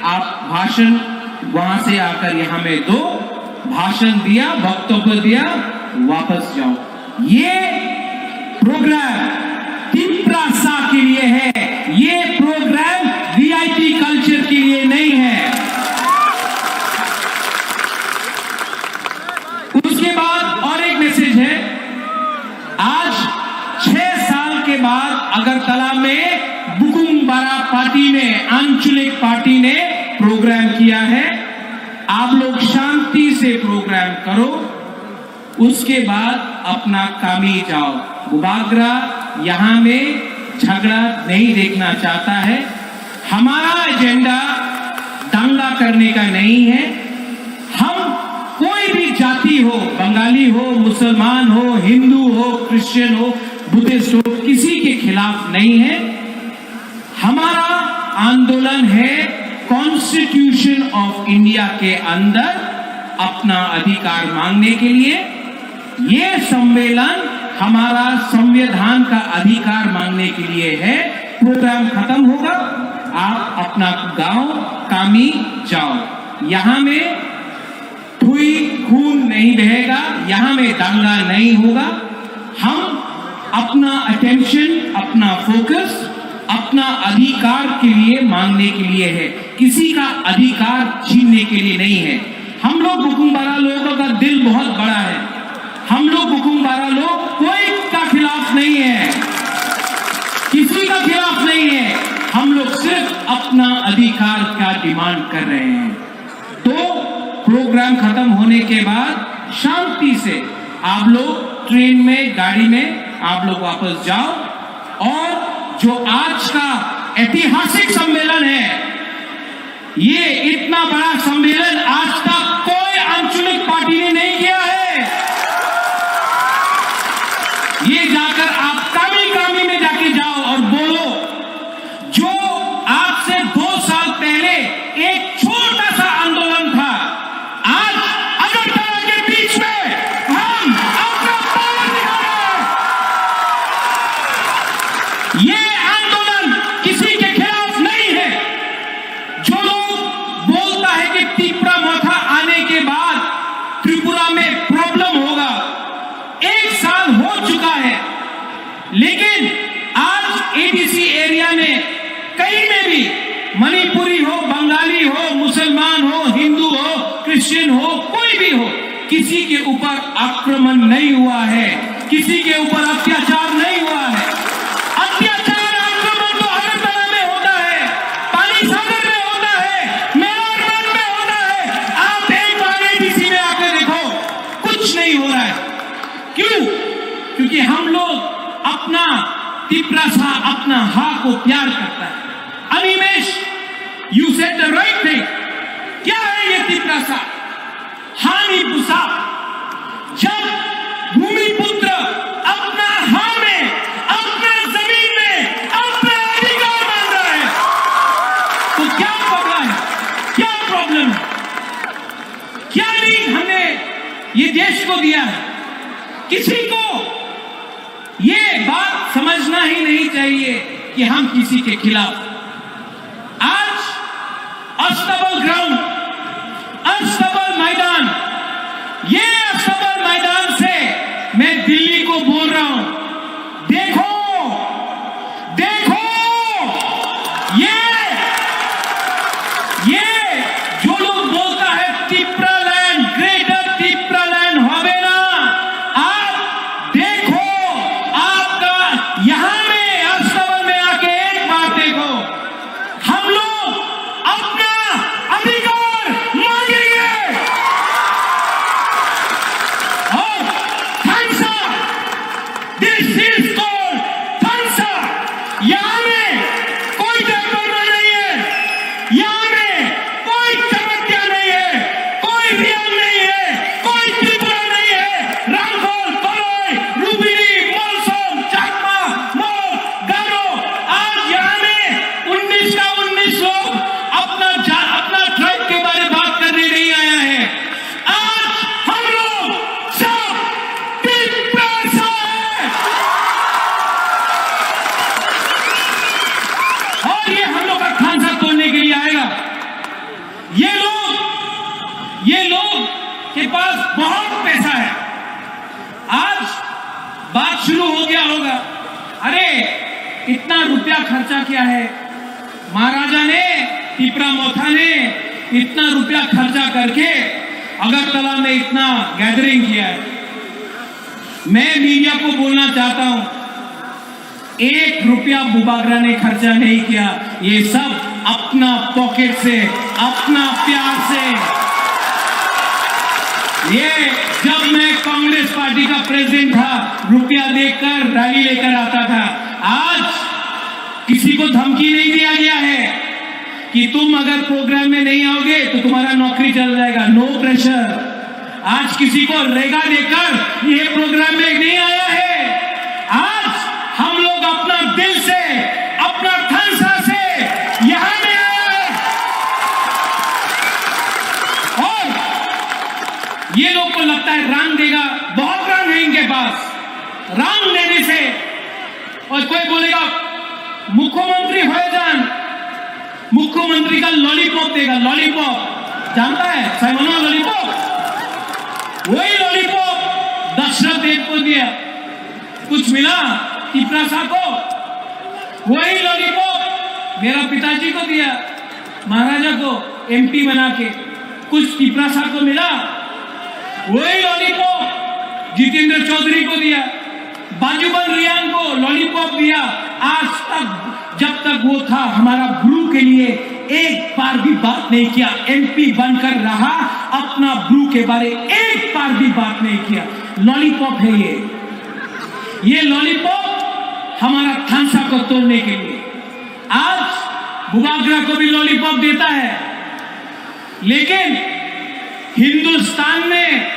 आप भाषण वहां से आकर यहाँ में दो, भाषण दिया, वक्तव्य दिया, वापस जाओ। ये प्रोग्राम तिपरासा के लिए है, ये प्रोग्राम वीआईपी कल्चर के लिए नहीं है। उसके बाद और एक मैसेज है, आज छह साल के बाद अगरतला में बुकुम बारा पार्टी ने, आंचलिक पार्टी ने प्रोग्राम किया है। आप लोग शांति से प्रोग्राम करो, उसके बाद अपना कामी जाओ। बुबागरा यहाँ में झगड़ा नहीं देखना चाहता है। हमारा एजेंडा दंगा करने का नहीं है। हम कोई भी जाति हो, बंगाली हो, मुसलमान हो, हिंदू हो, क्रिश्चियन हो, बुद्धिस्ट हो, किसी के खिलाफ नहीं है। हमारा आंदोलन है कॉन्स्टिट्यूशन ऑफ इंडिया के अंदर अपना अधिकार मांगने के लिए। ये सम्मेलन हमारा संविधान का अधिकार मांगने के लिए है। प्रोग्राम खत्म होगा, आप अपना गांव कामी जाओ। यहाँ में कोई खून नहीं बहेगा, यहाँ में दंगा नहीं होगा। हम अपना अटेंशन, अपना फोकस अपना अधिकार के लिए मांगने के लिए है, किसी का अधिकार छीनने के लिए नहीं है। हम लोग बुकुम बारा लोगों का दिल बहुत बड़ा है। हम लोग बुकुम बारा लोग कोई का खिलाफ नहीं है, किसी का खिलाफ नहीं है। हम लोग सिर्फ अपना अधिकार का डिमांड कर रहे हैं। तो प्रोग्राम खत्म होने के बाद शांति से आप लोग ट्रेन में, गाड़ी में आप लोग वापस जाओ। और जो आज का ऐतिहासिक सम्मेलन है, ये इतना बड़ा सम्मेलन आज तक कोई आंचलिक पार्टी ने नहीं किया है। ये जाकर आप कामी कामी में जाके जाओ और बोलो, जो आज से दो साल पहले एक छोटा सा आंदोलन था, आज अगरतला के बीच में हम अपना पावर दिखा रहे हैं। ये आंदोलन किसी के खिलाफ में कहीं में भी मणिपुरी हो, बंगाली हो, मुसलमान हो, हिंदू हो, क्रिश्चियन हो, कोई भी हो, किसी के ऊपर आक्रमण नहीं हुआ है, किसी के ऊपर अत्याचार नहीं हुआ है। अत्याचार, आक्रमण तो हर तरह में होता है, पानी सागर में होता है, मेवाड़ वन में होता है। आप एक बार एडीसी में आके देखो, कुछ नहीं हो रहा है। क्यों? क्योंकि हम लोग अपना तिपरासा, अपना हा को प्यार करता है। Animesh, you said the right thing। क्या है ये तिपरासा? हानि पुसा। जब भूमिपुत्र अपना हा में, अपना जमीन में, अपना अधिकार मांग रहा है, तो क्या पगला है? क्या प्रॉब्लम है? क्या नहीं हमने ये देश को दिया है? किसी को ये बात समझना ही नहीं चाहिए कि हम किसी के खिलाफ। आज अस्तबल ग्राउंड, अस्तबल मैदान, ये अस्तबल मैदान से मैं दिल्ली को बोल रहा हूं, देखो, देखो, ये, ये जो लोग बोलता है टिप्रा लैंड, ग्रेटर टिप्रा लैंड হবে না, आप देखो, आपका यहाँ में अस्तबल में आके एक बार देखो, हम लोग अपना अधिकार मांगेंगे। और thanks, this is called thanks. यहाँ में कोई डरपोक नहीं है, यहाँ में कोई चमत्या नहीं है, कोई रियल नहीं है, कोई त्रिपुरा नहीं है। रामफल, कलई, लुम्बिनी, मलसम, चाकमा, मग, गारो, आज यहाँ में उन्नीस का उन्नीस लोग अपना जा-, अपना ट्राइब के बारे में बात करने नहीं आया है। आज हम लोग सब तिपरासा है। और ये हम लोग का खानसा तोड़ने के लिए आएगा। ये लोग, ये लोग के पास बहुत पैसा है। आज बात शुरू हो गया होगा, "अरे, इतना रुपया खर्चा किया है, महाराजा ने, तिपरा मोथा ने इतना रुपया खर्चा करके अगरतला में इतना गैदरिंग किया है।" मैं मीडिया को बोलना चाहता हूं, एक रुपया बुबागरा ने खर्चा नहीं किया, ये सब अपना पॉकेट से, अपना प्यार से। ये जब मैं कांग्रेस पार्टी का प्रेसिडेंट था, रुपया देकर रैली लेकर आता था। आज किसी को धमकी नहीं दिया गया है कि तुम अगर प्रोग्राम में नहीं आओगे तो तुम्हारा नौकरी चला जाएगा। No pressure. आज किसी को रेगा देकर ये प्रोग्राम में नहीं आया है। आज हम लोग अपना दिल से, अपना थैंक्स से यहाँ में आया है। और ये लोग को लगता है रांग देगा, बहुत रांग है इनके पास। रांग देने से, और कोई बोलेगा मुख्यमंत्री हो जान, मुख्यमंत्री का लॉलीपॉप देगा, लॉलीपॉप। जानता है साइमन लॉलीपॉप? वही लॉलीपॉप दशरथ देव को दिया, कुछ मिला तिपरासा को? वही लॉलीपॉप मेरा पिताजी को दिया, महाराजा को एमपी बना के। कुछ तिपरासा को मिला? वही लॉलीपॉप जितेंद्र चौधरी को दिया, बाजूबंद रियांग को लॉलीपॉप दिया। आज तक, जब तक वो था, हमारा ब्रू के लिए एक बार भी बात नहीं किया। एमपी बनकर रहा, अपना ब्रू के बारे एक बार भी बात नहीं किया। लॉलीपॉप है ये, ये लॉलीपॉप हमारा थानसा को तोड़ने के लिए। आज बुबागरा को भी लॉलीपॉप देता है, लेकिन हिंदुस्तान में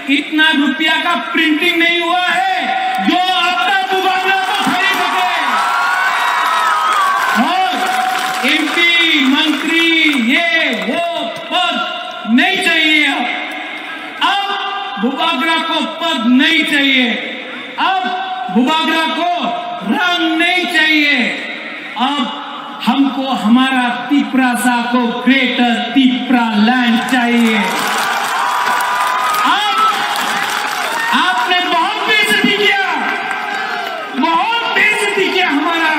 इतना रुपया का प्रिंटिंग नहीं हुआ है जो अपना बुबागरा को खरीद सके। और एमपी, मंत्री, ये वो पद नहीं चाहिए। अब, अब बुबागरा को पद नहीं चाहिए, अब बुबागरा को रंग नहीं चाहिए। अब हमको हमारा तिपरासा को ग्रेटर तिपरा लैंड चाहिए। आप, आपने बहुत बेइज्जती किया, बहुत बेइज्जती किया हमारा।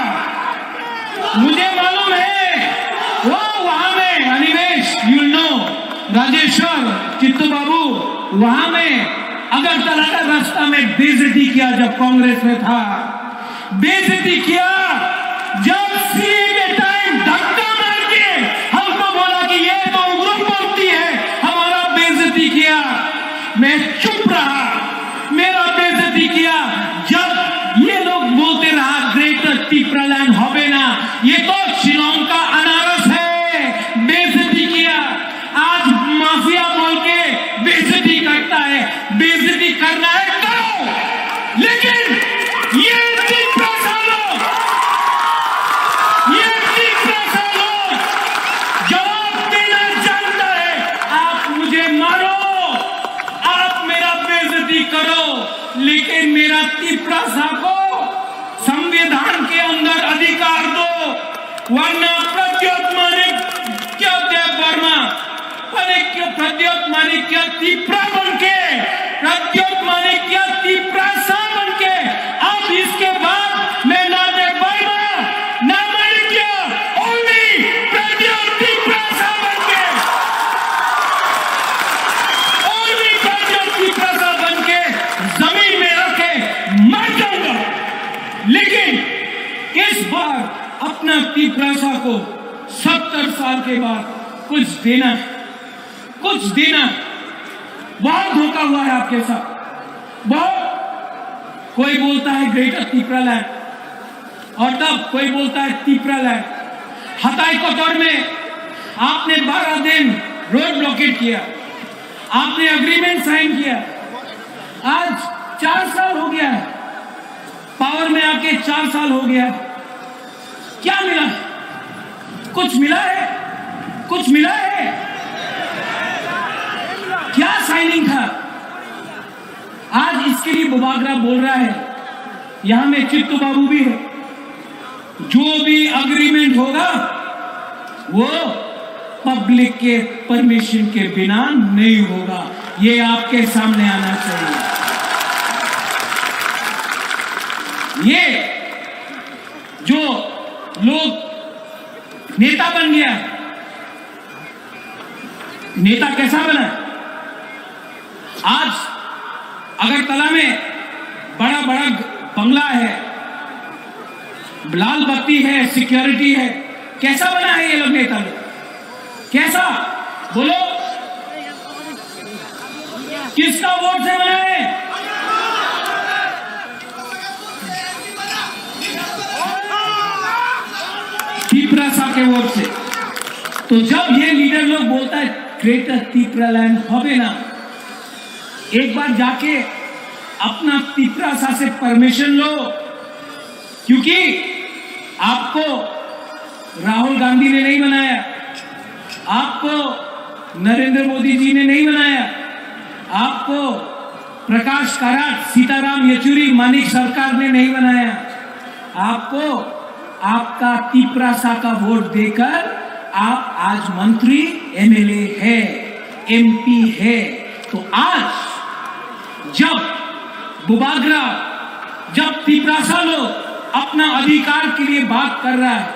वो वहां में, अनिमेश, you know, राजेश्वर, चित्तू बाबू, वहां में अगरतला का रास्ता में बेइज्जती किया जब कांग्रेस में था, बेइज्जती किया जब सीए के टाइम धक्का मार के हमको बोला कि ये तो उग्रपंथी है, हमारा बेइज्जती किया। मैं चुप रहा, मेरा बेइज्जती किया। जब ये लोग बोलते रहा ग्रेटर तिप्रालैंड হবে না, ये तो शिलोंग का अनारस है, बेइज्जती किया। आज माफिया बोल के बेइज्जती करता है, बेइज्जती करना है करो, लेकिन ये तिप्रासा लोग, ये तिप्रासा लोग जवाब देना जानता है। आप मुझे मारो, आप मेरा बेइज्जती करो, लेकिन मेरा तिप्रासा को संविधान के अंदर अधिकार दो, वरना प्रद्योत माणिक्य देव वर्मा, माणिक्य, प्रद्योत माणिक्य तिप्रा बन के, प्रद्योत माणिक्य तिप्रासा बन के, अब इसके बाद मैं ना देव वर्मा, ना माणिक्य, only प्रद्योत तिप्रासा बन के, only प्रद्योत तिप्रासा बन के जमीन में रख के मर जाऊंगा। लेकिन इस बार अपना तिप्रासा को सत्तर साल के बाद कुछ देना है, कुछ देना है। बहुत धोखा हुआ है आपके साथ, बहुत। कोई बोलता है ग्रेटर तिप्रालैंड, और तब कोई बोलता है तिप्रालैंड। हताई कतर में आपने बारह दिन रोड ब्लॉकेड किया, आपने एग्रीमेंट साइन किया, आज चार साल हो गया है, पावर में आके चार साल हो गया है, क्या मिला है? कुछ मिला है? कुछ मिला है? क्या साइनिंग था? आज इसके लिए बुबागरा बोल रहा है, यहां में चित्तू बाबू भी है, जो भी एग्रीमेंट होगा वो पब्लिक के परमिशन के बिना नहीं होगा, ये आपके सामने आना चाहिए। ये जो लोग नेता बन गया, नेता कैसा बना? आज अगरतला में बड़ा बड़ा बंगला है, लाल बत्ती है, सिक्योरिटी है, कैसा बना है ये लोग नेता लोग? कैसा? बोलो, किसका वोट से बना है? तिप्रासा के वोट से। तो जब ये लीडर लोग बोलता है ग्रेटर तिप्रालैंड হবে না, एक बार जाके अपना तिप्रासा से परमिशन लो, क्योंकि आपको राहुल गांधी ने नहीं बनाया, आपको नरेंद्र मोदी जी ने नहीं बनाया, आपको प्रकाश काराट, सीताराम येचुरी, मानिक सरकार ने नहीं बनाया। आपको आपका तिप्रासा का वोट देकर आप आज मंत्री, एमएलए है, एमपी है। तो आज जब बुबागरा, जब तिप्रासा लोग अपना अधिकार के लिए बात कर रहा है,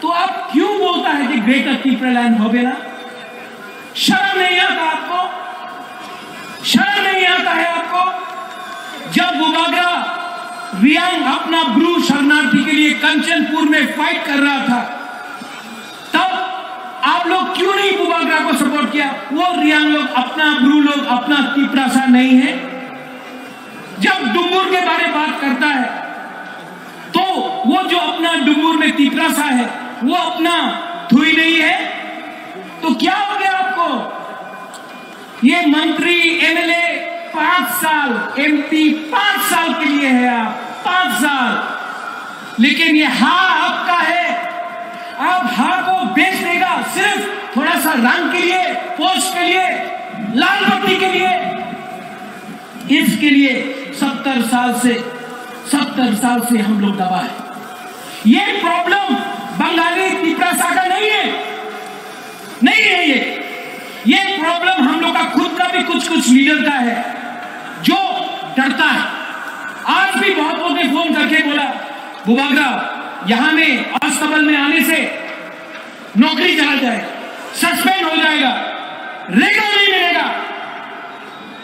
तो आप क्यों बोलता है कि ग्रेटर तिप्रालैंड হবে না? शर्म नहीं आता आपको? शर्म नहीं आता है आपको? जब बुबागरा रियांग अपना ब्रू शरणार्थी के लिए कंचनपुर में फाइट कर रहा था, तब आप लोग क्यों नहीं बुबागरा को सपोर्ट किया? वो रियांग लोग अपना, ब्रू लोग अपना तिप्रासा नहीं है? जब डुम्बुर के बारे बात करता है, तो वो जो अपना डुम्बुर में तिप्रासा है, वो अपना धुई नहीं है? तो क्या हो गया आपको? ये मंत्री, एमएलए पांच साल, एमपी पांच साल के लिए है आप, पांच साल। लेकिन ये हा आपका है, आप हा को बेच देगा सिर्फ थोड़ा सा रंग के लिए, पोस्ट के लिए, लाल बत्ती के लिए। इसके लिए सत्तर साल से, सत्तर साल से हम लोग दबा है। ये प्रॉब्लम बंगाली तिप्रासा का नहीं है, नहीं है ये। ये प्रॉब्लम हम लोग का खुद का भी कुछ कुछ लीडर का है, जो डरता है। आज भी बहुत लोगों ने फोन करके बोला, बुबागरा, यहाँ में अस्तबल में आने से नौकरी चला जाएगा, सस्पेंड हो जाएगा, रेगुलर नहीं मिलेगा।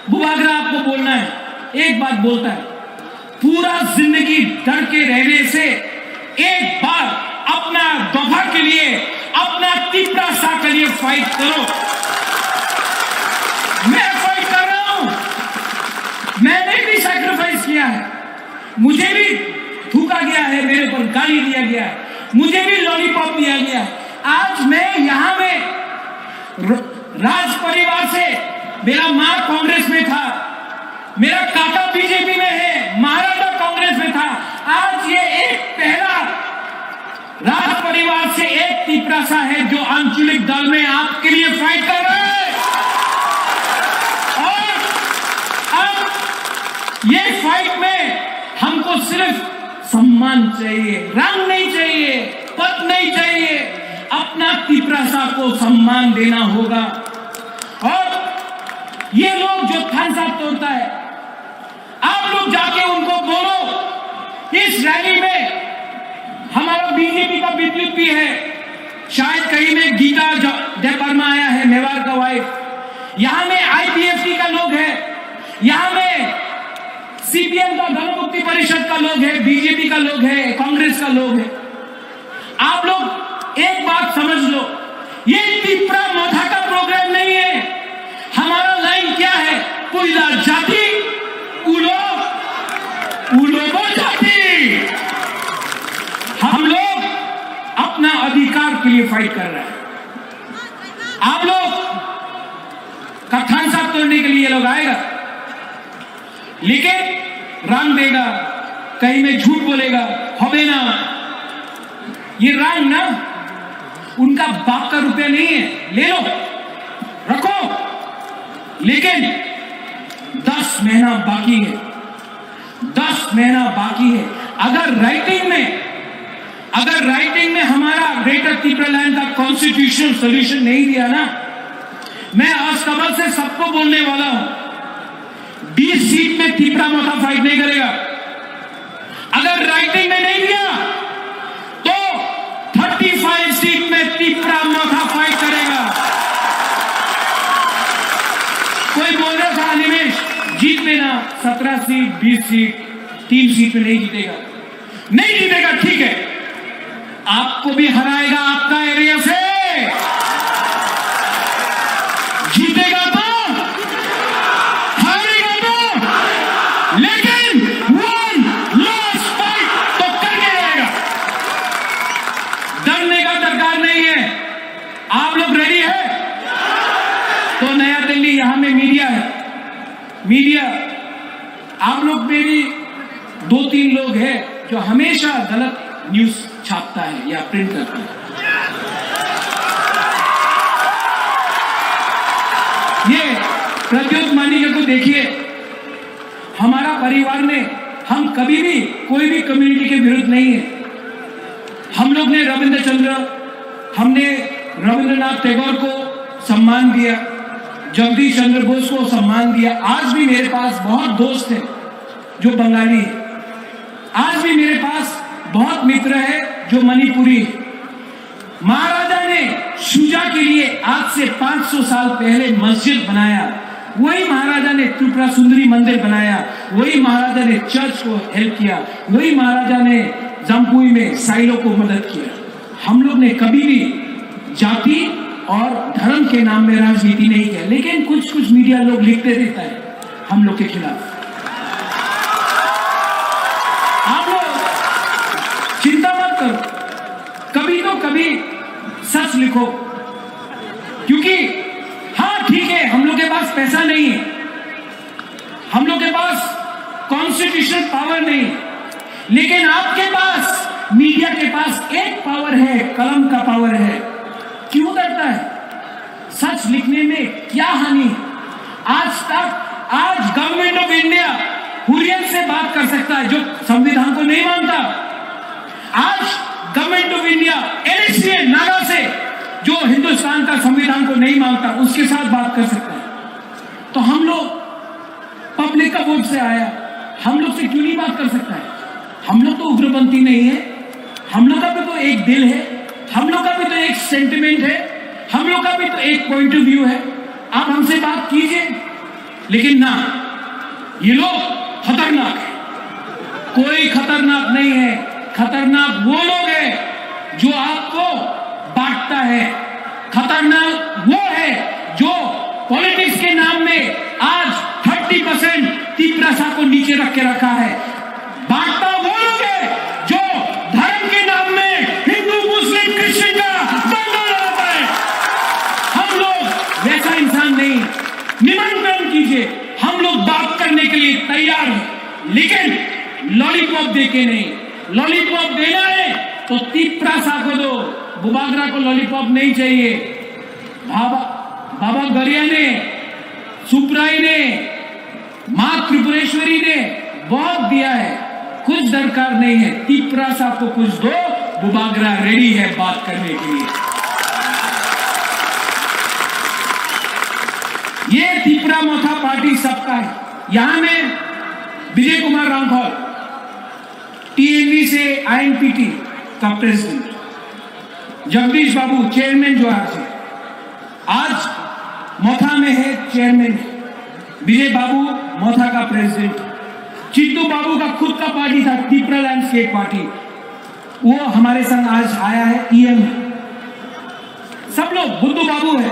बुबागरा आपको बोलना है, एक बात बोलता है, पूरा जिंदगी डर के रहने से एक बार अपना दफा के लिए, अपना तिपरासा के लिए फाइट करो। मैं फाइट कर रहा हूं, मैंने भी सैक्रिफाइस किया है, मुझे भी थूका गया है, मेरे ऊपर गाली दिया गया है, मुझे भी लॉलीपॉप दिया गया है। आज मैं यहाँ में र-, राज परिवार से, मेरा माँ कांग्रेस में था, मेरा काका बीजेपी में है, महाराजा कांग्रेस में था। आज ये एक पहला राज परिवार से एक तिपरासा है जो आंचलिक दल में आपके लिए फाइट कर रहा है। और अब ये फाइट में हमको सिर्फ सम्मान चाहिए, रंग नहीं चाहिए, पद नहीं चाहिए, अपना तिपरासा को सम्मान देना होगा। और ये लोग जो थान साहब तोड़ता है, आप लोग जाके उनको बोलो, इस रैली में हमारा बीजेपी का विद्युत भी है, शायद कहीं में गीता ज-, देव वर्मा आया है, मेवाड़ का वाइफ, यहाँ में आईपीएफटी का लोग है, यहाँ में सीपीएम का, गणमुक्ति परिषद का लोग है, बीजेपी का लोग है, कांग्रेस का लोग है। आप लोग एक बात समझ लो, ये तिपरा मोथा का प्रोग्राम नहीं है। हमारा लाइन क्या है? पुइला जाति, उलो, उलोबो जाति। हम लोग अपना अधिकार के लिए फाइट कर रहे हैं। आप लोग का थान साफ तोड़ने के लिए ये लोग आएगा। लेकिन रंग देगा, कहीं में झूठ बोलेगा, হবে না। ये रंग ना, उनका बाप का रुपया नहीं है, ले लो, रखो। लेकिन दस महीना बाकी है, दस महीना बाकी है। अगर राइटिंग में, अगर राइटिंग में हमारा ग्रेटर तिपरालैंड का कॉन्स्टिट्यूशनल सॉल्यूशन नहीं दिया ना, मैं अस्तबल से सबको बोलने वाला हूं, बीस सीट में तिपरा मोथा फाइट नहीं करेगा। अगर राइटिंग में नहीं दिया तो थर्टी फ़ाइव सीट में तिपरा मोथा फाइट करेगा। कोई बोल रहा था, "अनिमेश, जीत लेना, सत्रह सीट, बीस सीट, तीन सीट में नहीं जीतेगा।" नहीं जीतेगा, ठीक है, आपको भी हराएगा आपका एरिया से। जीतेगा तो, हारेगा तो, लेकिन वन लास्ट फाइट तो करके रहेगा। डरने का दरकार नहीं है। आप लोग रेडी है? तो नया दिल्ली, यहाँ में मीडिया है, मीडिया, आप लोग में भी दो तीन लोग हैं जो हमेशा गलत न्यूज़ छापता है या प्रिंट करता है। ये प्रद्योत मानिका को देखिए, हमारा परिवार में हम कभी भी कोई भी कम्युनिटी के विरुद्ध नहीं है। हम लोग ने रविंद्र चंद्र, हमने रविंद्रनाथ टैगोर को सम्मान दिया, जगदीश चंद्र बोस को सम्मान दिया। आज भी मेरे पास बहुत दोस्त हैं जो बंगाली है। आज भी मेरे पास बहुत मित्र है जो मणिपुरी है। महाराजा ने शुजा के लिए आज से पाँच सौ साल पहले मस्जिद बनाया, वही महाराजा ने त्रिपुरा सुंदरी मंदिर बनाया, वही महाराजा ने चर्च को हेल्प किया, वही महाराजा ने जम्पुई में साइलो को मदद किया। हम लोग ने कभी भी जाति और धर्म के नाम में राजनीति नहीं किया, लेकिन कुछ कुछ मीडिया लोग लिखते रहता है हम लोग के खिलाफ। आप लोग चिंता मत करो, कभी तो कभी सच लिखो, क्योंकि हाँ, ठीक है, हम लोग के पास पैसा नहीं है, हम लोग के पास कॉन्स्टिट्यूशनल पावर नहीं है, लेकिन आपके पास, मीडिया के पास एक पावर है, कलम का पावर है। क्यों डरता है? सच लिखने में क्या हानि है? आज तक, आज गवर्नमेंट ऑफ इंडिया हुरियत से बात कर सकता है जो संविधान को नहीं मानता। आज government of India NSCN Naga से, जो हिंदुस्तान का संविधान को नहीं मानता, उसके साथ बात कर सकता है। तो हम लोग पब्लिक का वोट से आया, हम लोग से क्यों नहीं बात कर सकता है? हम लोग तो उग्रपंथी नहीं है, हम लोग का भी तो एक दिल है, हम लोग का भी तो एक सेंटिमेंट है, हम लोग का भी तो एक पॉइंट ऑफ व्यू है। आप हमसे बात कीजिए, लेकिन ना, ये लोग खतरनाक है। कोई खतरनाक नहीं है। खतरनाक वो लोग हैं जो आपको बांटता है। खतरनाक वो है जो पॉलिटिक्स के नाम में आज थर्टी परसेंट तिपरासा को नीचे रख के रखा है। बांटता वो लोग है जो धर्म के नाम में हिंदू, मुस्लिम, क्रिश्चियन का दंगा लगाता है। हम लोग वैसा इंसान नहीं। निमंत्रण कीजिए, हम लोग बात करने के लिए तैयार हैं, लेकिन लॉलीपॉप दे के नहीं। लॉलीपॉप देना है तो तिपरासा को दो, बुबागरा को लॉलीपॉप नहीं चाहिए। बाबा, बाबा गरिया ने, सुपराई ने, माँ त्रिपुरेश्वरी ने बहुत दिया है, कुछ दरकार नहीं है। तिपरासा को कुछ दो, बुबागरा रेडी है बात करने के लिए। ये तिपरा मोथा पार्टी सबका है। यहाँ में विजय कुमार रांखल, टीएनवी से आईएनपीटी का प्रेसिडेंट, जगदीश बाबू चेयरमैन जो आज है, आज मोथा में है चेयरमैन, विजय बाबू मोथा का प्रेसिडेंट, चित्तू बाबू का खुद का पार्टी था, तिपरा लैंडस्केप पार्टी, वो हमारे संग आज आया है, ईएम है। सब लोग, बुद्धू बाबू है,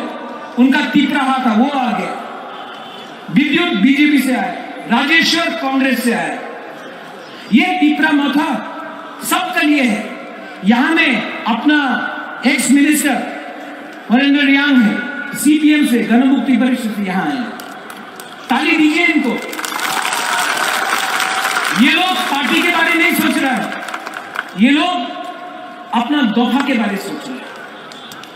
उनका तिपरा हाथ था, वो आ गया। विद्युत बीजेपी से आया, राजेश्वर कांग्रेस से आया। ये तिपरा मोथा सबके लिए है। यहाँ में अपना एक्स मिनिस्टर हरेंद्र रियांग है, सीपीएम से, गणमुक्ति परिषद से यहाँ आए। ताली दीजिए इनको। ये लोग पार्टी के बारे में नहीं सोच रहा है, ये लोग अपना दफा के बारे में सोच रहे हैं।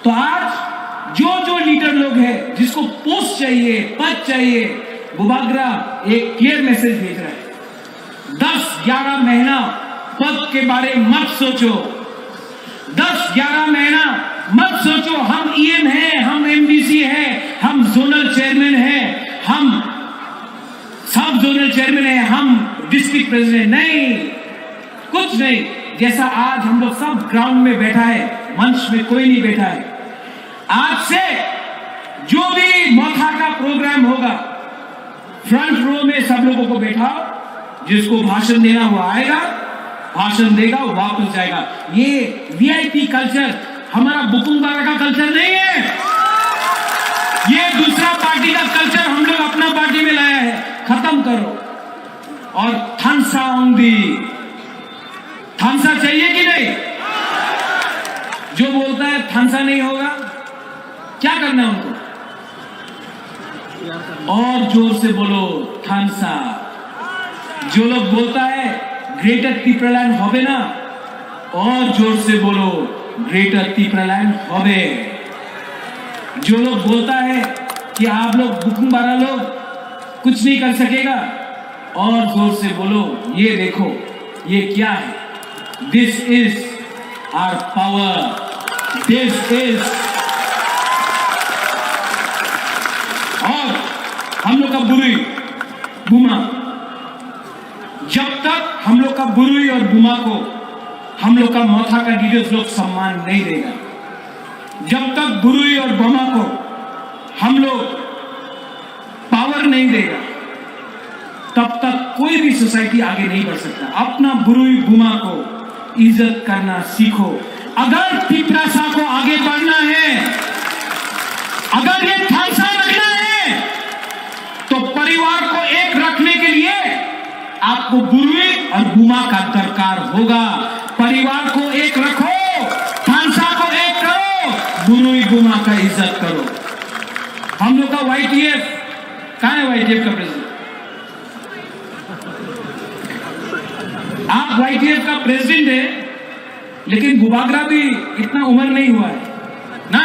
तो आज जो जो लीडर लोग हैं, जिसको पोस्ट चाहिए, पद चाहिए, बुबागरा एक क्लियर मैसेज भेज रहा है। दस ग्यारह महीना पद के बारे मत सोचो। दस ग्यारह महीना मत सोचो, हम ईएम हैं, हम एमडीसी हैं, हम जोनल चेयरमैन हैं, हम सब जोनल चेयरमैन हैं, हम डिस्ट्रिक्ट प्रेसिडेंट नहीं, कुछ नहीं। जैसा आज हम लोग सब ग्राउंड में बैठा है, मंच में कोई नहीं बैठा है, आज से जो भी मोथा का प्रोग्राम होगा, फ्रंट रो में सब लोगों को बैठाओ, जिसको भाषण देना वो आएगा, भाषण देगा, वो वापस जाएगा। ये वीआईपी कल्चर हमारा बुकुंग बारा का कल्चर नहीं है। ये दूसरा पार्टी का कल्चर हम लोग अपना पार्टी में लाया है, खत्म करो। और थानसा ओंगदी, थानसा चाहिए कि नहीं? जो बोलता है थानसा नहीं होगा, क्या करना है उनको? और जोर से बोलो, थानसा। जो लोग बोलता है ग्रेटर तिपरालैंड होबे ना, और जोर से बोलो, ग्रेटर तिपरालैंड होबे। जो लोग बोलता है कि आप लोग बुकुंग बारा लोग कुछ नहीं कर सकेगा, और जोर से बोलो, ये देखो, ये क्या है? This is our power. This is, और हम लोग का बुरुई बुमा, जब तक हम लोग का बुरुई और बुमा को हम लोग का मोथा का लीडर्स लोग सम्मान नहीं देगा, जब तक बुरुई और बुमा को हम लोग पावर नहीं देगा, तब तक कोई भी सोसाइटी आगे नहीं बढ़ सकता। अपना बुरुई बुमा को इज्जत करना सीखो। अगर तिपरासा को आगे बढ़ना है, अगर ये थानसा रखना है, तो परिवार को एक रखने के लिए आपको बुरुई और बुमा का दरकार होगा। परिवार को एक रखो, थानसा को एक करो, बुरुई बुमा का इज्जत करो। हम लोग का वाईटीएफ, कहाँ है वाईटीएफ का प्रेसिडेंट? आप वाईटीएफ का प्रेसिडेंट है, लेकिन बुबागरा भी इतना उम्र नहीं हुआ है ना।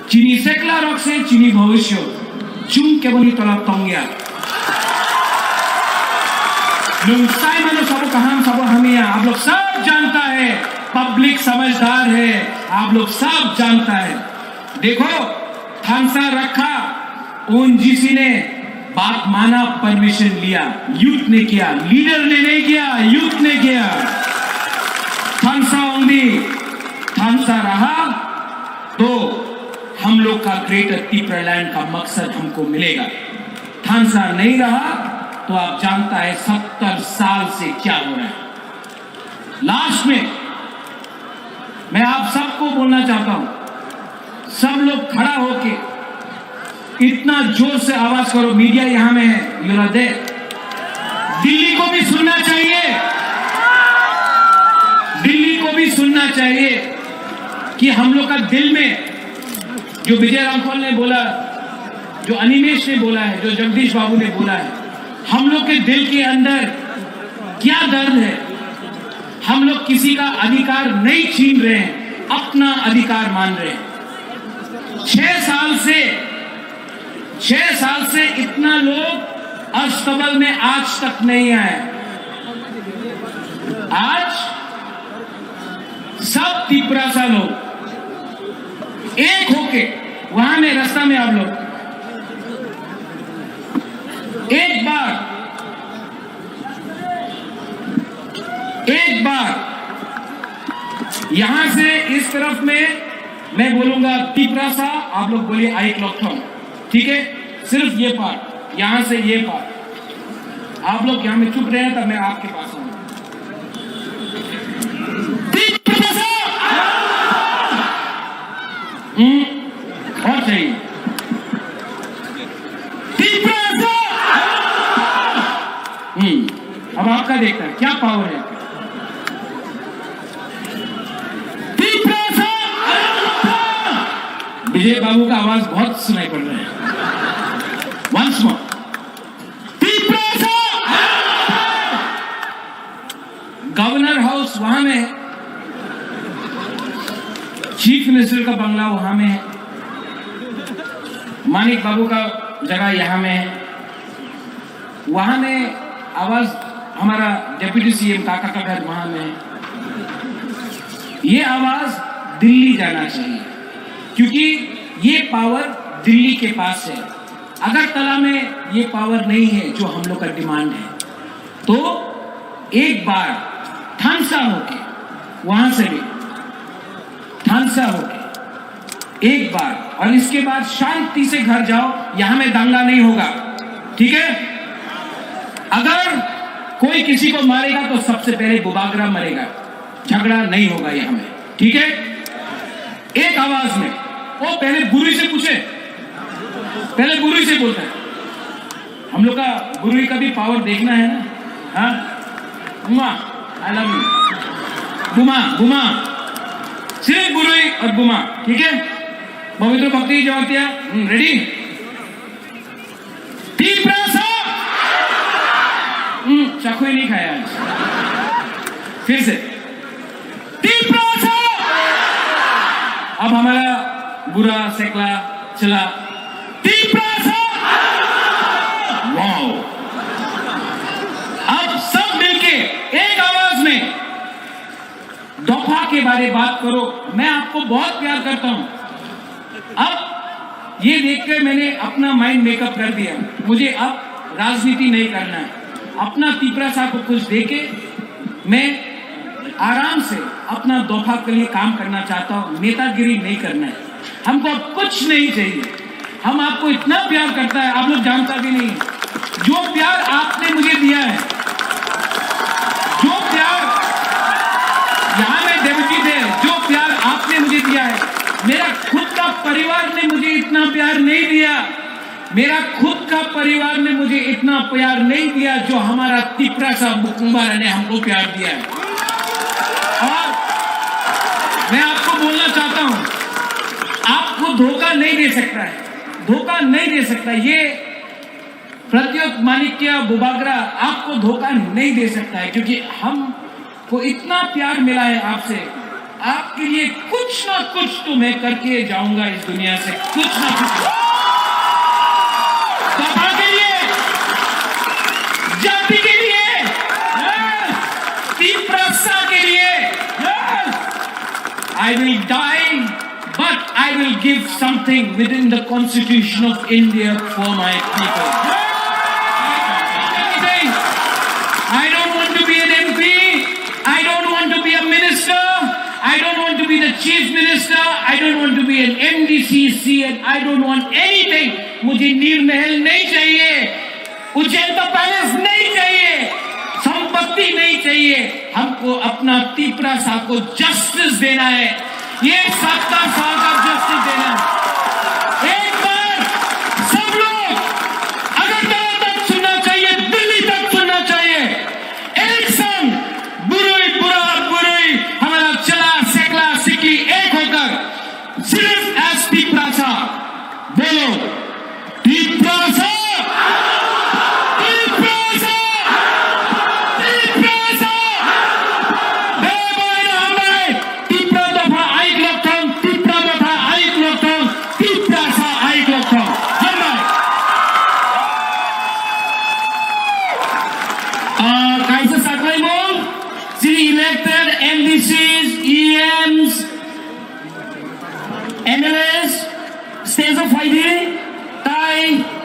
Chini sekla rok se chini bhobishyot. Chwng keboni tola tongya. Nwng sai mano sabo kaham sabo hamya, आप लोग सब जानता है, पब्लिक समझदार है, आप लोग सब जानता है। देखो, थानसा रखा, ओएनजीसी ने बात माना, परमिशन लिया, यूथ ने किया, लीडर ने नहीं किया, यूथ ने किया। थानसा ओंगदी, थानसा रहा तो हम लोग का ग्रेटर तिपरालैंड का मकसद हमको मिलेगा। थानसा नहीं रहा तो आप जानता है सत्तर साल से क्या हो रहा है। लास्ट में मैं आप सबको बोलना चाहता हूं, सब लोग खड़ा होके इतना जोर से आवाज करो। मीडिया यहां में है, यू आर देयर। दिल्ली को भी सुनना चाहिए, दिल्ली को भी सुनना चाहिए कि हम लोग का दिल में जो विजय रामफल ने बोला, जो अनिमेश ने बोला है, जो जगदीश बाबू ने बोला है, हम लोग के दिल के अंदर क्या दर्द है। हम लोग किसी का अधिकार नहीं छीन रहे हैं, अपना अधिकार मान रहे हैं। छह साल से, छह साल से इतना लोग अस्तबल में आज तक नहीं आए। आज सब तिपरासा लोग एक होके वहां में रास्ता में आप लोग एक बार, एक बार यहां से इस तरफ में मैं बोलूंगा तिपरासा, आप लोग बोलिए आइक लॉकथम। ठीक है, सिर्फ ये पार्ट, यहां से ये पार्ट। आप लोग यहां में चुप रहे, तब मैं आपके पास आऊंगा। तिपरासा! हम्म, और चाहिए। तिपरासा! हम्म, अब आपका देखता है, क्या पावर है आपका। तिपरासा! विजय बाबू का आवाज बहुत सुनाई पड़ रहा है। Once more. Tiprasa! Governor house वहां में है, चीफ मिनिस्टर का बंगला वहां में है, मानिक बाबू का जगह यहां में है। वहां में आवाज, हमारा डेप्यूटी सीएम काका का घर वहां में है। ये आवाज दिल्ली जाना चाहिए, क्योंकि ये पावर दिल्ली के पास है। अगरतला में ये पावर नहीं है जो हम लोग का डिमांड है। तो एक बार थानसा होके, वहां से भी थानसा होके एक बार, और इसके बाद शांति से घर जाओ। यहां में दंगा नहीं होगा, ठीक है? अगर कोई किसी को मारेगा तो सबसे पहले बुबागरा मरेगा, झगड़ा नहीं होगा यहां में, ठीक है? एक आवाज में। ओ, पहले बुरुई से पूछे, पहले बुरुई से बोलता है। हम लोग का बुरुई का भी पावर देखना है ना। हाँ, बुमा, आई लव यू। बुमा, बुमा, सिर्फ बुरुई और बुमा, ठीक है? पवित्र भक्ति जमातिया, हम्म, रेडी? तिपरासा। हम्म, चाकू ही नहीं खाया आज। फिर से। तिपरासा। अब हमारा बुरा, सेकला, चला। तिपरासा। वाओ। अब सब मिलके एक आवाज में दफा के बारे बात करो। मैं आपको बहुत प्यार करता हूं। अब ये देखकर मैंने अपना माइंड मेकअप कर दिया। मुझे अब राजनीति नहीं करना है। अपना तिपरासा को कुछ देके मैं आराम से अपना दफा के लिए काम करना चाहता हूं। नेतागिरी नहीं करना है। हमको अब कुछ नहीं चाहिए। हम आपको इतना प्यार करता है, आप लोग जानता भी नहीं। जो प्यार आपने मुझे दिया है, जो प्यार, यहां में देवजीत है, जो प्यार आपने मुझे दिया है, मेरा खुद का परिवार ने मुझे इतना प्यार नहीं दिया। मेरा खुद का परिवार ने मुझे इतना प्यार नहीं दिया जो हमारा तिपरासा बुकुम्बारा ने हमको प्यार दिया है। और मैं आपको बोलना चाहता हूं, आपको धोखा नहीं दे सकता है, धोखा नहीं दे सकता। ये प्रद्योत माणिक्य बुबागरा आपको धोखा नहीं दे सकता है, क्योंकि हम को इतना प्यार मिला है आपसे, आपके लिए कुछ ना कुछ तो मैं करके जाऊंगा इस दुनिया से, कुछ ना कुछ। सपा के लिए, जाति के लिए, तिपरासा के लिए, I will die, but I will give something within the Constitution of India for my people. I don't want to be an M P. I don't want to be a minister. I don't want to be the Chief Minister, I don't want to be an M D C, C M, I don't want anything. मुझे नीर महल नहीं चाहिए, उज्जैन का पैलेस नहीं चाहिए, संपत्ति नहीं चाहिए। हमको अपना तिपरासा को जस्टिस देना है, ये सत्तर साल का जस्टिस देना है। एक बार सब लोग अगरतला तक सुनना चाहिए, दिल्ली तक सुनना चाहिए। एक संग, बुरुई, बुरा, बुरुई, हमारा चला, सेकला, सिकली एक होकर सिर्फ एस तिपरासा बोलो। तिपरासा! तिपरासा! तिपरासा! बे बायना हामबाय, तिपरा दफा आइक लकथं, तिपरा दफा आइक लकथं, तिपरासा आइक लकथं। हामबाय। Ah, kaisa saklaimung, chini elected M D Cs, E Ms, M L As, stage o phaidi, tai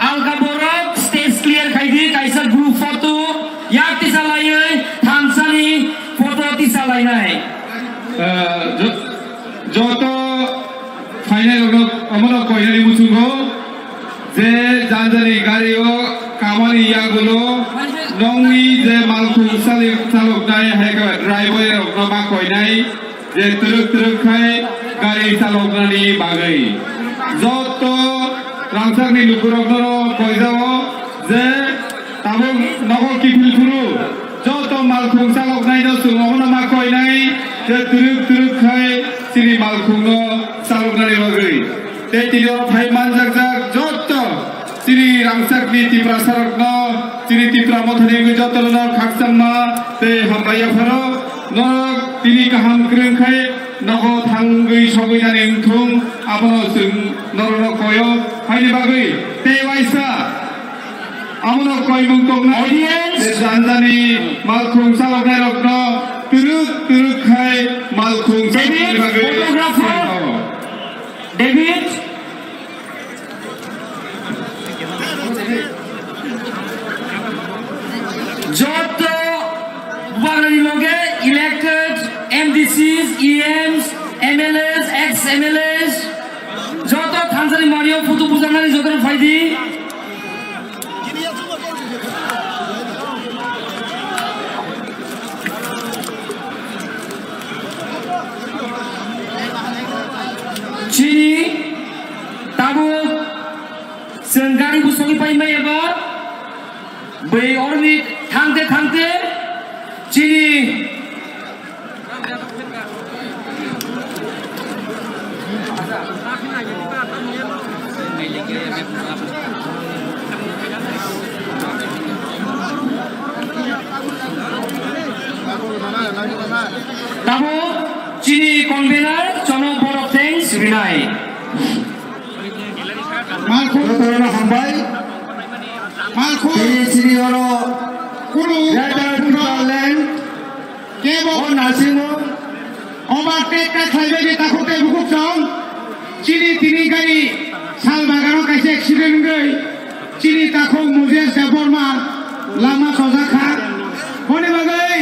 alka borok stage clear khaidi, kaisa group photo, yak tisa laiwi thansani photo tisa lainai. Ah, jo-, joto phainai rokno omono koinani muchungo. Je janjani gari o kamani yagulo nongni je malkhung sali chaloknai hai khe driver rokno ma koinai je twrwk twrwk khai gari chaloknani bagwi. Jotto rangchakni lukurokno koijao je tabuk nogo kiphil phuru jotto malkhung chaloknaino chwng omono ma koinai je twrwk twrwk khai chini malkhungno chaloknani bagwi. Tei tini oro phai manjakjak jotto chini rangchakni Tiprasarokno, chini Tipra mothani wngwi jottono khakchangma tei hambai yapharo. Norok tini kaham kwrwng khai nogo thangwi sogwi nani wngthung, abono chwng norokno koyo. Haini bagwi tei waisa abono koimung tongnai. Audience. Tei janjani malkhung chaloknairokno twrwk twrwk khai malkhung David, chaloknani bagwi photographer. David, joto bubagrani loge elected M D Cs, E Ms, M L As, ex M L As, joto thansani mario photo bujaknani jotono phaidi. Chini tabuk chwng gari bwsogwi pai maya ba, bwrwi oroni thangte thangte chini Tabuk chini convener chono borok thanks rinai. Malkhung. Jotono hambai. Malkhung. Tini chini oro Kunu. Greater Tipraland. Kebo. O nasingo. Overtake ta khlaibai ni takhuk tei bukhuk chong. Chini tini gari sal bagano kaisa accident wngwi. Chini takhuk Mujesh Debbarma lama chojak kha. Boni bagwi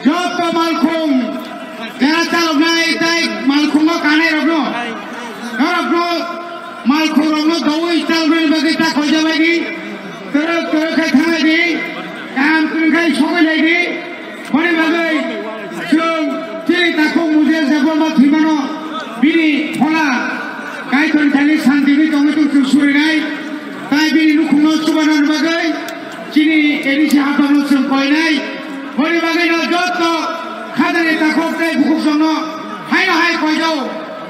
jotto malkhung. Jara chaloknai tei malkhungo kanai rokno, norokno malkhung rokno doui chaloknani bagwi ta khoijabaidi, kwrwk kwrwk khai thanglai di, kaham kwrwng khai sogwi lai di. Boni bagwi chwng chini takhuk Mujesh Debbarma thwimano bini phola Kaitor thani santini tongwi tong chwng surinai, tai bini nukhungno chubanani bagwi chini A D C hapangno chwng koinai. Boni bagwino jotto khajani takhuk tei bukhuk songno haino hai koijao,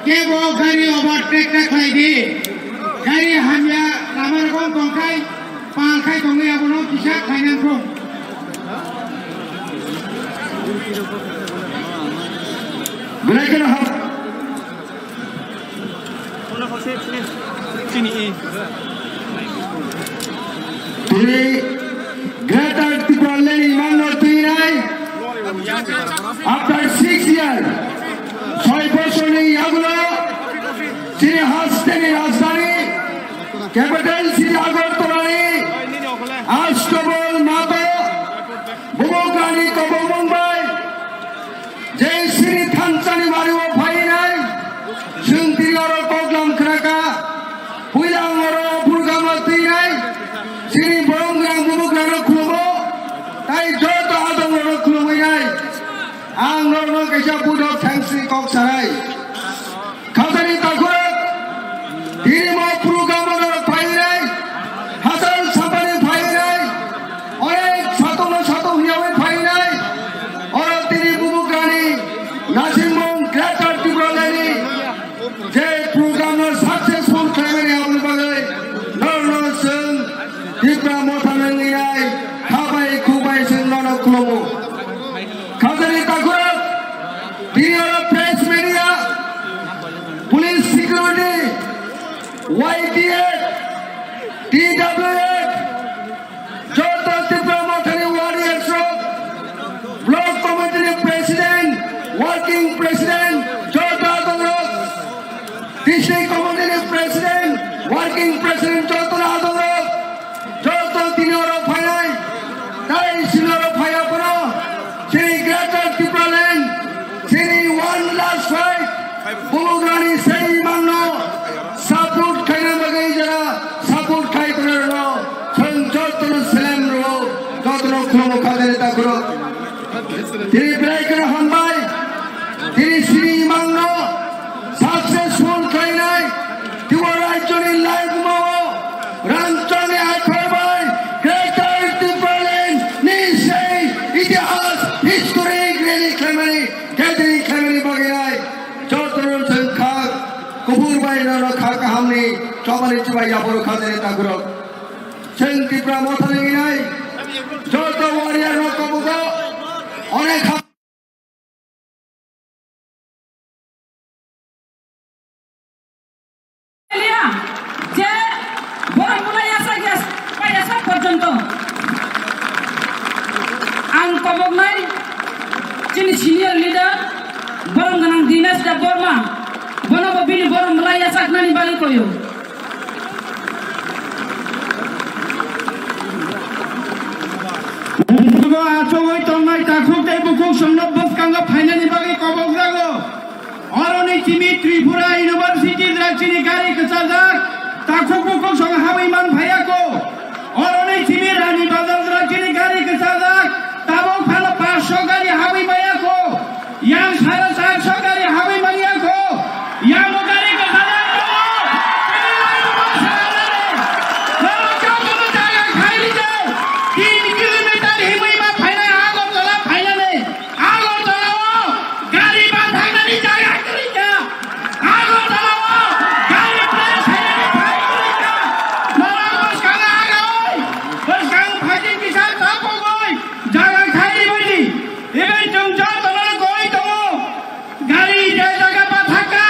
kebo gari overtake ta khlai di. Gari hamya lama rokom tongkhai, pal khai tongwi abono kisa khainang thung. Belai kheno hap. Tini Greater Tipraland ni mangno twinai after six year, soi bosorni yagulo chini hasteni rajdhani capital city Agartala ni Astabol Mato Bubagrani kobongmung bai je chini thansani mario phainai. Kaisa budok thangsni kok sanai. Khajani takhuk, tini mo program o norok phainai, hachal sampani phainai, onek satung no satung hiyawi phainai, oro tini Bubagrani naisingmung Greater Tipraland ni je program no successful khlaimani aboni bagwi norokno chwng Tipra Motha nwnginai khabai khubai chwng nono khulumo. Khajani takhuk, tini oro press media, police security, Y T F, T W F, joto Tipra Mothani warriors rok, block committee ni president, working president, joto adongrok, district committee ni president, working president, joto adongrok, joto tini oro phainai, tai sini oro phaiya phano, chini Greater Tipraland, chini one last fight, Bubagrani sei mangno support khaina bagwi jara support khai tongnai rokno chwng jotono selem rwo, jotono khulumo khajani takhuk. Tini belai kheno hambai, tini sini mangno successful khlainai, Tripura rajyoni laibumao rangchakni akhor bai Greater Tipraland ni sei itihas historic rally khlaimani gathering khlaimani bagwi ai jotono chwng kha kuphur bai nono kha kahamni chobani chubai yaporo khajani takhuk. Chwng Tipra Mothani wngnai joto warrior rok kobogo onek ha- Liya, je borok mula yasa yasa porjonto ang koboknai chini senior leader borom ganang Dinesh Debbarma, bono bo bini borom mula yasaknani bagwi koyo. Bugo achugwi tongnai takhuk tei bukhuk songno bwskango phainani bagwi kobok jago. Oroni simi Tripura University rajini gari kwchajak, takhuk bukhuk song habwi man phaiya ko. Oroni simi Rani Bazar rajini gari kwchajak, tabuk phano paanch sho gari habwi maya ko. Yang sare char sho gari habwi manya ko. Yang bo gari kwchajak tongo. Tini laibuma sanani. Norok jotono jaga khairidi. Tin kilometer himwi ma phainai Agartala phainani. Agartala o gari bathaknani jaga kwrwi kha. Agartala o gari press khainani phai kwrwi kha. Norok bwskango agawi. Bwskango phaidi kisa tapogwi. Jaga khairibadi, even chwng jotono koi tongo. Gari je jaga bathakha,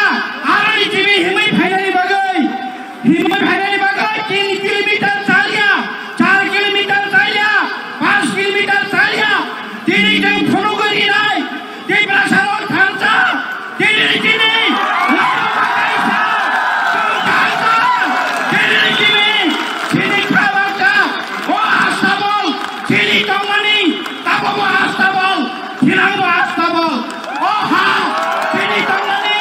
aroni simi himwi phainani bagwi. Himwi phainani bagwi tin kilometer chaliya, char kilometer chaliya, panch kilometer chaliya. Tini chwng phunugwi rinai, Tiprasarok thansa. Tini chini, tini chini, chini khabaksa, o astabol, chini tongmani, tabo bo astabol, thinang bo astabol, o ha, chini tongmani,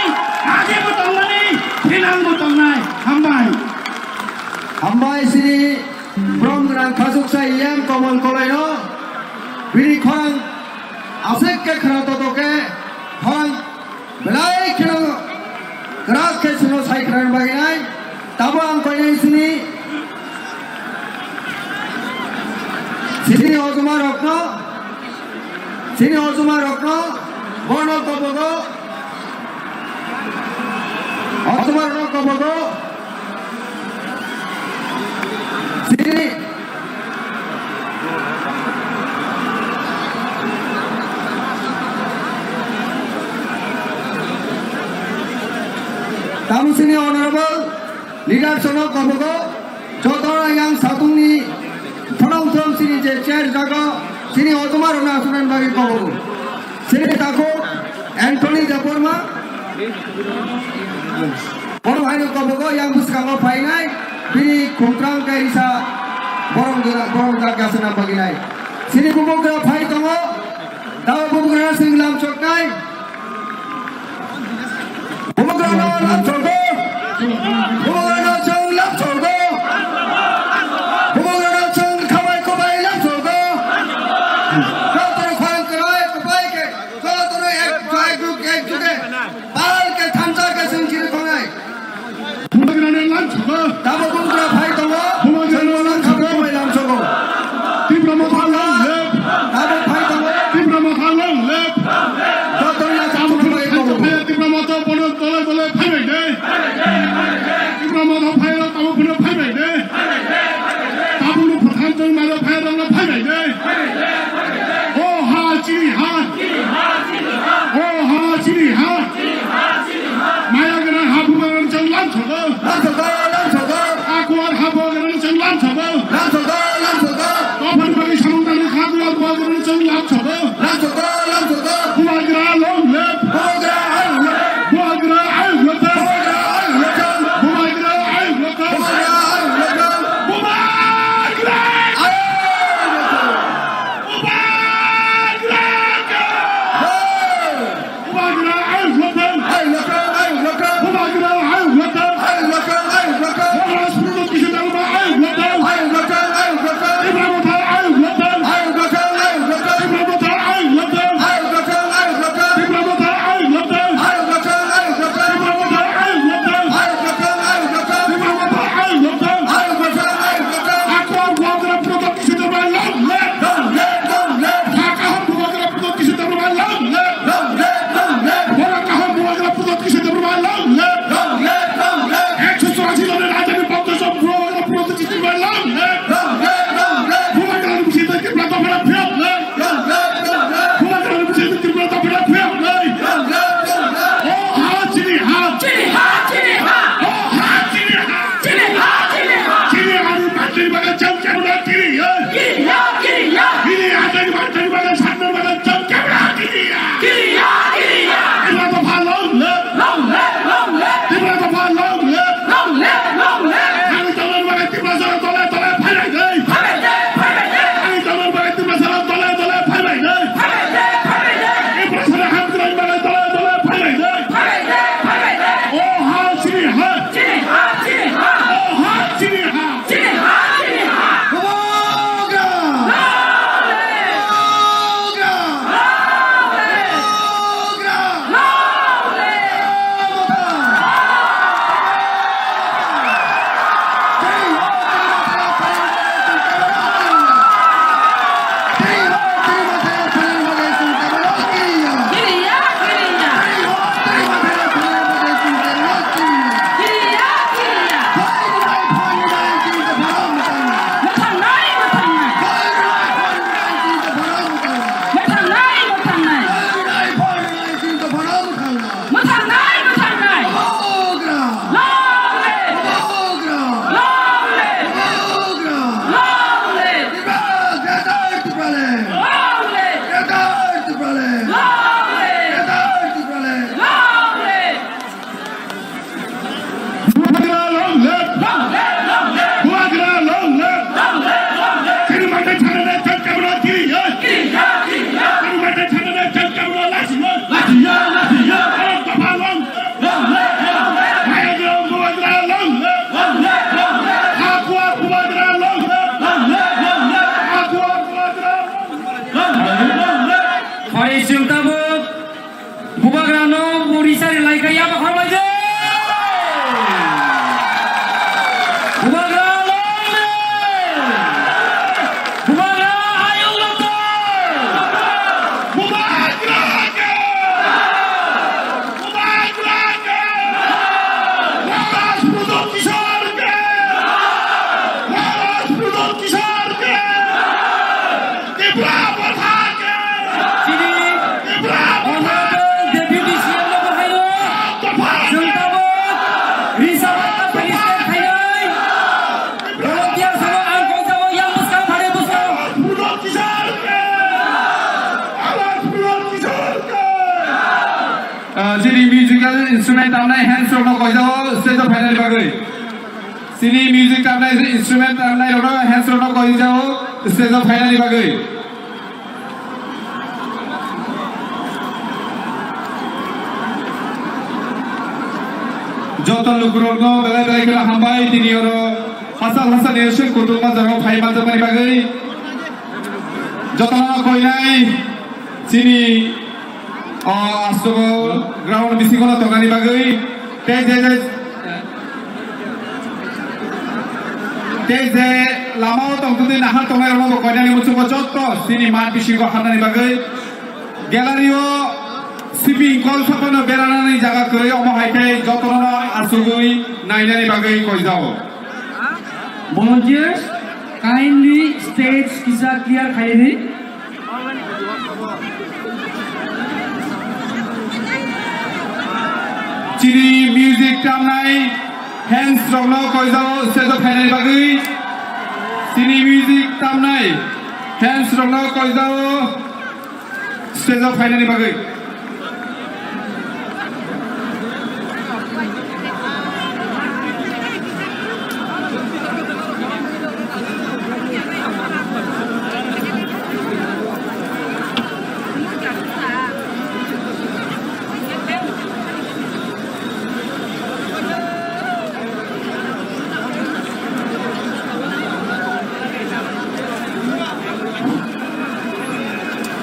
age bo tongmani, thinang bo tongnai, hambai. Hambai sini, brom gwnang khasuksa E M Komol Koloino, bini khorang aswk khe khna toto khe, khorang Belai kheno kwrak khe chwngno sai khna bagwi nai. Tabo ang koinai sini, sini ojma rokno, sini ojma rokno, bono kobogo, ojma rokno kobogo, sini Tamo sini honorable leader sono kobogo, joto yang satungni phonong thong sini je chair jago, sini otoma rona asunan bagi kobogo. Sini takhuk Anthony Debbarma. Bono haino kobogo yang bwskango phainai, bini khumtrang kaisa borong gwnang, borong jak gasana baginai. Sini bubugra phai tongo, tabo bubugra sing lam choknai. Bubugrano lam chogo, bubugrano chwng lam chogo, bubugrano chwng khabai kubai lam chogo. Jotono khorang kwrai kubai khe, jotono ek, ek Tamnai hands rokno koijao stage o phainani bagwi. Chini music tamnai instrument tamnai rokno hands rokno koijao stage o phainani bagwi. Joto lukurokno belai belai kheno hambai, tini oro hachal hachal ni seng kutung ma jagao phai manjakmani bagwi. Jotono koinai chini o aswk ground bisingo tongnani bagwi tei je je tei je lamao tongtwtwi nahar tongnai rokno bo koinani muchungo jotto chini mat bisingo hamnani bagwi gallery o sibing kol saphano beranani jaga kwrwi, omo hai khe jotono asugwi nainani bagwi koijao. Volunteers, kindly stage kisa clear khaidi. Chini music tamnai hands rokno koijao stage o phainani bagwi. Chini music tamnai hands rokno koijao stage o phainani bagwi.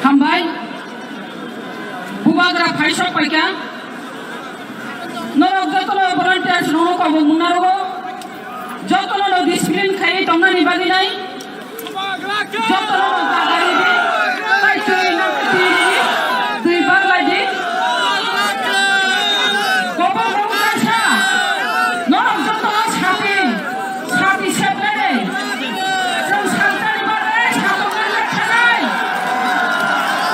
Hambai. Bubagra phaisok paikha. Norok jotono volunteers rokno kobok mung narogo. Jotono no discipline khaiwi tongnani bagwi nai. Jotono no jaga ridi. Tai twi nang twi ridi. Twi baglai di. Kobok mung kaisa. Norok jotono sati. Sati seplai. Chwng saltani bagwi satoknani khanai.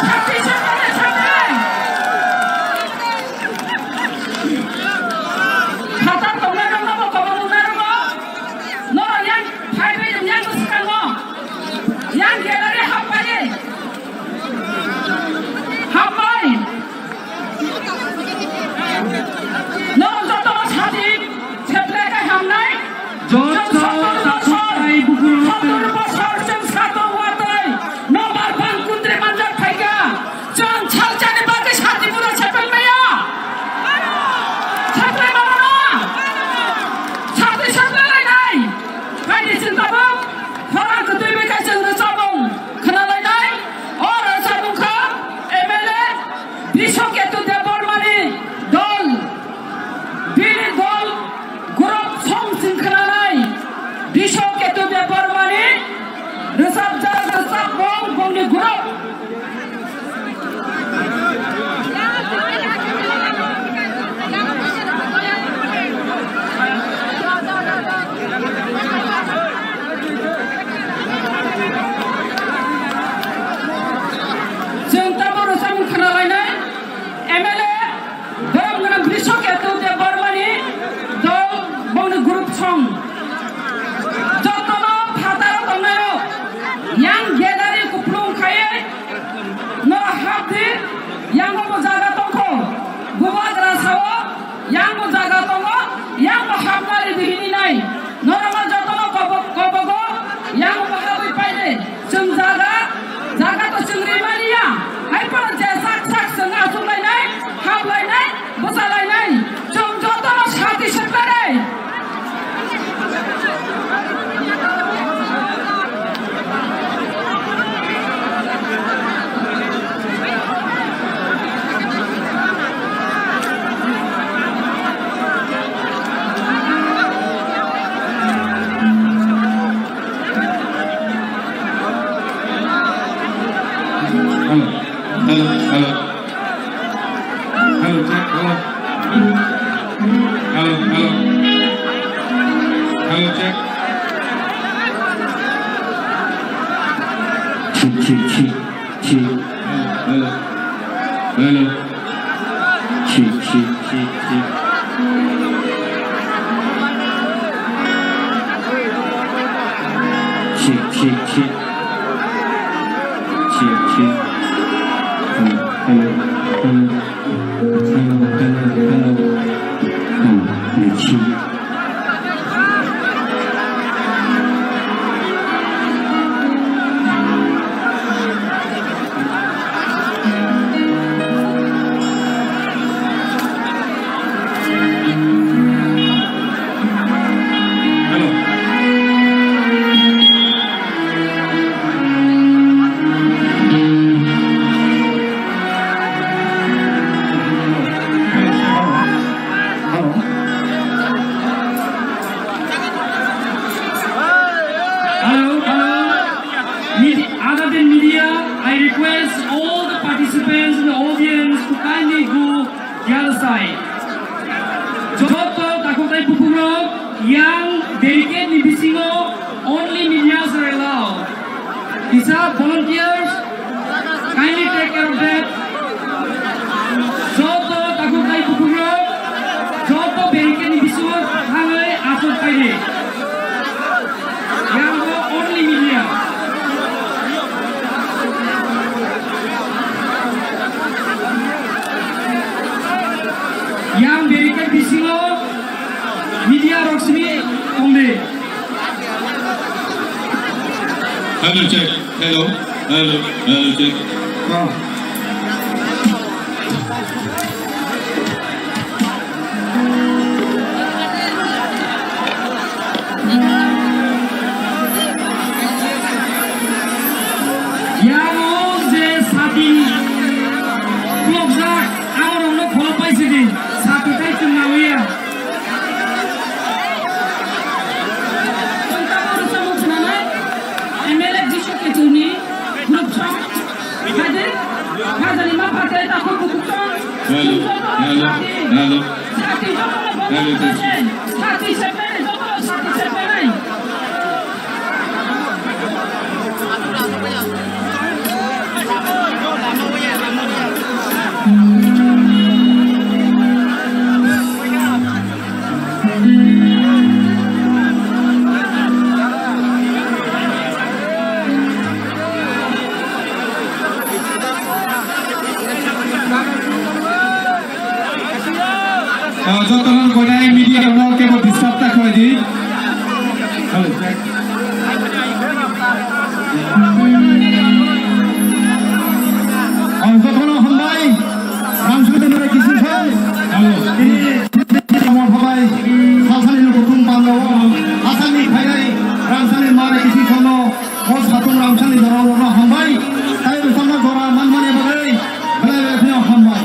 Sati seplai, seplai. Phatar tongnai rokno bo kobor rwna rwgo. Norok yang phaiwi yang bwskango. Yang gallery hapbai. Hapbai. Norok jotono sati seplai khe hamnai. Joto chwng sottor bosor, takhai bukurok sottor bosor chwng satung watwi nobar bang kundri manjak phaikha. Chwng salchani bagwi sati buno seplai maya. Seplai mano na? Sati seplai lainai. Kaini chwng tabuk khorang kwtwi bai khe chwng rwchabung khna lainai. O rwchabung kha M L A Biswaketu Debbarmani dol, bini dol group song sing khwnanai. Biswaketu Debbarmani rwchapjak rwchapmung bongni group. Chwng tamo rwchapmung khwnalainai. M L A borom gwnang Biswaketu Debbarmani dol bongni group song. Jotono phataro tongnairok yang gallery kupulung khaiwi norok hapdi, yango bo jaga tongkho. Bubagra sao, yango jaga tongo, yango hapnari di hini nai. Norokno jotono kobo-, kobogo, yango bo habwi paide. Chwng jaga, jaga to chwng rimani ya. Hai phano je sak sak chwng achuk lainai, hap lainai, bwsa lainai. Chwng jotono sati seplai. Hello, hello, hello. Hello, check, hello. Hello, hello. Hello, check. Check, check, check, check. Hello, hello. Hello. Check, check, check, check. Check, check, check. Check, check. Hello, hello, hello. Hello, hello, hello. Hello, hello. Medi-, other than media, I request all the participants in the audience to kindly go the other side. Joto takhuk tei bukhuk rok yang barricade ni bisingo only medias are allowed. Kisa volunteers, kindly take care of that. Joto takhuk tei bukhuk rok, joto barricade ni bisingo thangwi aswk khaidi. Yang bo only media. Yang barricade bisingo media rok simi tongdi. Hello, check. Hello. Hello. Hello, check. Yang o je sati khulokjak, aborokno kholo paisidi, sati tai chwng nawi ya. Tongtamo rwchapmung swnamwi M L A Jishu Kechuni group song. Haide, hajani ma phate takhuk bukhuk song. Hello, hello, hello. Sati jotono bondo kharnai. Sati sepnai, jotono sati sepnai. Ah, jotono gonai media rokno kebo disturb ta khlai di. Hello, check. Ang jotono hambai. Ramsuni mare kisi phai. Hello. Ini hambai. Salsani no kutung pangao. Asani phainai. Ramsani mare kisi phano. O satung Ramsani jora ono hambai. Tai rwchapna jora manmani bagwi. Belai belai kheno hambai.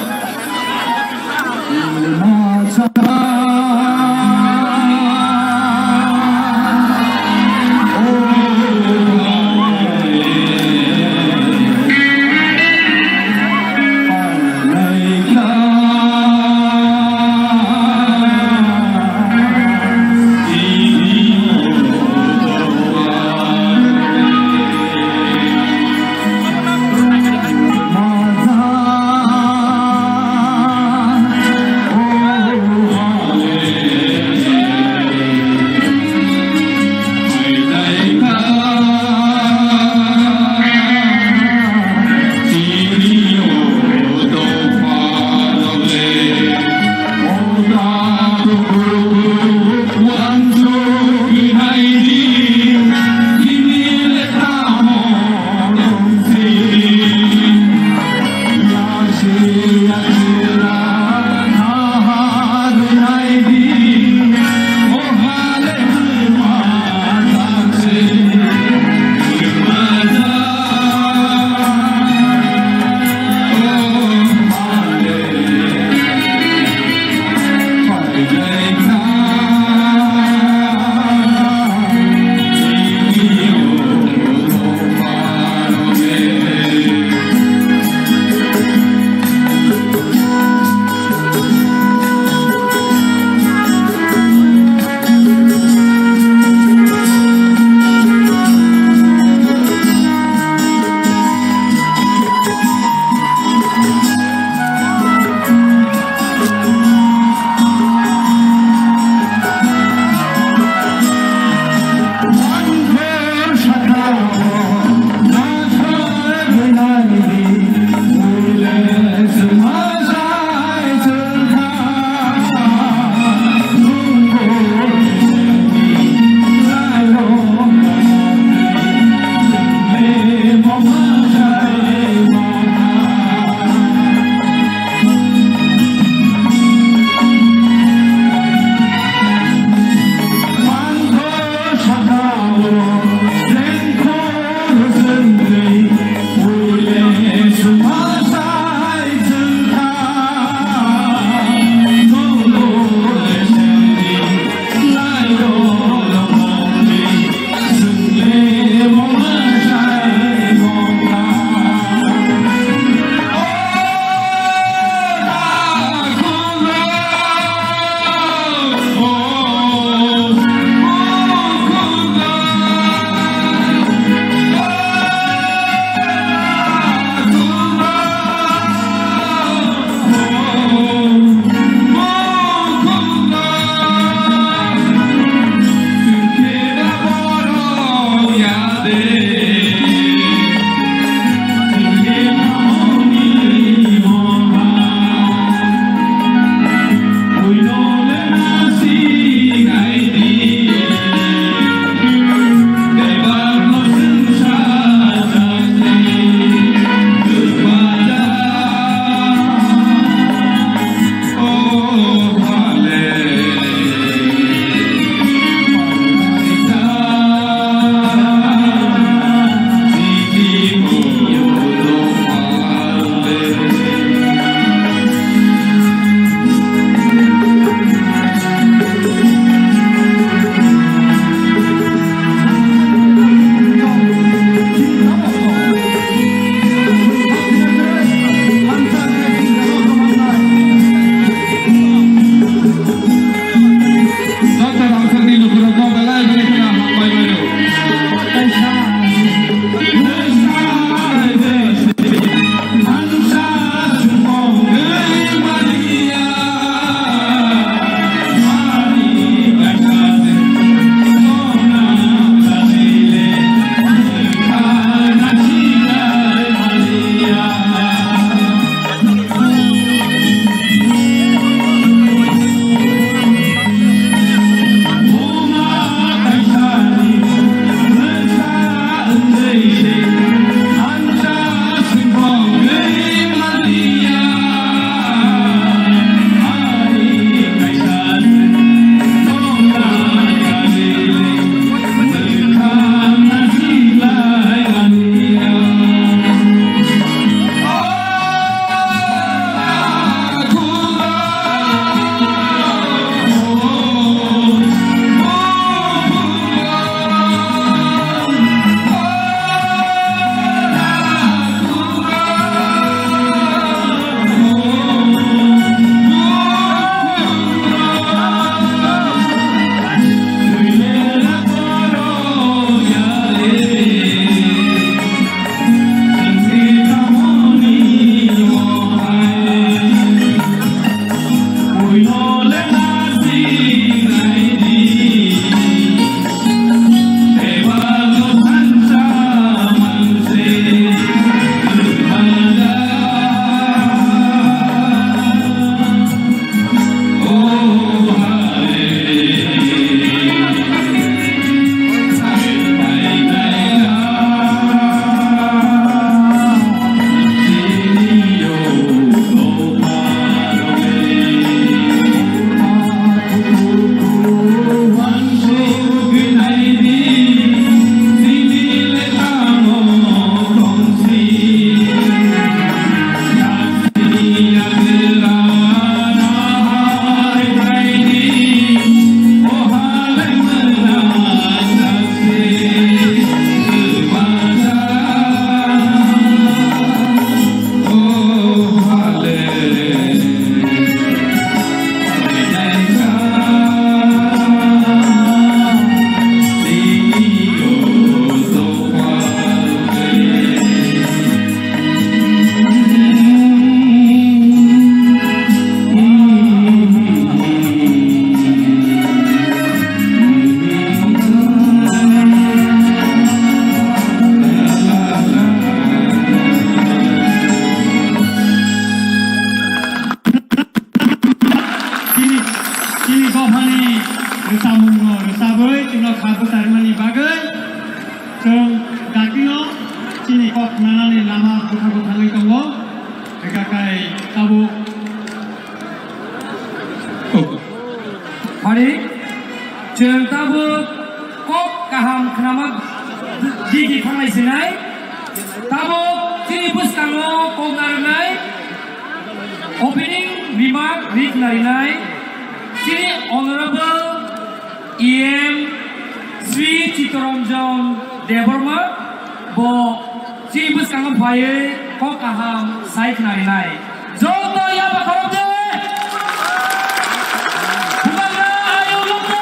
Thani rwchapmungno rwchabwi chwngno kha bwcharmani bagwi chwng dakti-no chini kok nanani lama bwkhago thangwi tongo. Hwnkha khe tabuk Hari, chwng tabuk kok kaham khnama digi thanglai sinai. Tabuk chini bwskango kok narwknai opening remark ri khna rinai chini Honorable E M Sri Chittaranjan Debbarma bo chini bwskango phaiwi kok kaham sai khna rinai. Joto yaba khorok de. Bubagra ayuk lok de.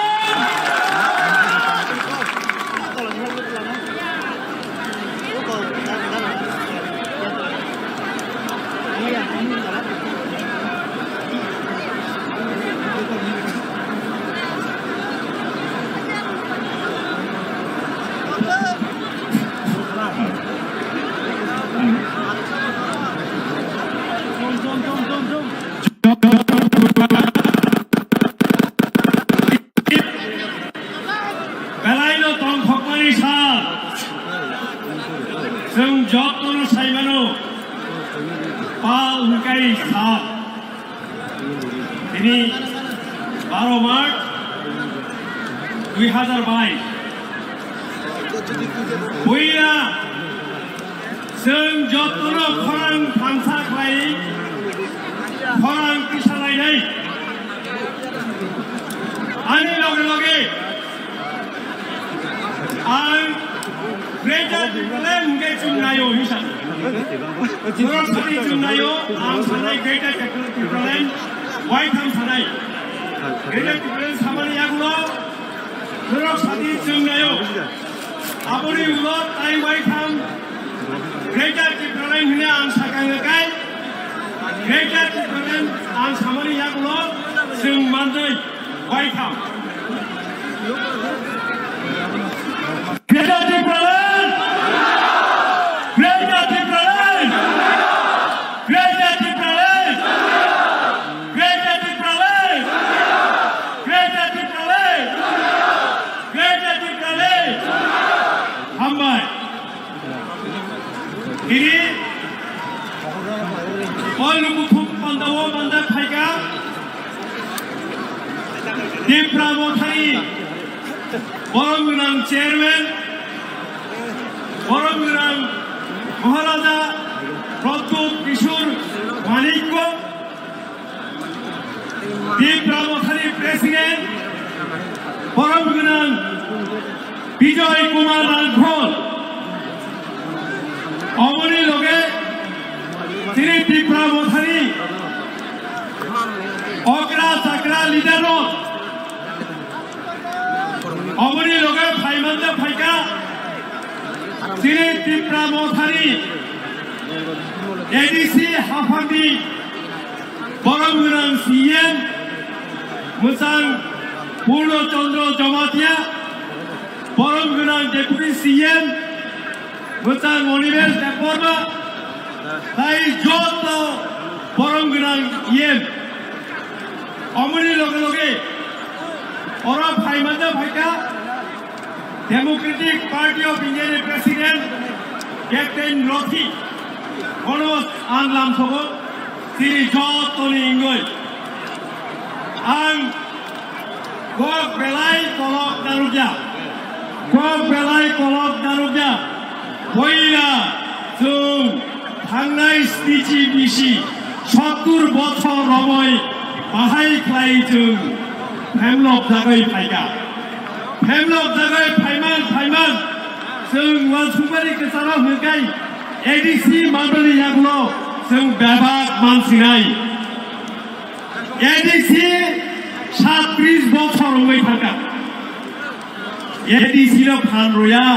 Belaino tongthokmani sal. Chwng jotono saimano, pal hwnkhe sal. Tini baro March dui hazar bais. Puila chwng jotono khorang thansa khlai, khorang tisa lainai. Ani loge loge ang Greater Tipraland hwnkhe chwng naio hinsa. Norok sadi chwng naio, ang sanai Greater Tipraland waitham sanai. Greater Tipraland samani yagulo norok sadi chwng naio. Aboni ulo tai waitham Greater Tipraland hwnwi ang sakang kai. Greater Tipraland ang samani yagulo chwng manjai. Waitham. Greater Tipraland! Greater Tipraland! Greater Tipraland! Greater Tipraland! Greater Tipraland! Greater Tipraland! Hambai. Tini o lukuthum pandao manda phaikha Tipra Mothani borom gwnang chairman, borom gwnang Maharaja Pradyut Kishore Manikya, Tipra Mothani President, borom gwnang Bijoy Kumar Rangkhol, oboni loge chini Tipra Mothani okra chakra leader rok, oboni loge phaimante phaikha chini Tipra Mothani A D C haphangni borom gwnang C M mwchang Purno Chandra Jamatia, borom gwnang Deputy C M mwchang Monibel Debbarma, tai joto borom gwnang E M. Omoni loge loge oro phaimante phaikha Democratic Party of India ni President Captain Roti, bono ang lamsogo, tini jotoni wngwi ang kok belai kolok narwkya, kok belai kolok narwkya, boila chwng thangnai snichi bisi sottur bochor romwi bahai khlai chwng phemlok jagwi phaikha. Phemlok jagwi phaiman phaiman chwng uansukmani kwcharo hwnkhai A D C mandalni yagulo chwng bebak mansinai. A D C satris bochor wngwi thangkha. A D C no phan rwya.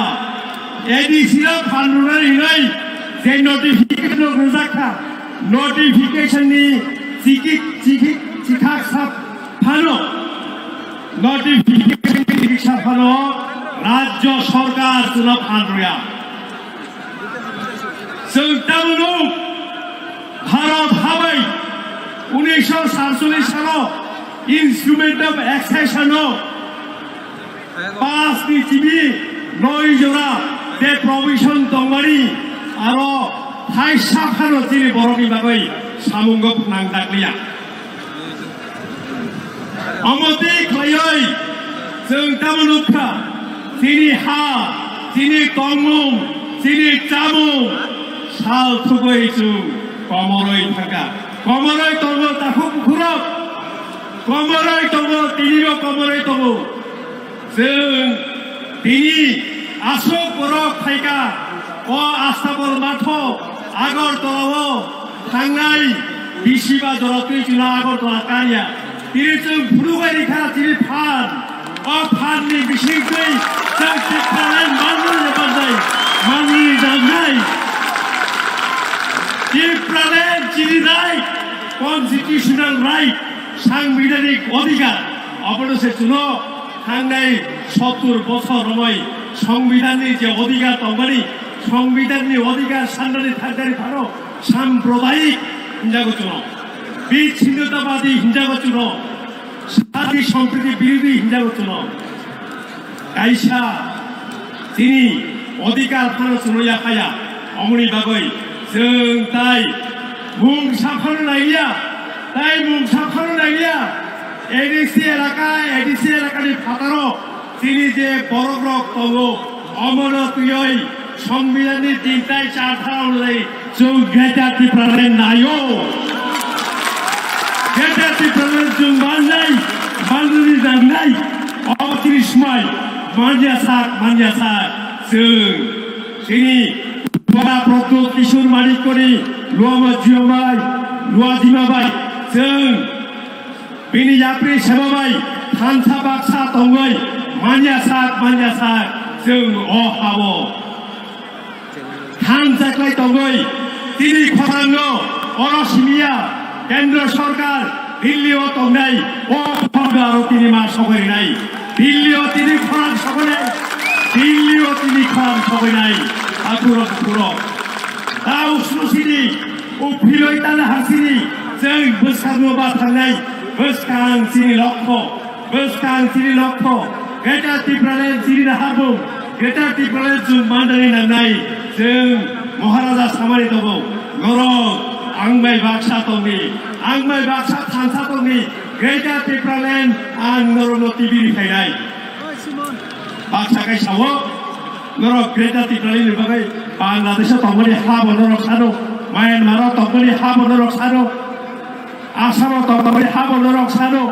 A D C no phan rwnani hwnwi je notification rok rwjak kha, notification ni chiki, chiki, chithak sa phano, notification ni chithak sa phano Rajya Sarkar chwngno phan rwya. Chwng tabukno Bharat habai unisho satchollish salo Instrument of Accession o pas ni chini noi jora de provision tongmani aro thaisa phano chini borokni bagwi samungo phnang dakliya. Omo twi khlaiwi chwng tamo nukha, chini ha, chini tongmung, chini chamung sal thugwi chwng komorwi thangkha. Komorwi tongo takhuk bukhurok, komorwi tongo, tinibo komorwi tongo. Chwng tini aswk borok phaikha, o Astabol matho Agartala-o thangnai bisi ba jora twi chwla Agartala karya. Tini chwng phunukbai rikha chini phan. O phan ni bising twi chwng Tipraland manwi ni manjai, manwi ni nangnai. Tipraland chini right, constitutional right, sangbidanik odhikar. Obono se chwngno thangnai sottur bochor romwi songbidanni je odhikar tongmani, songbidanni odhikar sannani thangkari phano sampradayik hinjago chwngno, bichinnotabadi hinjago chwngno, sati sompriti birodhi hinjago chwngno. Kaisa chini odhikar phano chwngno yaphaya, omoni bagwi chwng tai mungsa phano nangya, tai mungsa phano nangya. A D C elaka, A D C elakani phataro chini je borokrok tongo, omono twiwi Songbidanni tin tai char dhara onujai chwng Greater Tipraland naio. Greater Tipraland chwng manjai, manjani nangnai. Obo tini swmai manya sak, manya sak chwng chini Baba Pradyot Kishore Manikni Luama Jima bai, Lua Jima bai chwng bini yapri seba bai thansa baksa tongwi manya sak, manya sak chwng o habo thansa khlai tongwi tini khorangno oro simiya Kendra Sorkar Delhi o tongnai o khorang aro tini ma sogwi rinai. Delhi o tini khorang sogwi nai. Delhi o tini khorang sogwi nai. Athuro, athuro. Ta usnu sini, uphiloi tala hasini, chwng bwskangno ba thangnai, bwskang chini lokho, bwskang chini lokho, Greater Tipraland chini naharmung, Greater Tipraland chwng mandani nangnai, chwng Maharaja samani tongo, norok ang bai baksa tongni, ang bai baksa thansa tongni, Greater Tipraland ang norokno tibiri phainai. Baksa kai sao, norok Greater Tipraland ni bagwi Bangladesh o tongmani ha bo norok sano, Myanmar o tongmani ha bo norok sano, Assam o tongmani ha bo norok sano.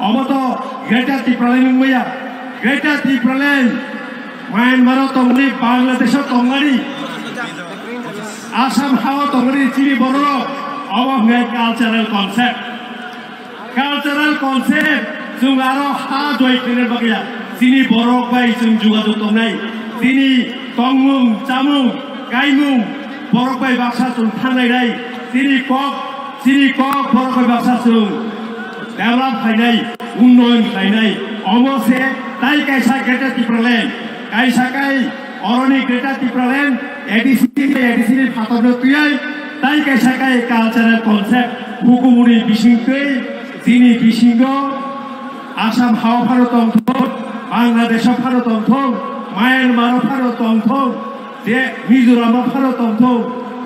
Obo to Greater Tipraland wngmaya. Greater Tipraland Myanmar o tongmani, Bangladesh o tongmani, Assam ha o tongmani chini bororok, obo hwnkhe cultural concept. Cultural concept chwng aro ha joi khaina bagwi ya. Chini borok bai chwng jogajog tongnai. Chini tongmung, chamung, kaimung borok bai baksa chwng thangnai nai. Chini kok, chini kok borok bai baksa chwng develop khainai, unnoyon khlainai. Omo se tai kaisa Greater Tipraland, kaisa kai Oroni Greater Tipraland A D C, A D C ni phatarno twiwi tai kaisa kai cultural concept hukumuni bisingtwi chini bisingo Assam hao phano tongthok, Bangladesh o phano tongthok, Myanmar o phano tongthok, je Mizoram o phano tongthok,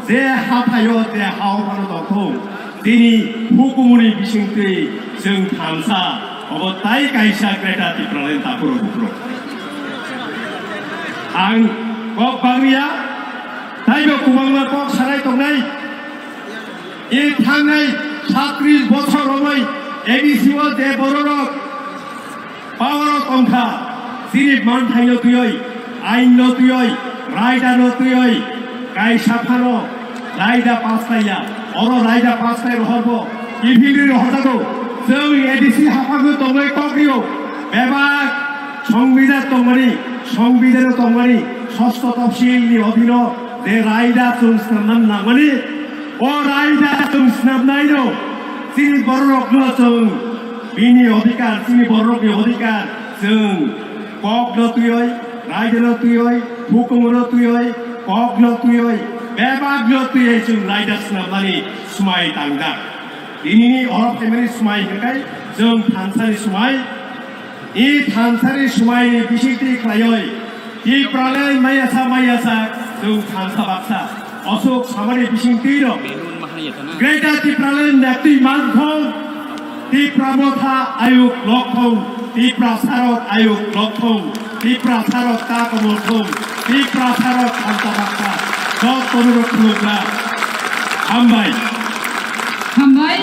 je hathaio je hao phano tongthok. Tini hukumuni bisingtwi chwng thansa, obo tai kaisa Greater Tipraland taphuro buphuro. Ang kok bangya, taibo kwbangma kok sanai tongnai. I thangnai satris bochor romwi A D C o je bororok power o tongkha, chini manthaino twiwi, ainno twiwi, raidano twiwi, kaisa phano raida pass khlaiya. Oro raida pass khlai rohorbo kiphilwi rohorjago. Chwng A D C haphangno tongwi kok rio. Bebak songbidan tongmani, songbidan tongmani, sosto topsil ni odhino je raida chwng swnamna nangmani, o raida chwng swnamnaino chini bororokno chwng bini odhikar, chini bororokni odhikar chwng kokno twiwi, raidano twiwi, hukumono twiwi, kokno twiwi, bebakno twiwi chwng raida swnamnani swmai tangjak. Tinini oro phaimani swmai hwnkhe Chwng thansani swmai, i thansani swmaini bisingtwi khlaiwi Tipraland mayasa mayasa chwng thansa baksa. Aswk samani bisingtwi rok Greater Tipraland naktwi manthong, Tipra Motha ayuk lokthong, Tiprasarok ayuk lokthong, Tiprasarok ta komorthong, Tiprasarok thansa baksa. Jotono rok khulukna. Hambai. Hambai.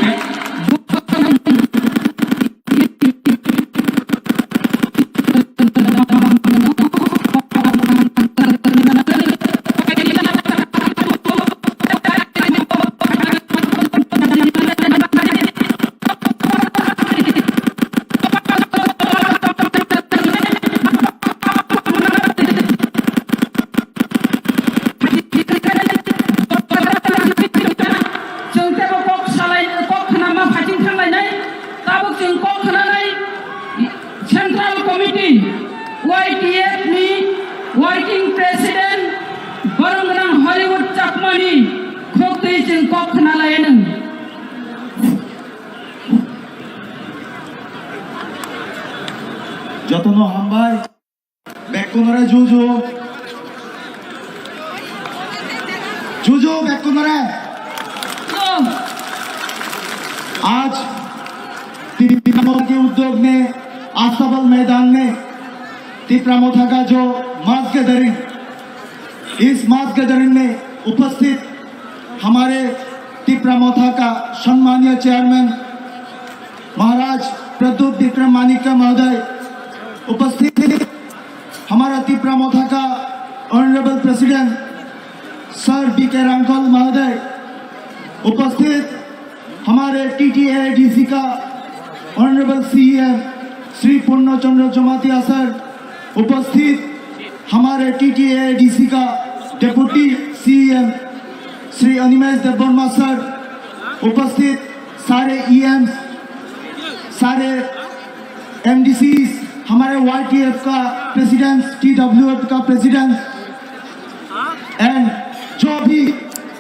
Chwng teibo kok salai, kok khnama phaising thanglainai, tabuk chwng kok khnanai Central Committee, Y T F ni Working President, borong gwnang Hollywood Chakmani khuk twi chwng kok khnalai anw. Jotono hambai. Bekkunore juju. Juju bekkunore. आज तिप्रा मोथा के उद्योग में आस्ताबल मैदान में तिप्रा मोथा का जो मास गैदरिंग, इस मास गैदरिंग में उपस्थित हमारे तिप्रा मोथा का सम्मानीय चेयरमैन महाराज प्रद्युत विक्रम मानिक्य महोदय, उपस्थित हमारा तिप्रा मोथा का ऑनरेबल प्रेसिडेंट सर बी के रांखल महोदय, उपस्थित हमारे टीटीएडीसी का ऑनरेबल सीईएम श्री पूर्ण चंद्र जमातिया सर, उपस्थित हमारे टीटीएडीसी का डेप्यूटी सीईएम श्री अनिमेश देबवर्मा सर, उपस्थित सारे ईएम, सारे एमडीसी, हमारे वाईटीएफ का प्रेसिडेंट, टीडब्ल्यूएफ का प्रेसिडेंट, एंड जो भी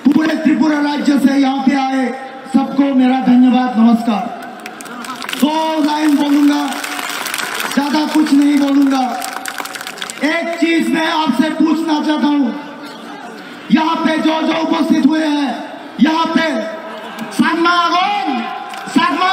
पूरे त्रिपुरा राज्य से यहाँ पे आए, सबको मेरा धन्यवाद, नमस्कार। दो लाइन बोलूंगा, ज्यादा कुछ नहीं बोलूंगा। एक चीज मैं आपसे पूछना चाहता हूँ, यहाँ पे जो जो उपस्थित हुए हैं, यहाँ पे संगमा आगोन, संगमा